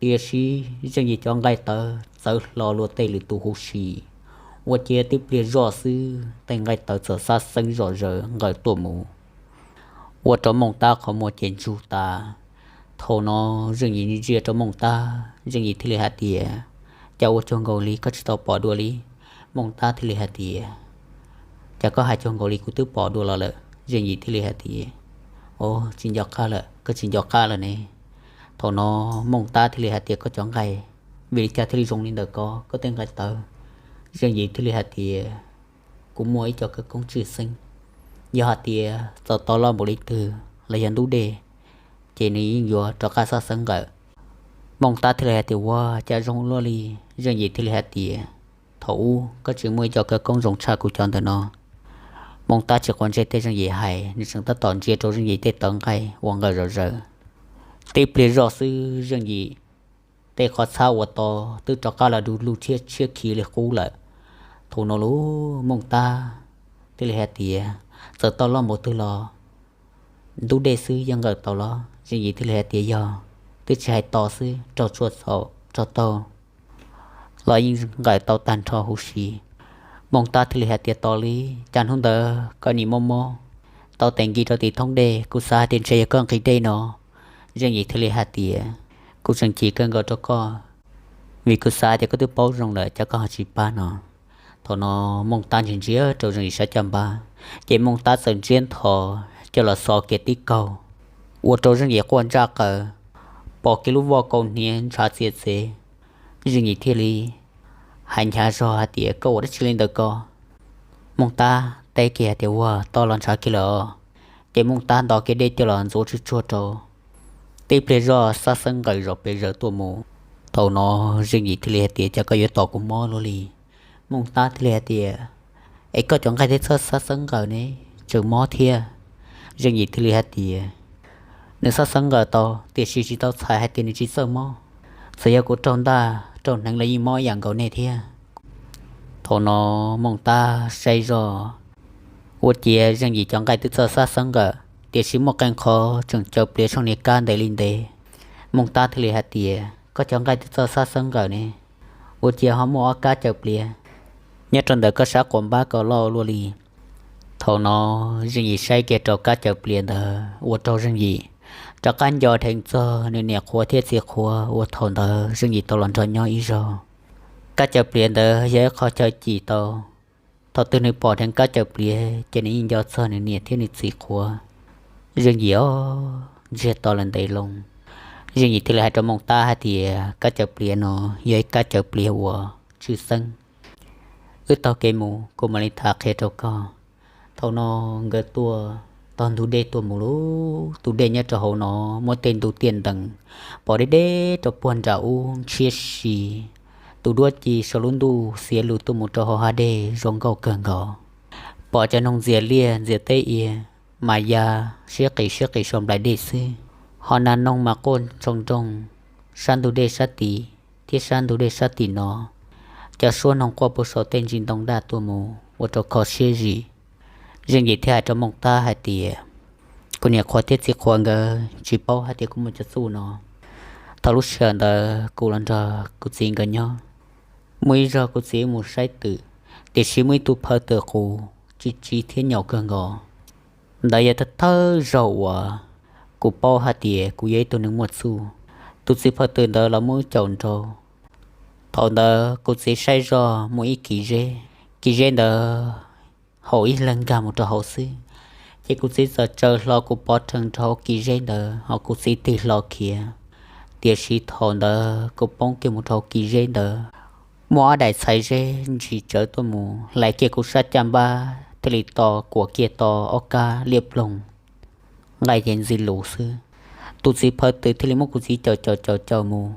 Tiam sis Zeej Yim cov nqaij tawv txawv hlo luag tej lwm tus huv si, ua ciav tib pliag zoj xwb tej nqaij tawv txawm xab xeeb zom zaws nqawm tuaj mus. Ua rau Mooj Tab qhov muag ces ntsug tas. Thaum no Zeej Yim ntsia rau Mooj Tab, Zeej Yim thiaj li hais tias, Cas ua cuag nkaus li koj tsis tau pom dua li? Mooj Tab thiaj li hais tias, Cas koj hais cuag nkaus li kuv twb pom dua los lawm? Zeej Yim thiaj li hais tias, Os, tsis nco qab lawm, koj tsis nco qab lawm ne. Thaum no Mooj Tab thiaj li hais tias, Koj cov nqaij vim li cas thiaj li zoo li ntawm ko, koj tej nqaij tawv? Zeej Yim thiaj li hais tias, Kuv muaj ib co khawv koob tshwj xeeb, yog hais tias txaus tau loj npaum li twg los yog ntub dej, ces nws yeej yuav rov qab xab xeeb nqawm. Mooj Tab thiaj li hais tias, Ua cas zoo luaj li? Zeej Yim thiaj li hais tias, Thaum ub koj tsis muaj ib co khawv koob zoo tshaj kuv cov ntawm no. Mooj Tab tsis quav ntsej tej Zeej Yim hais, nws tseem tab tom ntsia rau Zeej Yim tej tawv nqaij uas nqawm zom zaws. Tib pliag zoj xwb Zeej Yim tej qhov txhab uas to twb rov qab los du lug tshiab tshiab khiv li qub lawm. Thaum no lub Mooj Tab thiaj li hais tias, Txawm tau loj npaum twg los ntub dej xwb yeej nqawm tau los? Zeej Yim thiaj li hais tias, Yog, twb tsis hais to xwb, raug tsuaj txhaum raug taug los yeej nqawm tau tag nrho huv si. Mooj Tab thiaj li hais tias, Tos li, cas hnub ntawd koj nim mob mob tau tes nki rau tim thoob dej, kuv xav hais tias ntshe yog koj nqhis dej no. Zeej Yim thiaj li hais tias, Kuv tseem chim kawg nkaus rau koj, vim kuv xav hais tias koj twb paub zoo lawm cas koj ho tsis pab no. Thaum no Mooj Tab ntsia ntsia rau Zeej Yim sab caj npab, ces Mooj Tab txawm ntsiab ntho coj los xov kiag tib kaug, ua rau Zeej Yim quaj ntsaj qaws, pom kiag lub voj kaus hniav ntshav txias txev. Zeej Yim thiaj li hais nchav zog hais tias, Koj ua dab tsi li ntawm ko? Mooj Tab teb kiag hais tias, Ua, to los ntshav kiag lawm os. Ces Mooj Tab nto kiag dej coj los ntxuav tsuag tsuag rau, tib pliag zoj xab xeeb nqawm zom pes zaws tuaj mus. Thaum no Zeej Yim thiaj li hais tias, Cas koj yuav tos kuv mob luaj li? Mooj Tab thiaj li hais tias, Es koj cov nqaij twb txawj xab xeeb nqawm ne, tseem mob thiab. Zeej Yim thiaj li hais tias, Nws xab xeeb nqawm tau, tiam sis tsis tau txhais hais tias nws tsis txawj mob. Txawm yog kuv raug ntaj raug hneev los yeej mob ib yam nkaus nej thiab. Thaum no Mooj Tab saib zoj, ua ciav Zeej Yim cov nqaij twb txawj xab xeeb nqawm, tiam sis muaj qee qhov tseem caws pliav tshooj niag kab ntev li ntev. Mooj Tab thiaj li hais tias, Koj cov nqaij twb txawj xab xeeb nqawm ne, ua ciav ho muaj ob kab caws pliav nyob rau ntawm koj sab quas npab ko loj luaj li. Thaum no Zeej Yim saib kiag rau kab caws pliav ntawd ua rau Zeej Yim rov qab nco dheev txog nws niam qhuav thiab txiv qhuav uas thaum ntawd Zeej Yim tau los nrog nyob ib zaug. Kab caws pliav ntawd yog ib qho chaw cim tau, thaum twg nws pom dheev kab caws pliav ces nws yeej nco txog nws niam thiab nws txiv qhuav. Zeej Yim os, ntsiag to lawm ntev loo, Zeej Yim thiaj li hais rau Mooj Tab hais tias, Kab caws pliav no yog ib kab caws pliav uas tshwj xeeb. Wb taug kev mus kuv mam li tham qhia rau koj. Thaum no nkawd tuaj tog ntug dej tuaj mus lub, tus dej nyob rau hauv no muaj tej ntug tiaj ntees pom deb deb rau puag nram ub ntshiab si. Tus duab ci saum lub ntuj xiav lus tuaj mus rau hauv hav dej zoo nkauj kawg nkaus. Pom cov noog ntxias liaj ntxias teb ia mas ya siab qis siab qis saum nplaim dej xwb. Ho nas noog mas quaj ntsoog nroog sab ntug dej sab tid thiab sab ntug dej sab tim no. Cov suab noog quaj puag saum tej ntsis ntoo daj tuaj mus ua rau kho siab zim. Zeej Yim thiaj hais rau Mooj Tab hais tias, Kuv niam qhuav thiab txiv qhuav nkawd tsis paub hais tias kuv muaj cov txuj no. Thaum lub sij hawm ntawd kuv los nrog kuv txiv nkawd nyob. Muaj ib zaug kuv txiv mus saib twm, tiam sis muaj ib tug phaw twm qus tsis tsiv thiab nyaum kawg nkaus. Ntawd yog thawj thawj zaug uas kuv paub hais tias kuv yog ib tug neeg muaj txuj. Tus txiv phaw twm ntawd los muab wb caum nrau. Thaum ntawd kuv txiv saib zoj muaj ib kis zeb, kis zeb ntawd haum ib leeg nkag mus rau hauv xwb, ces kuv txiv txawm tsaws hlo kuv pov rhees rau hauv kis zeb ntawd ho kuv txiv tig hlo khiav. Tiam sis thaum ntawd kuv poob kiag mus rau hauv kis zeb ntawd, muaj ob daim txhais zeb ntsis tsawv tuaj mus hlais kiag kuv sab caj npab thiaj li to kuam kiag to ob kab liab ploog, nqaij ces ntxi lus xwb. Tus txiv phaw twm thiaj li muab kuv txiv caum caum caum caum mus.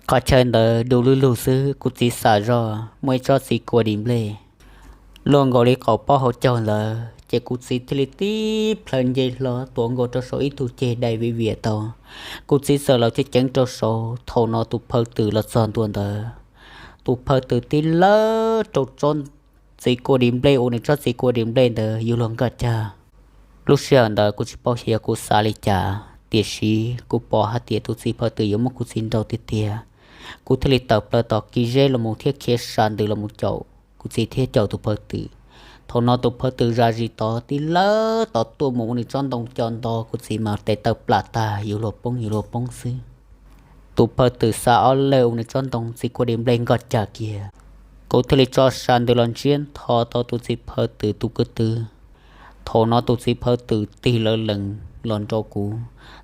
Qhov chaw ntawd du lug lug xwb, kuv txiv xam zoj muaj ib tsob txiv kua di nplej luaj nkaus li qaum pob hauv caug ntawd, ces kuv txiv thiaj li tib plhaw nce hlo tuav nkaus rau saum ib tug ceg dai viv viam tau. Kuv txiv txawm laus ceev ceev rau saud, thaum no tus phaw twm los txog ntua ntawd, tus phaw twm tib lawb rau tsob txiv kua di nplej uas nws tsob txiv kua di nplej ntawd yuav luag nkaj cag. Lub sij hawm ntawd kuv tsis paub xyov yog kuv xav li cas, Tiam sis kuv pom hais tias tus txiv phaw twm yuav muab kuv txiv nrauj tiag tiag. Kuv thiaj li tawm plaws tom kis zeb los mus thiab khiav sa ntws los mus caum kuv txiv thiab caum tus phaw twm. Thaum no tus phaw twm zam zis tod tib lawv tod tuaj mus ua nws tsob ntoo co nto kuv txiv mas tes taw plam tag yuav luag poob yuav luag poob xwb. Tus phaw twm xa ob leeg ua nws tsob ntoo txiv kuaj di nplej nkoj cag kiag. Kuv thiaj li tso sa ntws los ntsiab ntho tau tus txiv phaw twm tus kwv tw. Thaum no tus txiv phaw twm tig lawv lees los nrau kuv,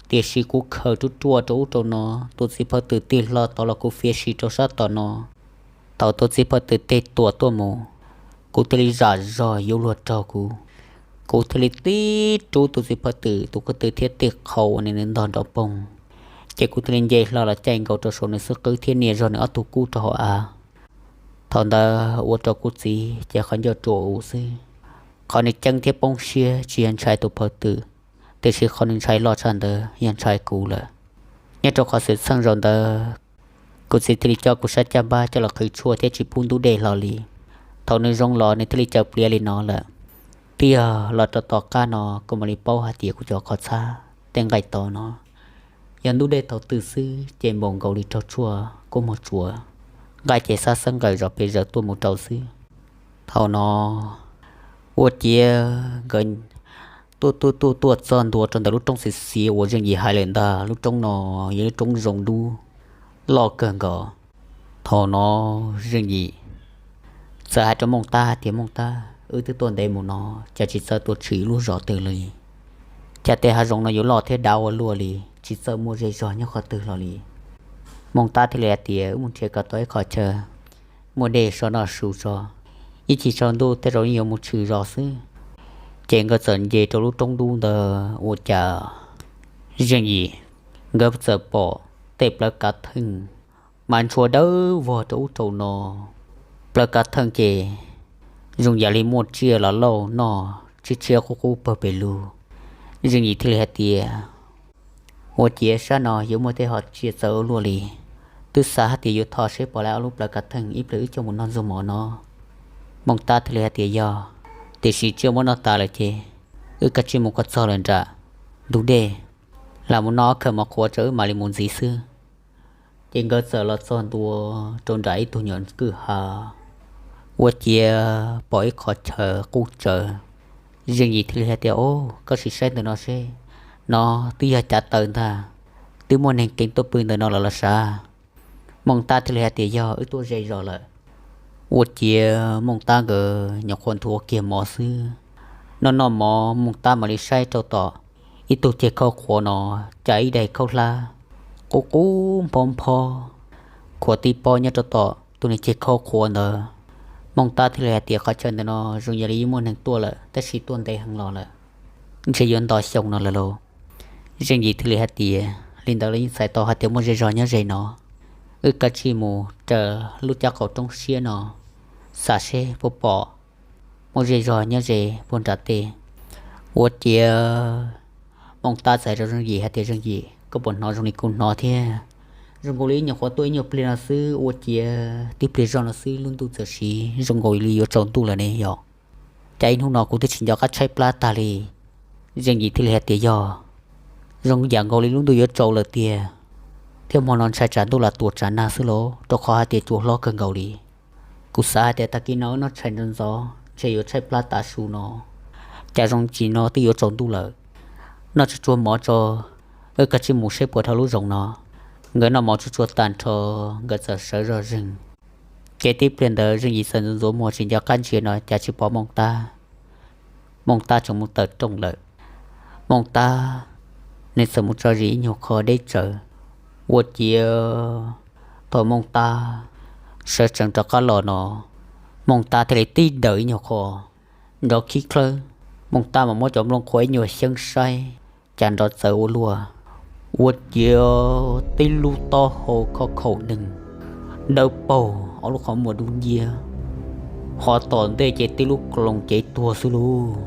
tiam sis kuv khaws ruaj ruaj rau ub rau no, tus txiv phaw twm tig hlo tod los kuv fiav sis rau sab tom no. Thaum tus txiv phaw twm tig tuam tuaj mus, kuv thiaj li zam zog yuav luag raug kuv. Kuv thiaj li tib rub tus txiv phaw twm tus kwv tw thiab tib qhau ua nws ntog nrov poog, ces kuv thiaj li nce hlo los caij nkaus rau saum nws xub qwb thiab nias zog nws ob tug kub rau hauv av. Thaum ntawd ua rau kuv txiv ces qhov ncauj ruam u xwb. Qhov nws ceeb thiab poob siab tsis yog ntshai tus phaw twm, tiam sis qhov nws ntshai loj tshaj ntawd yog ntshai kuv lawm. Nyob rau qhov xwm txheej zaum ntawd, kuv txiv thiaj li coj kuv sab caj npab coj los qhwv tshuaj thiab tsis pub ntub dej hlo li. Thaum nws zoo los nws thiaj li caws pliav li no lawm. Twb yog los rau tom qab no kuv mam li paub hais tias kuv cov qhov txhab tej nqaij tod no yog ntub dej thaum twg xwb ces npaum nkaus li raug tshuaj kub muag tsuav, nqaij ces xab xeeb nqawm zom pes zaws tuaj mus rau xwb. Thaum no ua ciav nkawd tuaj tuaj tuaj tuaj txog ntua rau ntawm lub roob xiav xiav uas Zeej Yim hais lawm ntag. Lub roob no yog lub roob zoo dub loj kawg nkaus. Thaum no Zeej Yim txawm hais rau Mooj Tab tias, Mooj Tab, wb twb tuaj ntev mus no, cas tsis txawj tuaj tshwm lub zos twg li. Cas tej hav zoov no yuav loj thiab dav ua luaj li, tsis txawj muaj zej zog nyob qhov twg los li. Mooj Tab thiaj li hais tias, wb mus nrhiav kom tau ib qho chaw muaj dej so noj su tso, ib chim tsaus ntuj tej zaum yeej yuav mus tshwm zos xwb. Ces nkawd txawm nce rau lub roob dub ntawd ua cas Zeej Yim nkawd txawm pom tej plawv kav theej mas ntshua dawb vog rau ub rau no. Plawv kav theej ces zoo yam li muaj tsiaj los lauj noj tshiab tshiab qub qub pawg pes lug. Zeej Yim thiaj li hais tias, ua ciav sab no yuav muaj tej hom tsiaj txawv ua luaj li, twb xav hais tias yuav thov seb puas laib ob lub plawv kav theej ib pliag wb coj mus noj ntxuag mov no. Mooj Tab thiaj li hais tias yog, tiam sis tsiaj muab noj tas lawm ces wb kav tsij mus kom txog lawm nram ntug dej, lam mus noj ob khawm mov qhuav tso wb mam li mus ntxiv xwb. Ces nkawd txawm los txog ntua rau nram ib tug nyuam kwj ha, ua ciav pom ib qho chaw qub tsawv. Zeej Yim thiaj li hais tias, o, koj sim saib ntawm no seb, no twb yog cav taws ntag, twb muaj neeg keev tuaj pw ntawm no lawm los sav. Mooj Tab thiaj li hais tias yog, wb tuaj ze zos lawm. Ua ciav Mooj Tab nkawd nyuam qhuav nthuav kiag mov xwb, noj noj mov Mooj Tab mam li saib rau tom ib tug ceg khaub qhuav no, cas ib daim khaub hlab qub qub nphob nphob khuam tib pob nyob rau tom tus niag ceg khaub qhuav ntawd. Mooj Tab thiaj li hais tias qhov chaw ntawm no zoo yam li yeej muaj neeg tuaj lawm tab sis tuaj ntev heev los lawm, ntshe yuav nto xyoo no lawm lauj. Zeej Yim thiaj li hais tias li ntawd los yeej txhais tau hais tias muaj zej zog nyob ze no, wb kav tsij mus raws lub cab qaum roob siab no, xam seb puas pom muaj zej zog nyob ze puag nram tej. Ua ciav Mooj Tab txawm hais rau Zeej Yim hais tias, Zeej Yim, koj puas hnov zoo li kuv hnov thiab? Zoo nkaus li ib nyuag qhuav tuaj ib nyuag pliag no xwb, ua ciav tib pliag zoj no xwb lub ntuj txawm siv zoo nkaus li yuav tsaus ntuj lawm ne yom. Cas ib hnub no kuv twb tsis nco qab tshaib plab tag li. Zeej Yim thiaj li hais tias, yog, zoo yam nkaus li lub ntuj yuav tsaus lawm tiag, thiab hmo no ntshai tsam ntuj lam tuam tsam nag xwb lauj, rau qhov hais tias tsuas hlob kawg nkaus li. Kuv xav hais tias tag kis no wb noj tshais ntxov ntxov ntshe yuav tshaib plab tav su no, cas zoo tsis no twb yuav tsaus ntuj lawm. Noj tsuag tsuag mov tso, wb kav tsij mus seb puas dhau lub zoov no. Nkawd noj mov tsuag tsuag tag nrho, nkawd txawm sawv zog zeeg. Ces tib pliag ntawd Zeej Yim txawm ntxuav ntxuav muag tsis nco qab ntsia no cas tsis pom Mooj Tab. Mooj Tab tseem mus tawm rooj lawm. Mooj Tab nws txawm mus tso zis ib nyuag qho deb tsawv. Ua ciav thaum Mooj Tab sawv tsees rov qab los no, Mooj Tab thiaj li tib daws ib nyuag qho nrov khib khlawb. Mooj Tab mas muab cov nplooj qhuav ib nyuag xyeeb saib, cas nrov txawv ua luaj. Ua ciav tib lub taub hau khov khaum neeg dawb paug, ob lub qhov muag dub nciab, ho tom ntej ces tib lub koos cev tuag xwb lauj.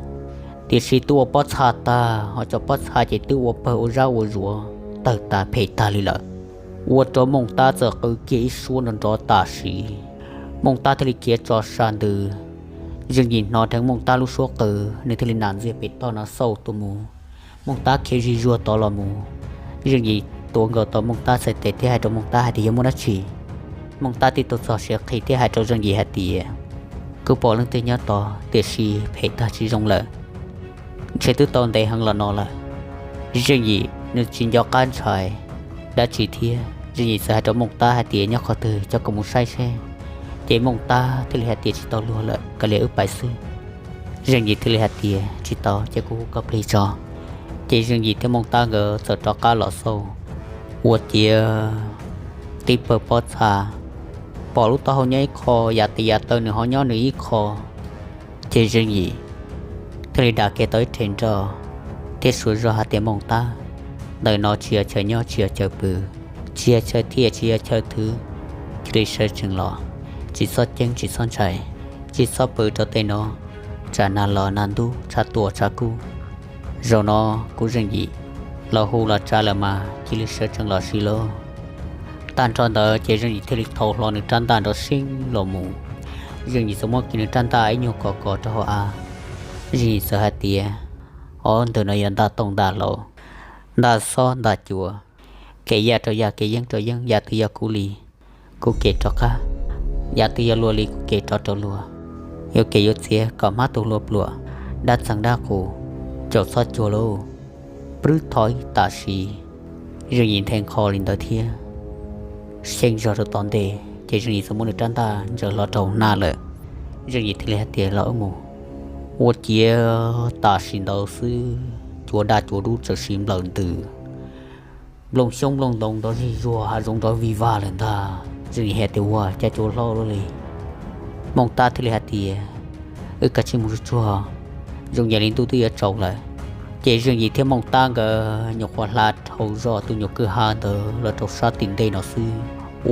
Tiam sis twb ua pob txha tag, ho cov pob txha ces twb ua pawg ua zab ua zuav tawg tas phem tag li lawm. Ua rau Mooj Tab txawm qw kiag ib suab nrov nrov tam sim, Mooj Tab thiaj li khiav tso sa ntws. Zeej Yim hnov dheev Mooj Tab lub suab qw, nws thiaj li nam ntxiag pem toj no xauj tuaj mus. Mooj Tab khiav zig zuag tod los mus, Zeej Yim tuav nkaus tau Mooj Tab txhais tes thiab hais rau Mooj Tab hais tias yog muaj dab tsi. Mooj Tab tib tug txog siav qhi thiab hais rau Zeej Yim hais tias, kuv pom leej twg nyob tod tiam sis phem tag tsis zoo lawm, ntshe twb tau ntev heev los no lawm. Zeej Yim nws tsis nco qab ntshai dab tsi thiab, Zeej Yim txawm hais rau Mooj Tab hais tias nyob qhov twg coj kuv mus saib seb. Ces Mooj Tab thiaj li hais tias tsis tau luag lawm, kav liam wb pais xwb. Zeej Yim thiaj li hais tias tsis tau, ces kuv hu koj plig tso. Ces Zeej Yim thiab Mooj Tab nkawd txawm rov qab los xauj, ua ciav tib pawg pob txha pom lub taub hau nyob ib qho, yav tes yav taw nws ho nyob nws ib qho. Ces Zeej Yim thiaj li dav kiag tau ib rhe nroj thiab suav zog hais tias Mooj Tab, ntawm no tsis yog chaw nyob tsis yog chaw pw, tsis yog chaw thiaj tsis yog chaw thwv, cia li sawv tsees los, tsis txhob ceeb tsis txhob ntshai, tsis txhob pw rau tej no, tsam nag los nag ntub tshav tuaj tshav kub. Zaum no kuv Zeej Yim los hu los tsa lawm mas cia li sawv tsees los sis lauj. Tag nrho ntawd ces Zeej Yim thiaj li thau hlo nws rab ntaj nrov seeb los mus. Zeej Yim txawm muab kiag nws rab ntaj ib nyuag kos kos rau hauv av. Zeej Yim txawm hais tias, ob, ntawm no yog ntaj tooj ntaj hlau, ntaj xob ntaj cua, kev yaj rau yaj, kev yeeb rau yeeb, yav twg yog kuv li, kuv kev rov qab, yav twg yog luag li kuv kev rov rau luag. Yuav kev yuav txiav kom hmab tu hlua pluam, dab txeeg dab qus, caum txhob cuag lauj. Prwb tho ib tam sim, Zeej Yim nthe nqho li ntawd thiab xyeej zog rau tom ntej ces Zeej Yim txawm muab nws rab ntaj ntsaws hlo rau hauv hnab lawm. Zeej Yim thiaj li hais tias los wb mus. Ua ciav tam sim ntawd xwb cua daj cua dub txawm siv nplawm ntws, nplooj xyoob nplooj ntoo nrov zig zuag, hav zoov nrov vig vag lawm ntag. Zeej Yim hais tias ua cas cua hlob luaj li. Mooj Tab thiaj li hais tias, wb kav tsij mus tsuag tsuag, zoo yam li ntuj twb yuav tsaus lawm. Ces Zeej Yim thiab Mooj Tab nkawd nyuam qhuav hla dhau zog tus nyuam kwj ha ntawd los rau sab tim ntej no xwb,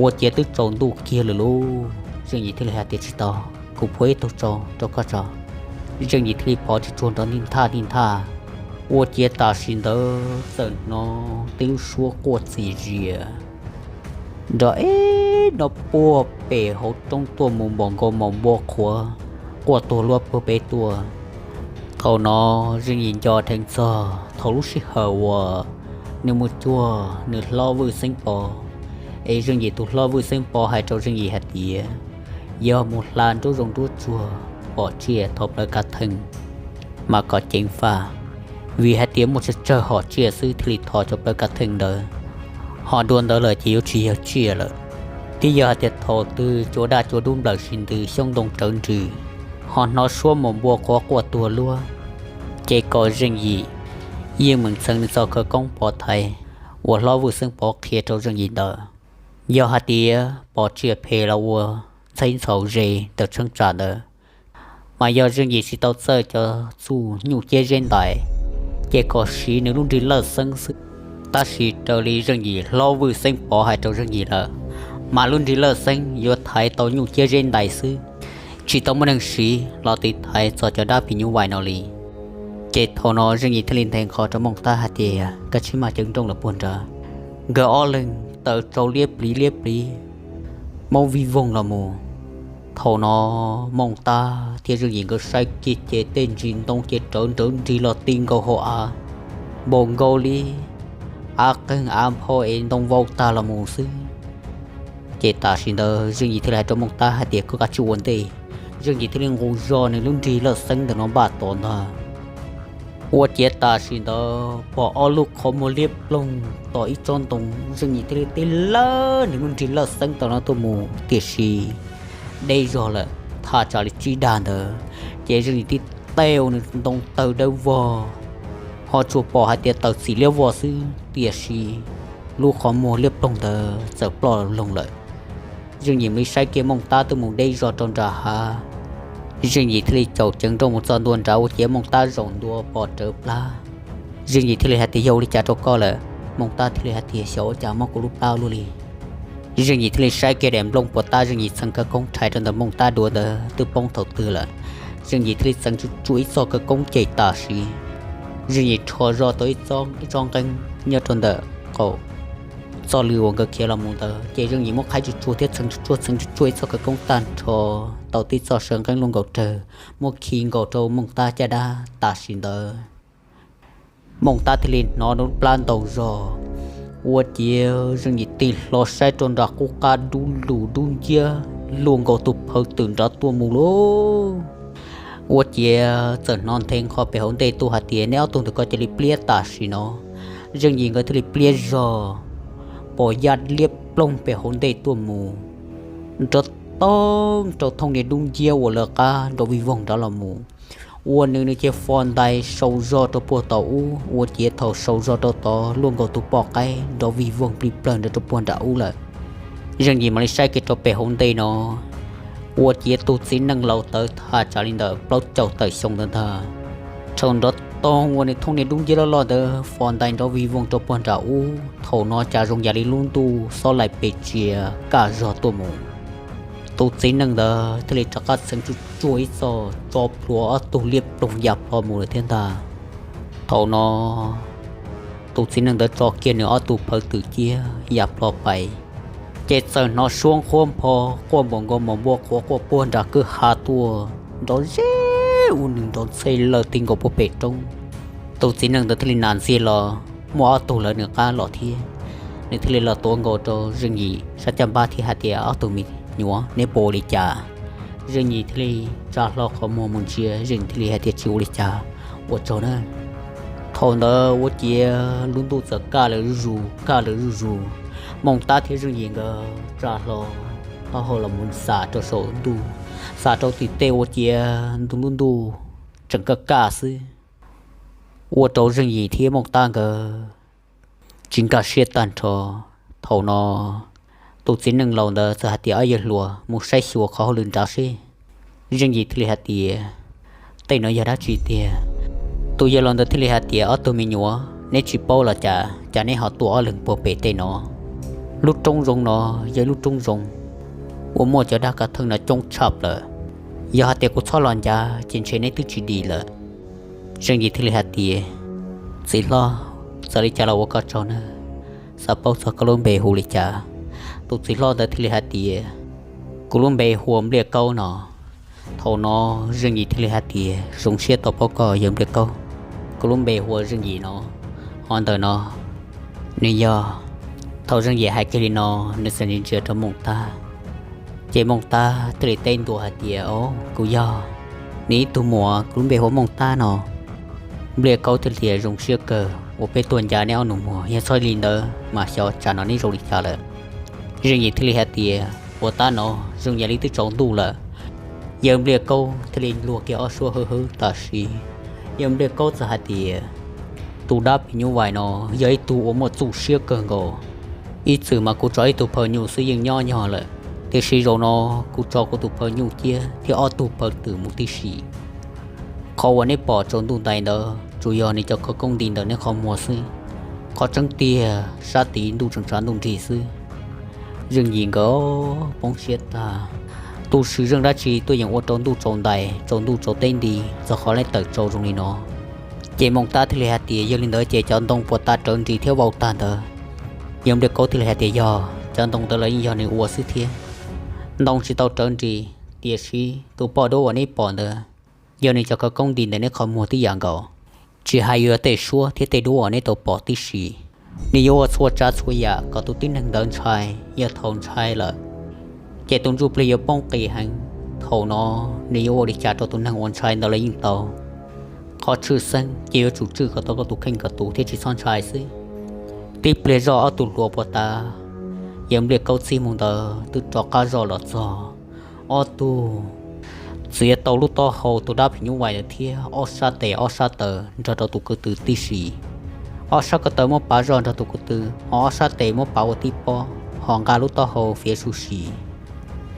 ua ciav twb tsaus ntuj kiag lawm lauj. Zeej Yim thiaj li hais tias tsis tau, kuv phua ib tug tsau rau koj tso. Zeej Yim thiaj li phov tsuag tsuag nrov nij nthaj nij nthaj, ua ciav tam sim ntawd txawm hnov tib lub suab quaj txias zias nrov eb no puag pem hauv roob tuaj mus npaum nkaus mas npua qhuav quaj tuag luaj puag pem tuaj. Thaum no Zeej Yim nco dheev txog thaum lub sij hawm uas nws mus cuag nws hlob Vwj Xeeb Pov, es Zeej Yim tus hlob Vwj Xeeb Pov hais rau Zeej Yim hais tias yog mus hla nruab zoov nruab tsuag pom tsiaj thauj plawv kav theej mas kom ceev faj, vim hais tias muaj tsawg tsawg hom tsiaj xwb thiaj li thauj cov plawv kav theej ntawd. Ho dua ntawd lawm ces yuav tsis yog tsiaj lawm. Twb yog hais tias thaum twg cua daj cua dub nplawm sis ntws xyoob ntoo rawv nrws, ho hnov suab mus npua qhuav quaj tuag luaj, ces kom Zeej Yim yeej meem txheev nws txoj khawv koob pov thaiv uas hlob Vwj Xeeb Pov qhia rau Zeej Yim ntawd. Yog hais tias pom tsiaj phem los ua ntxheb ntxhaus ze ntawm cheeb tsam ntawd, mas yog Zeej Yim tsis tau txawj cov txuj nyuj ciab zeb ntais, ces kom siv nws lub nrig lawj xeeb xwb. Tab sis raws li Zeej Yim hlob Vwj Xeeb Pov hais rau Zeej Yim lawm, mas lub nrig lawj xeeb yuav thaiv tau nyuj ciab zeb ntais xwb, tsis tau muaj neeg siv los tiv thaiv txog cov dab phim nyuj vais no li. Ces thaum no Zeej Yim thiaj li nthe nqho rau Mooj Tab hais tias, koj tsis maj ceev nrooj lawm puag nrad. Nkawd ob leeg taws tsau liab pliv liab pliv, maub vij voog los mus. Thaum no Mooj Tab thiab Zeej Yim nkawd saib kiag ces tej ntsis ntoo ces rawv nrawv nrig los ti nkaus hauv av, npaum nkaus li av qeeg av nphau es ntoo vau tag los mus xwb. Ces tam sim ntawd Zeej Yim thiaj li hais rau Mooj Tab hais tias, koj kav tsij ua ntej. Zeej Yim thiaj li nqus zog nws lub nrig lawj xeeb ntawm no npaj tos ntag. Ua ciav tam sim ntawd pom ob lub qhov muag liab ploog tom ib tsob ntoo, Zeej Yim thiaj li tib lawb nws lub nrig lawj xeeb tom no tuaj mus, tiam sis deb zog lawm, thaj tsam li tsib dag ntawd, ces Zeej Yim tib teu nws ntoo tawg dawb vog, ho tsuas pom hais tias taws txim liab vog xwb, tiam sis lub qhov muag liab ploog ntawd txawm ploj loog lawm. Zeej Yim mam li saib kiag Mooj Tab twb mus deb zog rau nram hav. Zeej Yim thiaj li caum ceev nrooj mus txog ntua nrad ua ciav Mooj Tab zaum ntua pom rawv plab. Zeej Yim thiaj li hais tias, yog ua li cas rau koj lawm? Mooj Tab thiaj li hais tias, xyov ua cas mob kuv lub plab ua luaj li. Zeej Yim thiaj li saib kiag daim nplooj puas tab Zeej Yim txheev khawv koob rhais rau ntawm Mooj Tab duav ntawd twb poob thaum twg lawm. Zeej Yim thiaj li txeev tsuj tsuav ib txoj khawv koob cem tam sim. Zeej Yim rho zog tau ib txoj nqeeb nyob rau ntawm qaum txoj lw uas nkawd khiav los mus ntawd, ces Zeej Yim muab qhaib tsuj tsuag thiab txheev tsuj tsuag txheev tsuj tsuag ib txoj khawv koob tag nrho tau tib txoj saw nqeeb luaj nkaus rawg, muab khi nkaus rau Mooj Tab caj dab tam sim ntawd. Mooj Tab thiaj li hnov lub plab ntaus zog, Ua ciav Zeej Yim tig hlo saib rau nram qub qab dub lug dub nciab luaj nkaus tus phaw twm nrad tuaj mus lauj. Ua ciav txawm hnov nthe nqho pem hauv ntej tuaj hais tias, neb ob tug ntawm ko cia li pliab tam sim no. Zeej Yim nkawd thiaj li pliab zog pom yaj liab ploog pem hauv ntej tuaj mus, nrov toog rau thooj niag dub nciab uas lawv qab nrov vij voog nrad los mus. Ua nws nws cia li fo ntais sau zog rau puag tod ub, ua ciav thaum sau zog rau tod luaj nkaus tus poj qaib nrov vij voog plig plawg nrad rau puag nram ub lawm. Zeej Yim mam li saib kiag rau pem hauv ntej no, ua ciav tus txiv neej laus tawv thaj tsam li ntawm plaub caug tawm xyoo ntawd ntag. Thaum nrov toog ua nws thooj niag dub nciab loj loj ntawd fo ntais nrov vij voog rau puag nram ub, thaum no cas zoo yam li lub ntuj xob laim pes tsia kaj zog tuaj mus. Tus txiv neej ntawd thiaj li rov qab txheev tsuj tsuag ib txoj tso plhuav ob tug liab ploog ya plho mus lawm thiab ntag. Thaum no tus txiv neej ntawd tso kiag nws ob tug phaw twm ciab ya plho pais, ces txawm hnov suab nqhuab npho quaj npaum nkaus mos npua qhuav quaj puag nram kwj ha tuaj nrov zeb ua nws nrov ntxhe lawm ti nkaus puag pem roob. Tus txiv neej ntawd thiaj li nas ntxiag los muaj ob tug lawv nws qab los thiab, nws thiaj li los tuav nkaus rau Zeej Yim sab caj npab thiab hais tias, ob tug me nyuam, neb puas ua li cas? Zeej Yim thiaj li tsa hlo qhov muag mus ntsia, Zeej Yim thiaj li hais tias, tsis ua li cas, ua tsaug na. Thaum ntawd ua ciav lub ntuj txawm kaj lawm zuj zus kaj lawm zuj zus. Mooj Tab thiab Zeej Yim nkawd tsa hlo taub hau los mus xam rau saum ntuj, xam rau tim tej ua ciav ntu lub ntuj tseem kaj kaj xwb, ua rau Zeej Yim thiab Mooj Tab nkawd tsis nkag siab tag nrho. Thaum no tus txiv neej laus ntawd txawm hais tias, ob yawg hluas, mus saib xyuas qhov hauj lwm nrad seb. Zeej Yim thiaj li hais tias, tej no yog dab tsi tiag? Tus yawg laus ntawd thiaj li hais tias, ob tug me nyuam, neb tsis paub los cas, cas neb ho tuaj ob leeg puag pem tej no? Lub roob zoov no yog ib lub roob zoov uas muaj cov dab kav theej no coob tshaj plaws. Yog hais tias kuv txhob los ncav ces ntshe neb twb tsis dim lawm. Zeej Yim thiaj li hais tias, txiv hlob, txawm li cas los ua koj tsaug nawb, xav paub txog koj lub npe hu li cas? Tus txiv hlob ntawd thiaj li hais tias, kuv lub npe hu ua Npliaj Kaub no. Thaum no Zeej Yim thiaj li hais tias, zoo siab tau paub koj yawg Npliaj Kaub, kuv lub npe hu ua Zeej Yim no. Ho ntawm no nws yog. Thaum Zeej Yim hais kiag li no, nws txawm ntsia ntsia rau Mooj Tab, ces Mooj Tab thiaj li teb ntua hais tias, o, kuv yog nws ib tug muam, kuv lub npe hu ua Mooj Tab no. Npliaj Kaub thiaj tias, zoo siab kawg uas peb tuaj ncav neb ob nus muag, yog txhob li ntawd mas xyov tsam no neb zoo li cas lawm. Zeej Yim thiaj li hais tias, puas tab no zoo yam li twb tsaus ntuj lawm. Yawg Npliaj Kaub thiaj li luag kiag ob suab hwb hwb tam sim, yawg Npliaj Kaub txawm hais tias, tus dab phim nyuj vais no yog ib tug uas muaj txuj siab kawg nkaus. Ib txwm mas kuv tso ib tug phaw nyuj xwb yeej nyob nyog lawm, tiam sis zaum no kuv tso kuv tus phaw nyuj ciab thiab ob tug phaw twm mus tib si. Qhov uas neb pom tsaus ntuj ntais ntawd tsuas yog nws cov khawv koob nti ntawm neb qhov muag xwb. Qhov tseeb tiag sab tid ntuj tseem tsav ntuj nrig xwb. Zeej Yim nkawd poob siab tag. Tus swm zeej dab tsi tuaj yeem ua rau ntuj tsaus ntais, tsaus ntuj tsaus teb nti, txog qhov leb tawm tsau zoo li no. Ces Mooj Tab thiaj li hais tias, yog li ntawd ces cov ntoo puas tas rawv nris thiab vau tag ntawd, yawg Npliaj Kaub thiaj li hais tias, yog, cov ntoo ntawd los yeej yog nws ua xwb thiab. Ntoo tsis tau rawv nris, tiam sis tus poj duab uas neb pom ntawd yog nws cov khawv koob nti ntawm neb qhov muag tib yam nkaus. Tsis hais yuav tej suab thiab tej duab uas neb tau pom tib si, nws yuav ua txhua tsav txhua yam kom tus tib neeg ntawd ntshai. Yog thaum ntshai lawm, ces tus ntsuj plig yuav poob qis heev. Thaum no nws yuav ua li cas rau tus neeg uas ntshai ntawd los yeej tau. Qhov tshwj xeeb ces yuav tsum tswj kom tau koj tus kheej kom tus thiab tsis txhob ntshai xwb. Tib pliag zoj ob tug hluas puas tas, yawg Npliaj Kaub txib mus ntawd twb rov qab zoj los txog. Ob tug txiav tau lub taub hau tus dab phim nyuj vais ntawd thiab ob sab tes ob sab taw nrog rau tus ko tw tib si. Ob sab ko taw muab pav zoj nrog tus ko tw, ho ob sab tes muab pav ua tib pob, ho nqa lub taub hau fiav su si.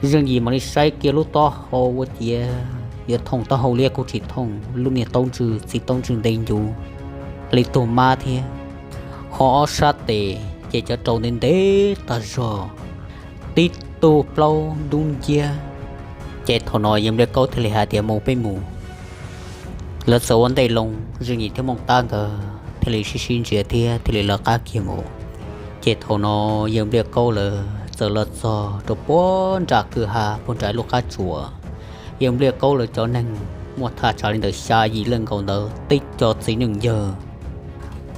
Zeej Yim mam li saib kiag lub taub hau ua ciav yuav thooj taub hau liab kuj tsis thooj, lub niag taub ntswg txiv taub ntswg ntev ncuv li tug mab thiab. Ho ob sab tes ces cov rau ntev ntev tag zog, tib tug plaub dub nciab. Ces thaum no yawg Npliaj Kaub thiaj li hais tias, mus peb mus. Lawv txawm ua ntej loo, Zeej Yim thiab Mooj Tab nkawd thiaj li sib sib ntsia thiab thiaj li lawv qab kiag mus. Ces thaum no yawg Npliaj Kaub lawv txawm los txog rau puag nram kwj ha puag nram lub qab tsuas. Yawg Npliaj Kaub lawv cov neeg muaj thaj tsam li ntawm xya yim leej nkaus ntawd, tib co txiv neej yawg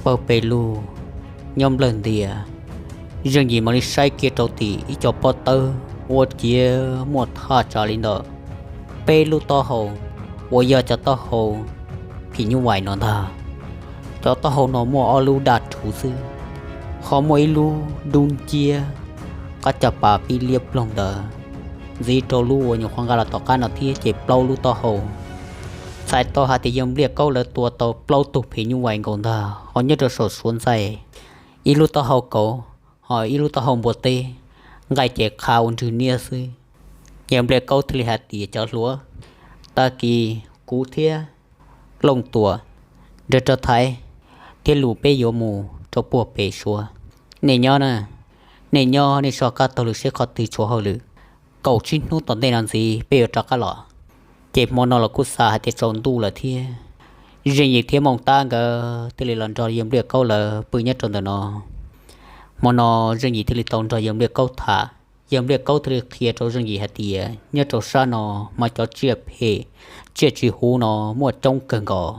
pawg pes lug, nyob nplawg ntias, Zeej Yim mam li saib kiag rau tim ib co pob tawb ua ciav muaj thaj tsam li ntawm peb lub taub hau uas yog cov taub hau phim nyuj vais no ntag. Cov taub hau no muaj ob lub daj rhuv xwb, ho muaj ib lub dub nciab qab caj pas pib liab ploog ntawd, ntxiv rau lub uas nyuam qhuav nqa los tom qab no thiab ces plaub lub taub hau. Txhais tau hais tias yawg Npliaj Kaub lawv tua tau plaub tug phim nyuj vais nkaus ntag, ho nyob rau saum suav ntxais ib lub taub hau kauv, ho ib lub taub hau npua teb, nqaij ces qha ua nrwg niab xwb. Yawg Npliaj Kaub thiaj li hais tias, Cov hluas, tag kis kuv thiab Looj Tuam nrog rau Thaiv thiab Lus peb yuav mus rau puag pem suav. Nej nyob na, nej nyob nej soj qab taug lw seb qhov twg tshuav hauj lwm, kaum tsib hnub tom ntej no ntxiv peb yuav rov qab los. Ces hmo no los kuj xav hais tias tsaus ntuj lawm thiab, Zeej Yim thiab Mooj Tab nkawd thiaj li los nrog yawg Npliaj Kaub lawv pw nyob rau ntawm no. Hmo no Zeej Yim thiaj li tau nrog yawg Npliaj Kaub tham, yawg Npliaj Kaub thiaj li qhia rau Zeej Yim hais tias nyob rau sab no mas cov tsiaj phem, tsiaj tsis huv no muaj coob kawg nkaus,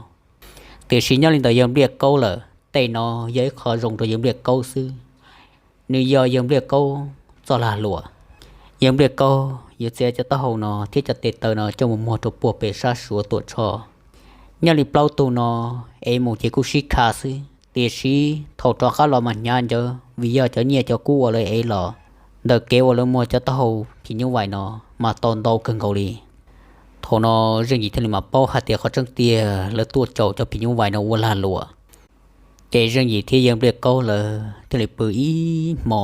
tiam sis nyob li ntawm yawg Npliaj Kaub lawm tej no yog ib qho zoo rau yawg Npliaj Kaub xwb. Nws yog yawg Npliaj Kaub txoj lag luam. Yawg Npliaj Kaub yuav txiav cov taub hau no thiab cov tes taw no coj mus muag rau puag pem sab suav Tuam Tshoj. Nyob li plaub tug no es mus ces kuj sib kha xwb, tiam sis thaum rov qab los mas hnyav ncawv vim yog cov nyiaj cov kub uas lawv ev los ntawm kev uas lawv muag cov taub hau phim nyuj vais no mas tau ntau kawg nkaus li. Thaum no Zeej Yim thiaj li mam paub hais tias qhov tseeb tiag lawv tuaj caum cov phim nyuj vais no ua lag luam. Ces Zeej Yim thiab yawg Npliaj Kaub lawv thiaj li pw ib hmo,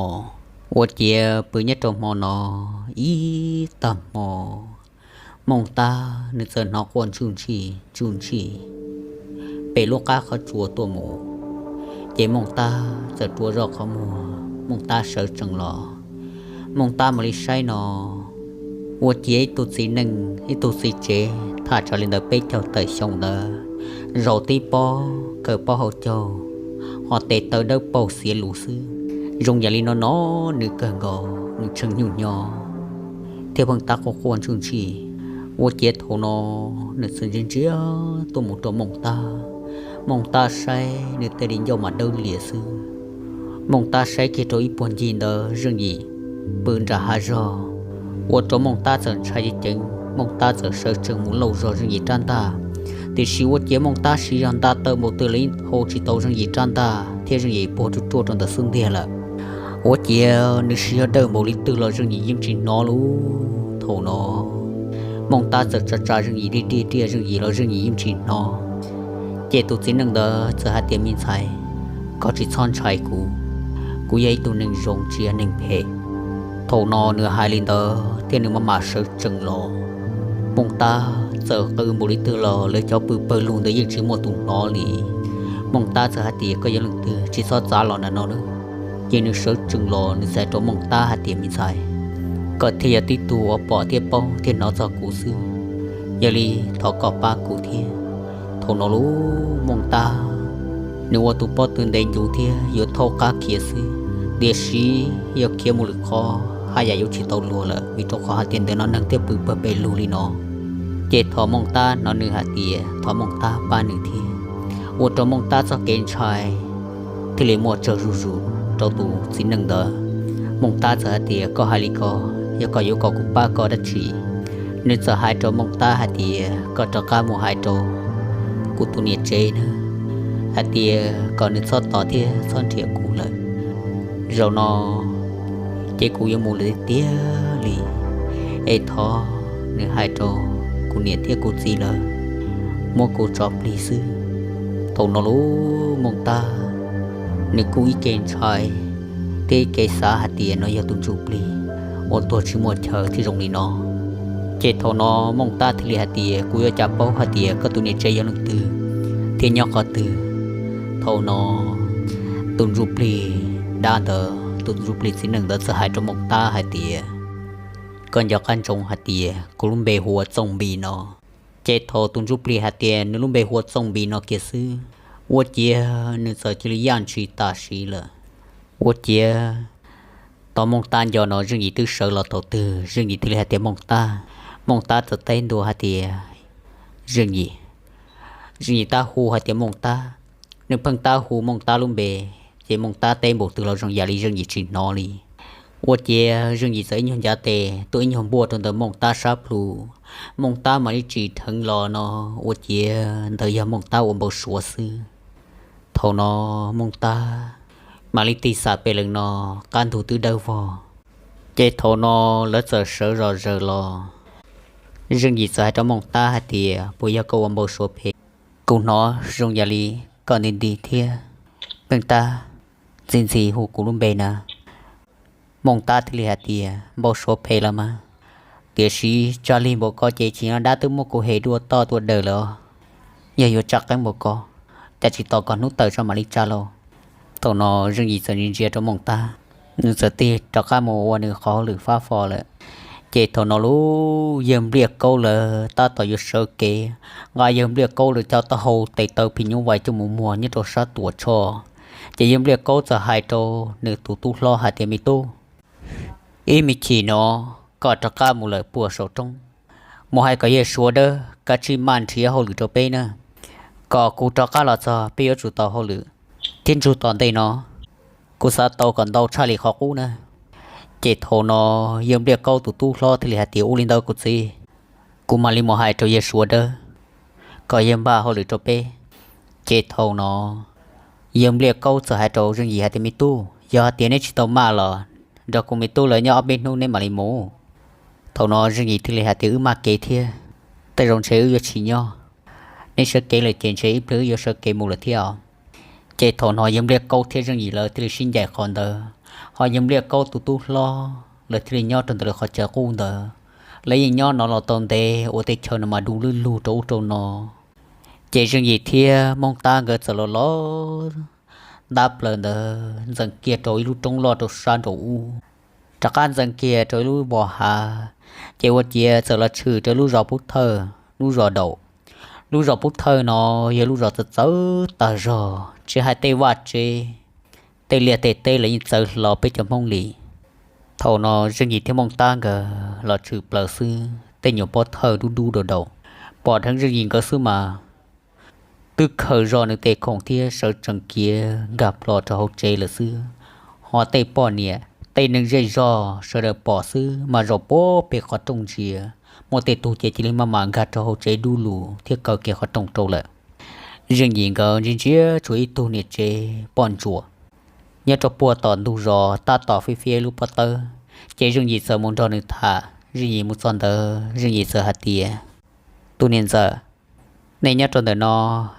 ua ciav pw nyob rau hmo no ib tag hmo. Mooj Tab nws txawm hnov quaj ntsuj ntshis ntsuj ntshis pem lub qab qhov tsua tuaj mus, ces Mooj Tab txawm rua zoj qhov muag, Mooj Tab sawv tsees los. Mooj Tab mam li saib no, ua ciav ib tug txiv neej ib tug txiv tsev thaj tsam li ntawm peb caug tawm xyoo ntawd, zaum tib pob khaws pob hau caug, ho tes taw dawb paug xiav lus xwb, zoo yam li no no nws kawg nkaus nws tshee nyuj nyo thiab pheej tab quaj quaj ntsuj ntshis. Ua ciav thaum no nws txawm ntsia ntsia tuaj mus rau Mooj Tab. Mooj Tab saib nws tej li ncauj mas dawb lias xwb. Mooj Tab saib kiag rau ib puag ncig ntawd Zeej Yim pw nram hav zog, ua rau Mooj Tab txawm ntshai ceev ceev, Mooj Tab txawm sawv tsees mus lauj zog Zeej Yim rab ntaj. Tiam sis ua ciav Mooj Tab siv zog nta taw npaum twg los yeej hau tsis tau Zeej Yim rab ntaj thiab Zeej Yim puag ruaj ruaj rau ntawm xub ntiag lawm. Ua ciav nws siv zog dawj npaum li twg los Zeej Yim yeej tsis hnov li. Thaum no Mooj Tab txawm tsa tsa Zeej Yim, diaj diaj diaj Zeej Yim los Zeej Yim yeej tsis hnov. Ces tus txiv neej ntawd txawm hais tias, Me ntxhais, koj tsis txhob ntshai kuv, kuv yog ib tug neeg zoo tsis yog neeg phem. Thaum no nws hais li ntawd thiab nws maj mam sawv tsees los, Mooj Tab txawm qw npaum li twg los lawv cov pw pawg lug ntawd yeej tsis muaj tus hnov li. Mooj Tab txawm hais tias, Koj yog leej twg, tsis txhob txav los ntawm no nawb. Ces nws sawv tsees los nws txawm hais rau Mooj Tab hais tias, Me ntxhais, koj thiaj yog tib tug uas pom thiab paub thiab hnov txog kuv xwb, yog li thov koj pab kuv thiab. Thaum no lub Mooj Tab nws ua tus pob tw ntev ncuv thiab yuav thaub qab khiav xwb, tiam sis yog khiav mus lwm qhov haj yam yuav tsis tau luag lawm, vim rau qhov hais tias ntawm no neeg thiaj pw pawg pes lug li no. Ces thov Mooj Tab hnov nws hais tias thov Mooj Tab pab nws thiab, ua rau Mooj Tab txoj kev ntshai thiaj li muaj tsawg zuj zus rau tus txiv neej ntawd. Mooj Tab txawm hais tias, Koj hais li ko, yog koj yuav kom kuv pab koj dab tsi? Nws txawm hais rau Mooj Tab hais tias, Koj rov qab mus hais rau kuv tus niam tsev na, hais tias kom nws txhob tos thiab txhob nrhiav kuv lawm. Zaum no ces kuv yuav mus lawm tiag tiag li, es thov nws hais rau kuv niam thiab kuv txiv lawv muab kuv tso plig xwb. Thaum no lub Mooj Tab nws kuj ib ke ntshai thiab ib ke xav hais tias no yog tus ntsuj plig uas tuag tsis muaj chaw thiaj zoo li no. Ces thaum no Mooj Tab thiaj li hais tias, Kuv yuav ua cas paub hais tias koj tus niam tsev yog leej twg thiab nyob qhov twg? Thaum no tus ntsuj plig dab ntawd, tus ntsuj plig txiv neej ntawd txawm hais rau Mooj Tab hais tias, Koj nco qab ntsoov hais tias kuv lub npe hu ua Txooj Npis no. Ces thaum tus ntsuj plig hais tias nws lub npe hu ua Txooj Npis no kiag xwb, ua ciav nws txawm cia li yaj ntshis tam sim lawm. Ua ciav tau Mooj Tab nco no Zeej Yim twb sawv los thaum twg, Zeej Yim thiaj li hais tias, Mooj Tab. Mooj Tab txawm teb ntua hais tias, Zeej Yim. Zeej Yim tab hu hais tias Mooj Tab. Nws pheej tab hu Mooj Tab lub npe, ces Mooj Tab teb npaum twg los zoo yam li Zeej Yim tsis hnov li. Ua ciav Zeej Yim txawm ib nyuag ncav tes tuaj ib nyuag npuaj rau ntawm Mooj Tab sab plhu, Mooj Tab mam li tsim dheev los no, ua ciav ntawd yog Mooj Tab ua npau suav xwb. Thaum no Mooj Tab mam li tig xam pem lees no, qab ntug twb dawb vog. Ces thaum no lawv txawm sawv zom zaws los, Zeej Yim txawm hais rau Mooj Tab hais tias, puas yog koj ua npau suav phem? Kuv hnov zoo yam li koj nti nti thiab, Mooj Tab, ntxhi ntxhi hu kuv lub npe na. Mooj Tab thiaj li hais tias, npau suav phem los mas, tiam sis tsaj lig npaum koj ces tsis nyob dab twb muab kuv hem dua toj dua daws lawm os. Yog yuav tsa qeeb npaum koj, cas tsis tos kom hnub tawm tso mam li tsa lauj. Thaum no Zeej Yim txawm ntsia ntsia rau Mooj Tab, nws txawm tig rov qab mus ua nws qhov hauj lwm fab fo lawm. Ces thaum no lub yawg Npliaj Kaub lawv tab tom yuav sawv kev, nqa yawg Npliaj Kaub lawv cov taub hau tes taw phim nyuj vais coj mus muag nyob rau sab tuam tsho. Ces yawg Npliaj Kaub txawm hais rau nws tus tub hlob hais tias, me tub, ib me chim no koj rov qab mus lawm puag saum roob, mus hais kom yawg Suav Dawb kav tsij maj nrhiav hauj lwm rau peb na, kom kuv rov qab los txog peb yuav tsum tau hauj lwm thiab ntsug tom ntej no. Kuv xav tau kom ntau tshaj li qhov qub na. Ces thaum no yawg Npliaj Kaub tus tub hlob thiaj li hais tias, ua li ntawd kuv txiv, kuv mam li mus hais rau yawg Suav Dawb kom yawg npaj hauj lwm rau peb. Ces thaum no yawg Npliaj Kaub txawm hais rau Zeej Yim hais tias, me tub, yog hais tias neb tsis tau maj los nrog kuv me tub lawv nyob ob peb hnub neb mam li mus. Thaum no Zeej Yim thiaj li hais tias, wb maj kev thiab, tej zaum ntshe wb yuav tsis nyob, neb sawv kev lawm ces ntshe ib pliag wb yuav sawv kev mus lawm thiab os. Ces thaum no yawg Npliaj Kaub thiab Zeej Yim lawv thiaj li sib ncaim qhov ntawd, ho yawg Npliaj Kaub tus tub hlob lawv thiaj li nyob rau ntawm lawv qhov chaw qub ntawd. Lawv yeej nyob no los tau ntev ua tej chaw no mas du lwj lug rau ub rau no. Ces Zeej Yim thiab Mooj Tab nkawd txawm los los ntab plaws ntawd ntxeev kiag rau ib lub roob loj rau sab nraum ub, rov qab ntxeev kiag rau ib lub vos hav. Ces ua ciav txawm los tshwm rau lub zos Pub Thawj, lub zos Daum. Lub zos Pub Thawj no yog lub zos txawv txawv tag zog, tsis hais tej vaj tsev, tej liaj tej teb los yeej txawv hlo peb cov Hmoob li. Thaum no Zeej Yim thiab Mooj Tab nkawd los tshwm plaws xwb, tej nyuam pob thawj dub dub daus daus, pom dheev Zeej Yim nkawd xwb mas twb khaws zog nws tej khoom thiab sawv tsees kiag nkag plho rau hauv tsev lawm xwb. Ho tej poj niam tej neeg zej zog sawv daws pom xwb mas zaum puag pem qhov rooj ntsia, muaj tej tug ces cia li maj mam nkag rau hauv tsev dub lug thiab kaw kiag qhov rooj rau lawm. Zeej Yim nkawd ntsia ntsia tshuav ib tug niam tsev poj ntsuam nyob rau puag tom ntug zos tab tom fiab fiab lub pob tawb. Ces Zeej Yim txawm mus nrog nws tham. Zeej Yim mus txog ntawd Zeej Yim txawm hais tias, tus niam ntxawm, nej nyob rau ntawm no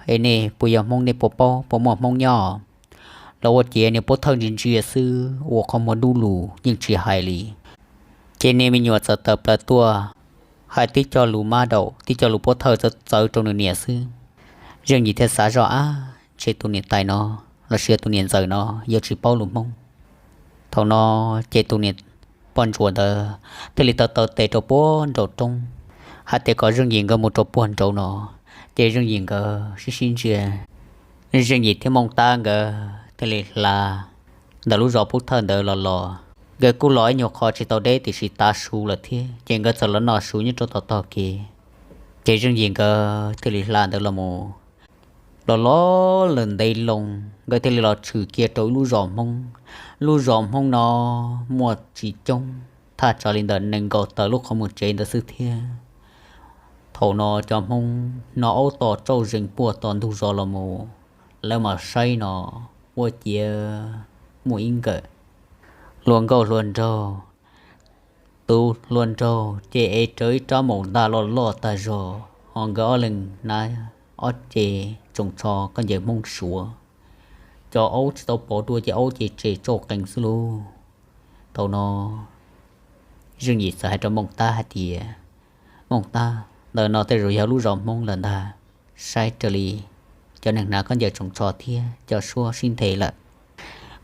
es nej puas yog Hmoob, nej puas paub puas muaj Hmoob nyob? Los ua ciav niag pob thawj ntsia ntsia xwb ua qhov muag dub lug yeej tsis hais li. Ces niag me nyuam txawm tawm plaws tuaj hais tib co lus mab daum tib co lus pob thawj txawv txawv rau nws niam xwb. Zeej Yim thiaj xav zoj, ab, ntshe tus niam tais no lossis tus niam ntxawm no yuav tsis paub lus Hmoob. Thaum no ces tus niam poj ntsuam ntawd thiaj li taw taw tes rau puag nraum roob, hais tias kom Zeej Yim nkawd mus rau puag nraud no. Ces Zeej Yim nkawd sib sib ntsia, Zeej Yim thiab Mooj Tab nkawd thiaj li hla ntawm lub zos Pub Thawj ntawd los los. Nkawd kuj los ib nyuag qho tsis tau deb tiam sis tav su lawm thiab, ces nkawd txawm los noj su nyob rau tom tog kev. Ces Zeej Yim nkawd thiaj li hla ntawd los mus. Los los lawm ntev loo, nkawd thiaj li los tshwm kiag rau ib lub zos Hmoob. Lub zos Hmoob no muaj tsis coob, thaj tsam li ntawm nees nkaum tawm lub qhov muag tsev ntawd xwb thiab. Thaum no cov Hmoob hnov aub tom tsauj zees puag tom ntug zos los mus, lawv mam saib no ua ciav muaj ib nkawm hluas nkauj hluas nraug. Tus hluas nraug ces ev rawv ib rab maum ntaj loj loj tag zog, ho nkawd ob leeg hnav ob ce tsoos tsho khaub ncaws Hmoob Suav. Cov aub tsis tau pov dua ces aub ces tsem tsauj qees xwb lauj. Thaum no Zeej Yim txawm hais rau Mooj Tab hais tias, Mooj Tab, ntawm no tej zaum yog lub zos Hmoob lawm ntag. Saib raws li cov neeg hnav khaub ncaws tsoos tsho thiab cov suab sib nthe lawm.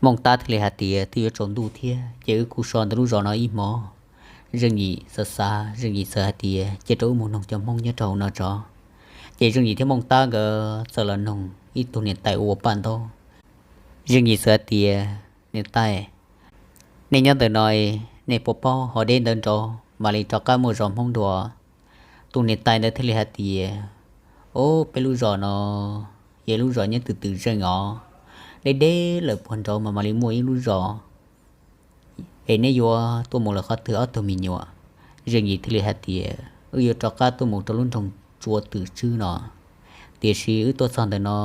Mooj Tab thiaj li hais tias, twb yuav tsaus ntuj thiab ces wb kuj so ntawm lub zos no ib hmos. Zeej Yim xav xav, Zeej Yim txawm hais tias, cia rau wb mus noog cov Hmoob nyob rau hauv no tso. Ces Zeej Yim thiab Mooj Tab nkawd txawm los noog ib tug niam tais ua paj ntaub. Zeej Yim txawm hais tias, niam tais, nej nyob ntawm no, nej puas paub ho deb ntawd nrov mam li rov qab muaj zos Hmoob dua? Tus niam tais ntawd thiaj li hais tias, ob, peb lub zos no yog lub zos nyob twm twm zeej os. deb deb lawm puag nraud mas mam li muaj ib lub zos. Es neb yuav tuaj mus lawm qhov twg ob tug me nyuam? Zeej Yim thiaj li hais tias, Wb yuav rov qab tuaj mus rau lub nroog Tsua Twm Tswb no, tiam sis wb tuaj txog ntawm no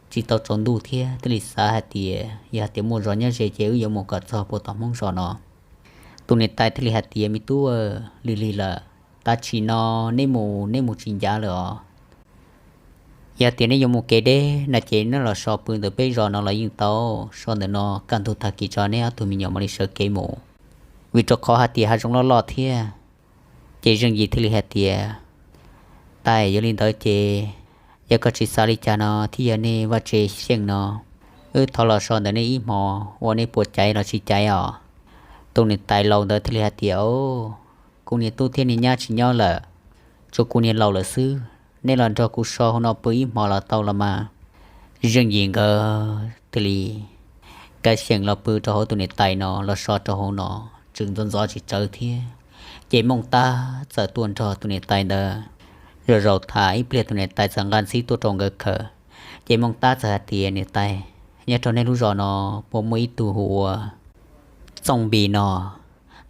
tsis tau tsaus ntuj thiab, thiaj li xav hais tias yog hais tias muaj zos nyob ze ces wb yuav mus kom txog puag tom Hmoob zos no. Tus niam tais thiaj li hais tias, Me tub, lig lig lawm, tam sim no neb mus neb mus tsis ncav lawm os. Yog tias neb yuav mus kev deb na ces neb los so pw ntawm peb zos no los yeej tau, so ntawm no kaj ntug tag kis tso neb ob tug me nyuam mam li sawv kev mus, vim rau qhov hais tias hav zoov loj loj thiab. Ces Zeej Yim thiaj li hais tias, Tais, yog li ntawd ces yog koj tsis xav li cas no thiab, yog nej vaj tse xyeej no, wb thov los so ntawm nej ib hmos ua nej puas caiv los tsis caiv os. Tus niam tais laus ntawd thiaj li hais tias, Kuv niag tub thiab niag nyab tsis nyob lawm, tsuas kuv niag laus lawm xwb, nej los nrog kuv so hauv no pw ib hmos los tau los mas. Zeej Yim nkawd thiaj li kav xyeem los pw rau hauv tus niam tais no, los so rau hauv no, tseem ntxov ntxov tsis tsawg thiab. Ces Mooj Tab txawm tuaj nrog tus niam tais ntawd zaum zaum tham ib pliag, tus niam tais txawm nqa ntxhib tuaj rau nkawd khaws. Ces Mooj Tab txawm hais tias, Niam tais, nyob rau nej lub zos no puas muaj ib tug hu ua Txooj Npis no?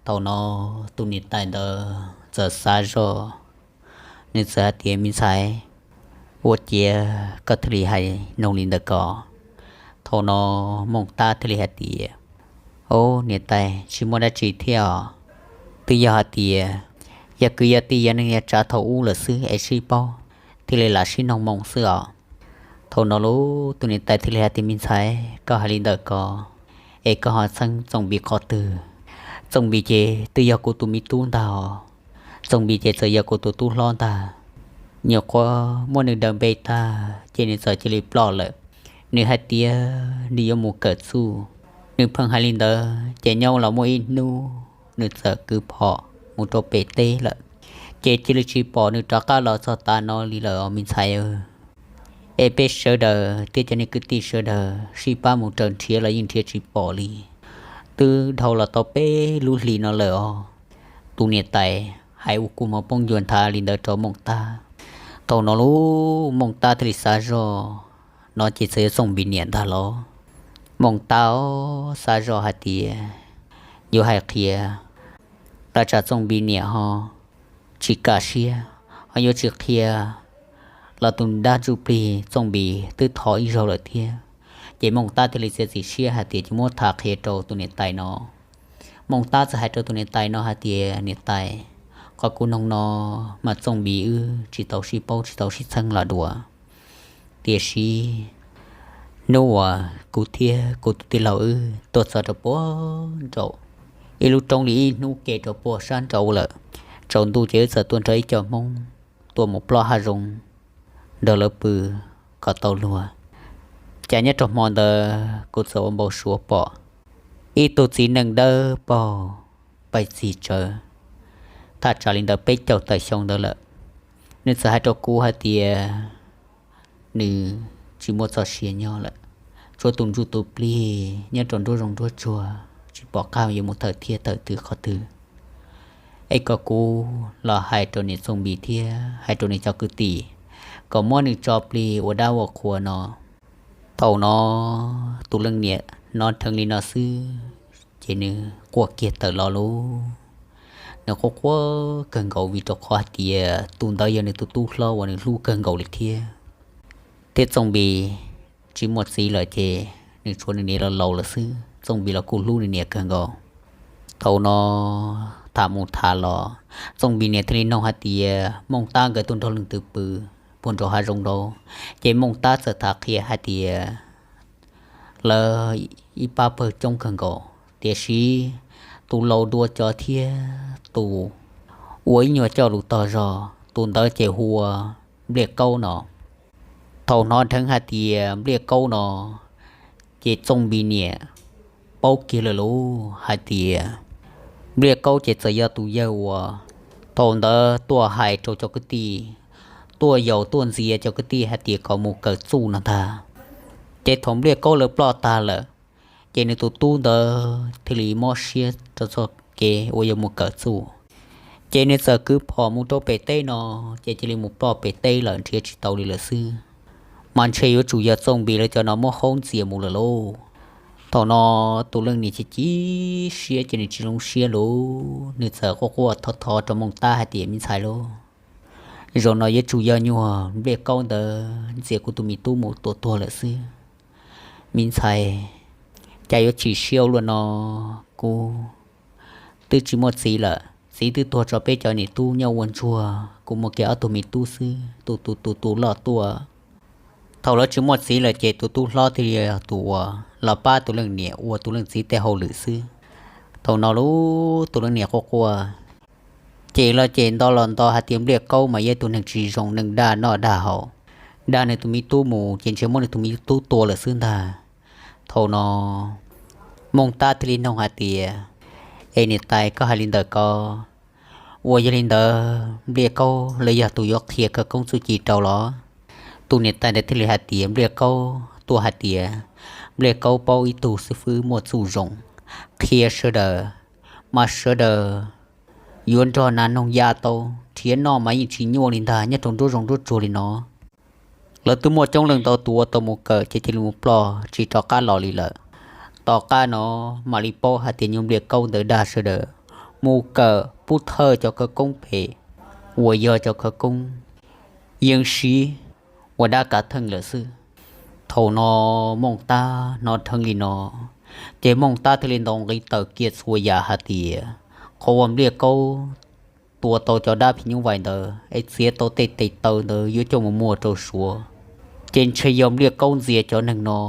Thaum no tus niam tais ntawd txawm xav zoj, nws txawm hais tias, Me ntxhais, ua ciav koj thiaj li hais noog li ntawm ko. Thaum no Mooj Tab thiaj li hais tias, Au, niam tais, tsis muaj dab tsi thiab os. Twb yog hais tias yog kwv yog tij yog neej yog tsav thaum ub lawm xwb es sib paub, thiaj li lam sib noog moo xwb os. Thaum no lub tus niam tais thiaj li hais tias, Me ntxhais, koj hais li ntawm ko, es koj ho txheeb Txooj Npis qhov twg? Txooj Npis ces twb yog kuv tus me tub ntag os. Txooj Npis ces txawm yog kuv tus tub hlob ntag. Nyuam qhuav muab nws daws npe tag ces nws txawm cia li ploj lawm. Nws hais tias nws yuav mus kawm txuj. Nws pheej hais li ntawd ces nyob los muaj ib hnub nws txawm kwv phom mus rau pem teb lawm, ces cia li tsis pom nws rov qab los txog tav no li lawm os, me ntxhais. Es peb sawv daws thiab cov niag kwv tij sawv daws sib pab mus raws nrhiav los yeej nrhiav tsis pom li. Twb dhau los tau peb lub hlis no lawm os. Tus niam tais hais ua kua muag poob ncua nthav li ntawd rau Mooj Tab. Thaum no lub Mooj Tab thiaj li xav zoj, no ces txawm yog Txooj Npis niam ntag los? Mooj Tab xav zoj hais tias yuav hais qhia, tab tsam Txooj Npis niam ho tsis kam siab, ho yuav tsis qhia los tus dab ntsuj plig Txooj Npis twb thov ib zaug lawm thiab. Ces Mooj Tab thiaj li txiav txim siab hais tias cia muab tham qhia rau tus niam tais no. Mooj Tab txawm hais rau tus niam tais no hais tias, Niam tais, qhov kuv noog no mas Txooj Npis wb tsis tau sib paub tsis tau sib txheeb los dua. Tiam sis hnub uas kuv thiab kuv tus tij laug wb tuaj txog rau puag nraum ib lub roob li ib hnub ke rau puag sab nraud lawm, tsaus ntuj ces wb txawm tuaj nrog ib co Hmoob tuaj mus plob hav zoov nrog lawv pw kom tau luag. Cas nyob rau hmo ntawd kuv txawm ua npau suav pom ib tug txiv neej dawb paug, pais txig tsawv, thaj tsam li ntawd peb caug tawm xyoo ntawd lawm. Nws txawm hais rau kuv hais tias nws tsis muaj txoj sia nyob lawm, tshuav tus ntsuj tus plig nyob rau nruab zoov nruab tsuag, tsis pom qab yuav mus thawm thiab thawm twg qhov twg. Es kom kuv los hais rau niam Txooj Npis thiab hais rau nws cov kwv tij kom muab nws tso plig ua dab ua qhua no. Thaum no tus leej niam hnov dheev li no xwb ces nws quaj kiag tawm los lauj. Nws quaj quaj kawg nkaus vim rau qhov hais tias tus ntawd yog nws tus tub hlob uas nws hlub kawg nkaus li thiab. Thiab Txooj Npis tsis muaj txiv lawm ces nws tshuav nws niam laus laus lawm xwb, Txooj Npis los kuj hlub nws niam kawg nkaus. Thaum no tham mus tham los, Txooj Npis niam thiaj li nug hais tias Mooj Tab nkawd tuaj nrog leej twg pw puag nraum hav zoov nraud. Ces Mooj Tab txawm tham qhia hais tias lawv ib pab pawg coob kawg nkaus, tiam sis tus laus dua cov thiab tus ua ib nyuag coj lus tog zog, tus ntawd ces hu ua Npliaj Kaub no. Thaum hnov dheev hais tias Npliaj Kaub no, ces Txooj Npis niam paub kiag lawm lauj hais tias Npliaj Kaub ces txawm yog tus yawg uas thaum ntawd tuaj hais rau cov kwv tij, tuaj yaum tuaj ntxias cov kwv tij hais tias kom mus kawm txuj no ntag. Ces thaum Npliaj Kaub lawv ploj tag lawm, ces nws tus tub ntawd thiaj li mob siab rau txoj kev uas yuav mus kawm txuj. Ces nws txawm kwv phom mus rau pem teb no, ces cia li mus ploj pem teb lawm nrhiav tsis tau li lawm xwb. mas ntshe yuav tsum yog txooj npis lawv cov no muab haub ntxias mus lawm lauj. Thaum no tus leej niam chim chim siab ces nws tsis zoo siab lauj, nws txawm quaj quaj thov thov rau Mooj Tab hais tias, Me ntxhais lauj, zaum no yuav tsum yog nyuag Npliaj Kaub ntawd ntxias kuv tus me tub mus tua tuag lawm xwb. Me ntxhais, cas yuav chim siab ua luaj no? Kuv twb tsis muaj txiv lawm, txiv twb tuag tso peb cov niam tub nyob ua ntsuag, kuv muaj kiag ob tug me tub xwb, tus tus tus tus loj tuaj. Thaum lawv tsis muaj txiv lawm ces tus tub hlob thiaj li yog tus uas los pab tus leej niam ua tus leej txiv tej hauj lwm xwb. Thaum no lauj, tus leej niam quaj quaj, ces los ces nto los nto hais tias Npliaj Kaub mas yog tus neeg tsis zoo, neeg dag noj dag haus, dag nws tus me tub mus ces ntshe muab nws tus me tub tua lawm xwb ntag. Thaum no Mooj Tab thiaj li nug hais tias, Es niam tais, koj hais li ntawd ko, uas yog li ntawd Npliaj Kaub lawv yog tus yuav qhia khawv koob txuj ci rau los? Tus niam tais ntawd thiaj li hais tias, Npliaj Kaub tuaj hais tias Npliaj Kaub paub ib tug xib fwb muaj txuj zoo, qhia sawv daws, mas sawv daws yuav nrog nas noog ya tau, nrhiav noj mas yeej tsis nyuaj li ntag nyob rau nruab zoov nruab tsuag li no. Lawv twb muaj coob leej ntau tus uas tau mus kawm ces cia li mus ploj tsis rov qab los li lawm. Tom qab no mam li paub hais tias nyuag Npliaj Kaub ntawd dag sawv daws, mus kawm pub thawj cov khawv koob phem uas yog cov khawv koob yeeb sib ua dab kav theej lawm xwb. Thaum no Mooj Tab hnov dheev li no, ces Mooj Tab thiaj li ntaus nqi tawm kiag txhua yam hais tias, Qhov uas Npliaj Kaub tua tau cov dab phim nyuj vais ntawd es txiav tau tej tes taw ntawd yuav coj mus muag rau Suav, ces ntshe yog Npliaj Kaub ntxias cov neeg no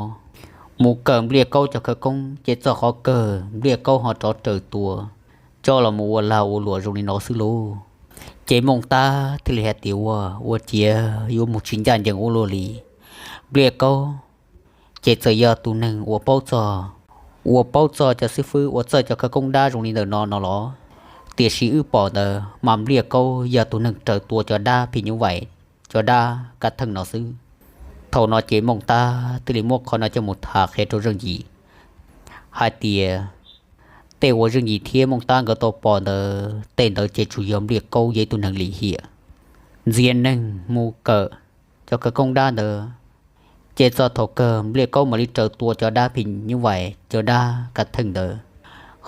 mus kawm Npliaj Kaub cov khawv koob, ces txog qhov kawg Npliaj Kaub ho rov raws tua coj los mus ua lag ua luam zoo li no xwb lauj. Ces Mooj Tab thiaj li hais tias, Ua, ua ciav yuav mus tsis ncaj ncees ua luaj li. Npliaj Kaub ces txawm yog tus neeg uas paub txog, uas paub txog cov xib fwb uas txawj cov khawv koob dab zoo li ntawm no no los, tiam sis wb pom ntawd mas Npliaj Kaub yog tus neeg raws tua cov dab phim nyuj vais, cov dab kav theej no xwb. Thaum no ces Mooj Tab thiaj li muab qhov no coj mus tham qhia rau Zeej Yim hais tias, tej uas Zeej Yim thiab Mooj Tab nkawd tau pom ntawd, tej ntawd ces tsuas yog Npliaj Kaub yog ib tug neeg lim hiam ntxias neeg mus kawm cov khawv koob dab ntawd, ces txog thaum kawg Npliaj Kaub mam li raws tua cov dab phim nyuj vais, cov dab kav theej ntawd,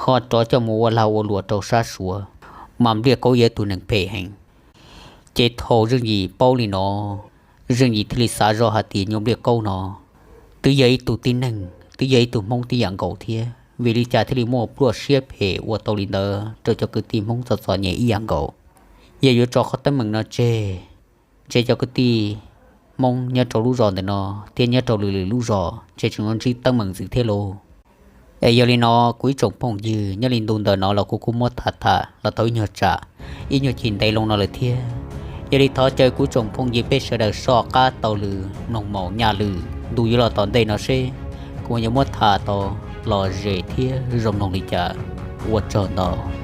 ho rov coj mus ua lag ua luam rau sab Suav, mas Npliaj Kaub yog ib tug neeg phem heev. Ces thaum Zeej Yim paub li no, Zeej Yim thiaj li xav zoj hais tias nyuag Npliaj Kaub no twb yog ib tug tib neeg, twb yog ib tug Hmoob tib yam nkaus thiab, vim li cas thiaj li muaj pluaj siab phem ua tau li ntawd rau cov kwv tij Hmoob txom txom nyem ib yam nkaus. Yog yuav tso qhov teeb meem no tseg, ntshe cov kwv tij Hmoob nyob rau lub zos ntawm no thiab nyob rau lwm lwm lub zos ntshe tseem yuav ntsib teeb meem ntxiv thiab lauj. Es yog li no kuv ib tsoom phooj ywg, nyob li ntu ntawm no los kuv kuj muab tham tham los tau ib nyuag tsam, ib nyuag chim ntev loo no lawm thiab. Yog li thov caw kuv tsoom phooj ywg peb sawv daws soj qab taug lw mloog mus nyaj lwm ntu yuav los tom ntej no seb kuv yuav muab tham tau los zem thiab zoo mloog li cas. Ua tsaug ntau.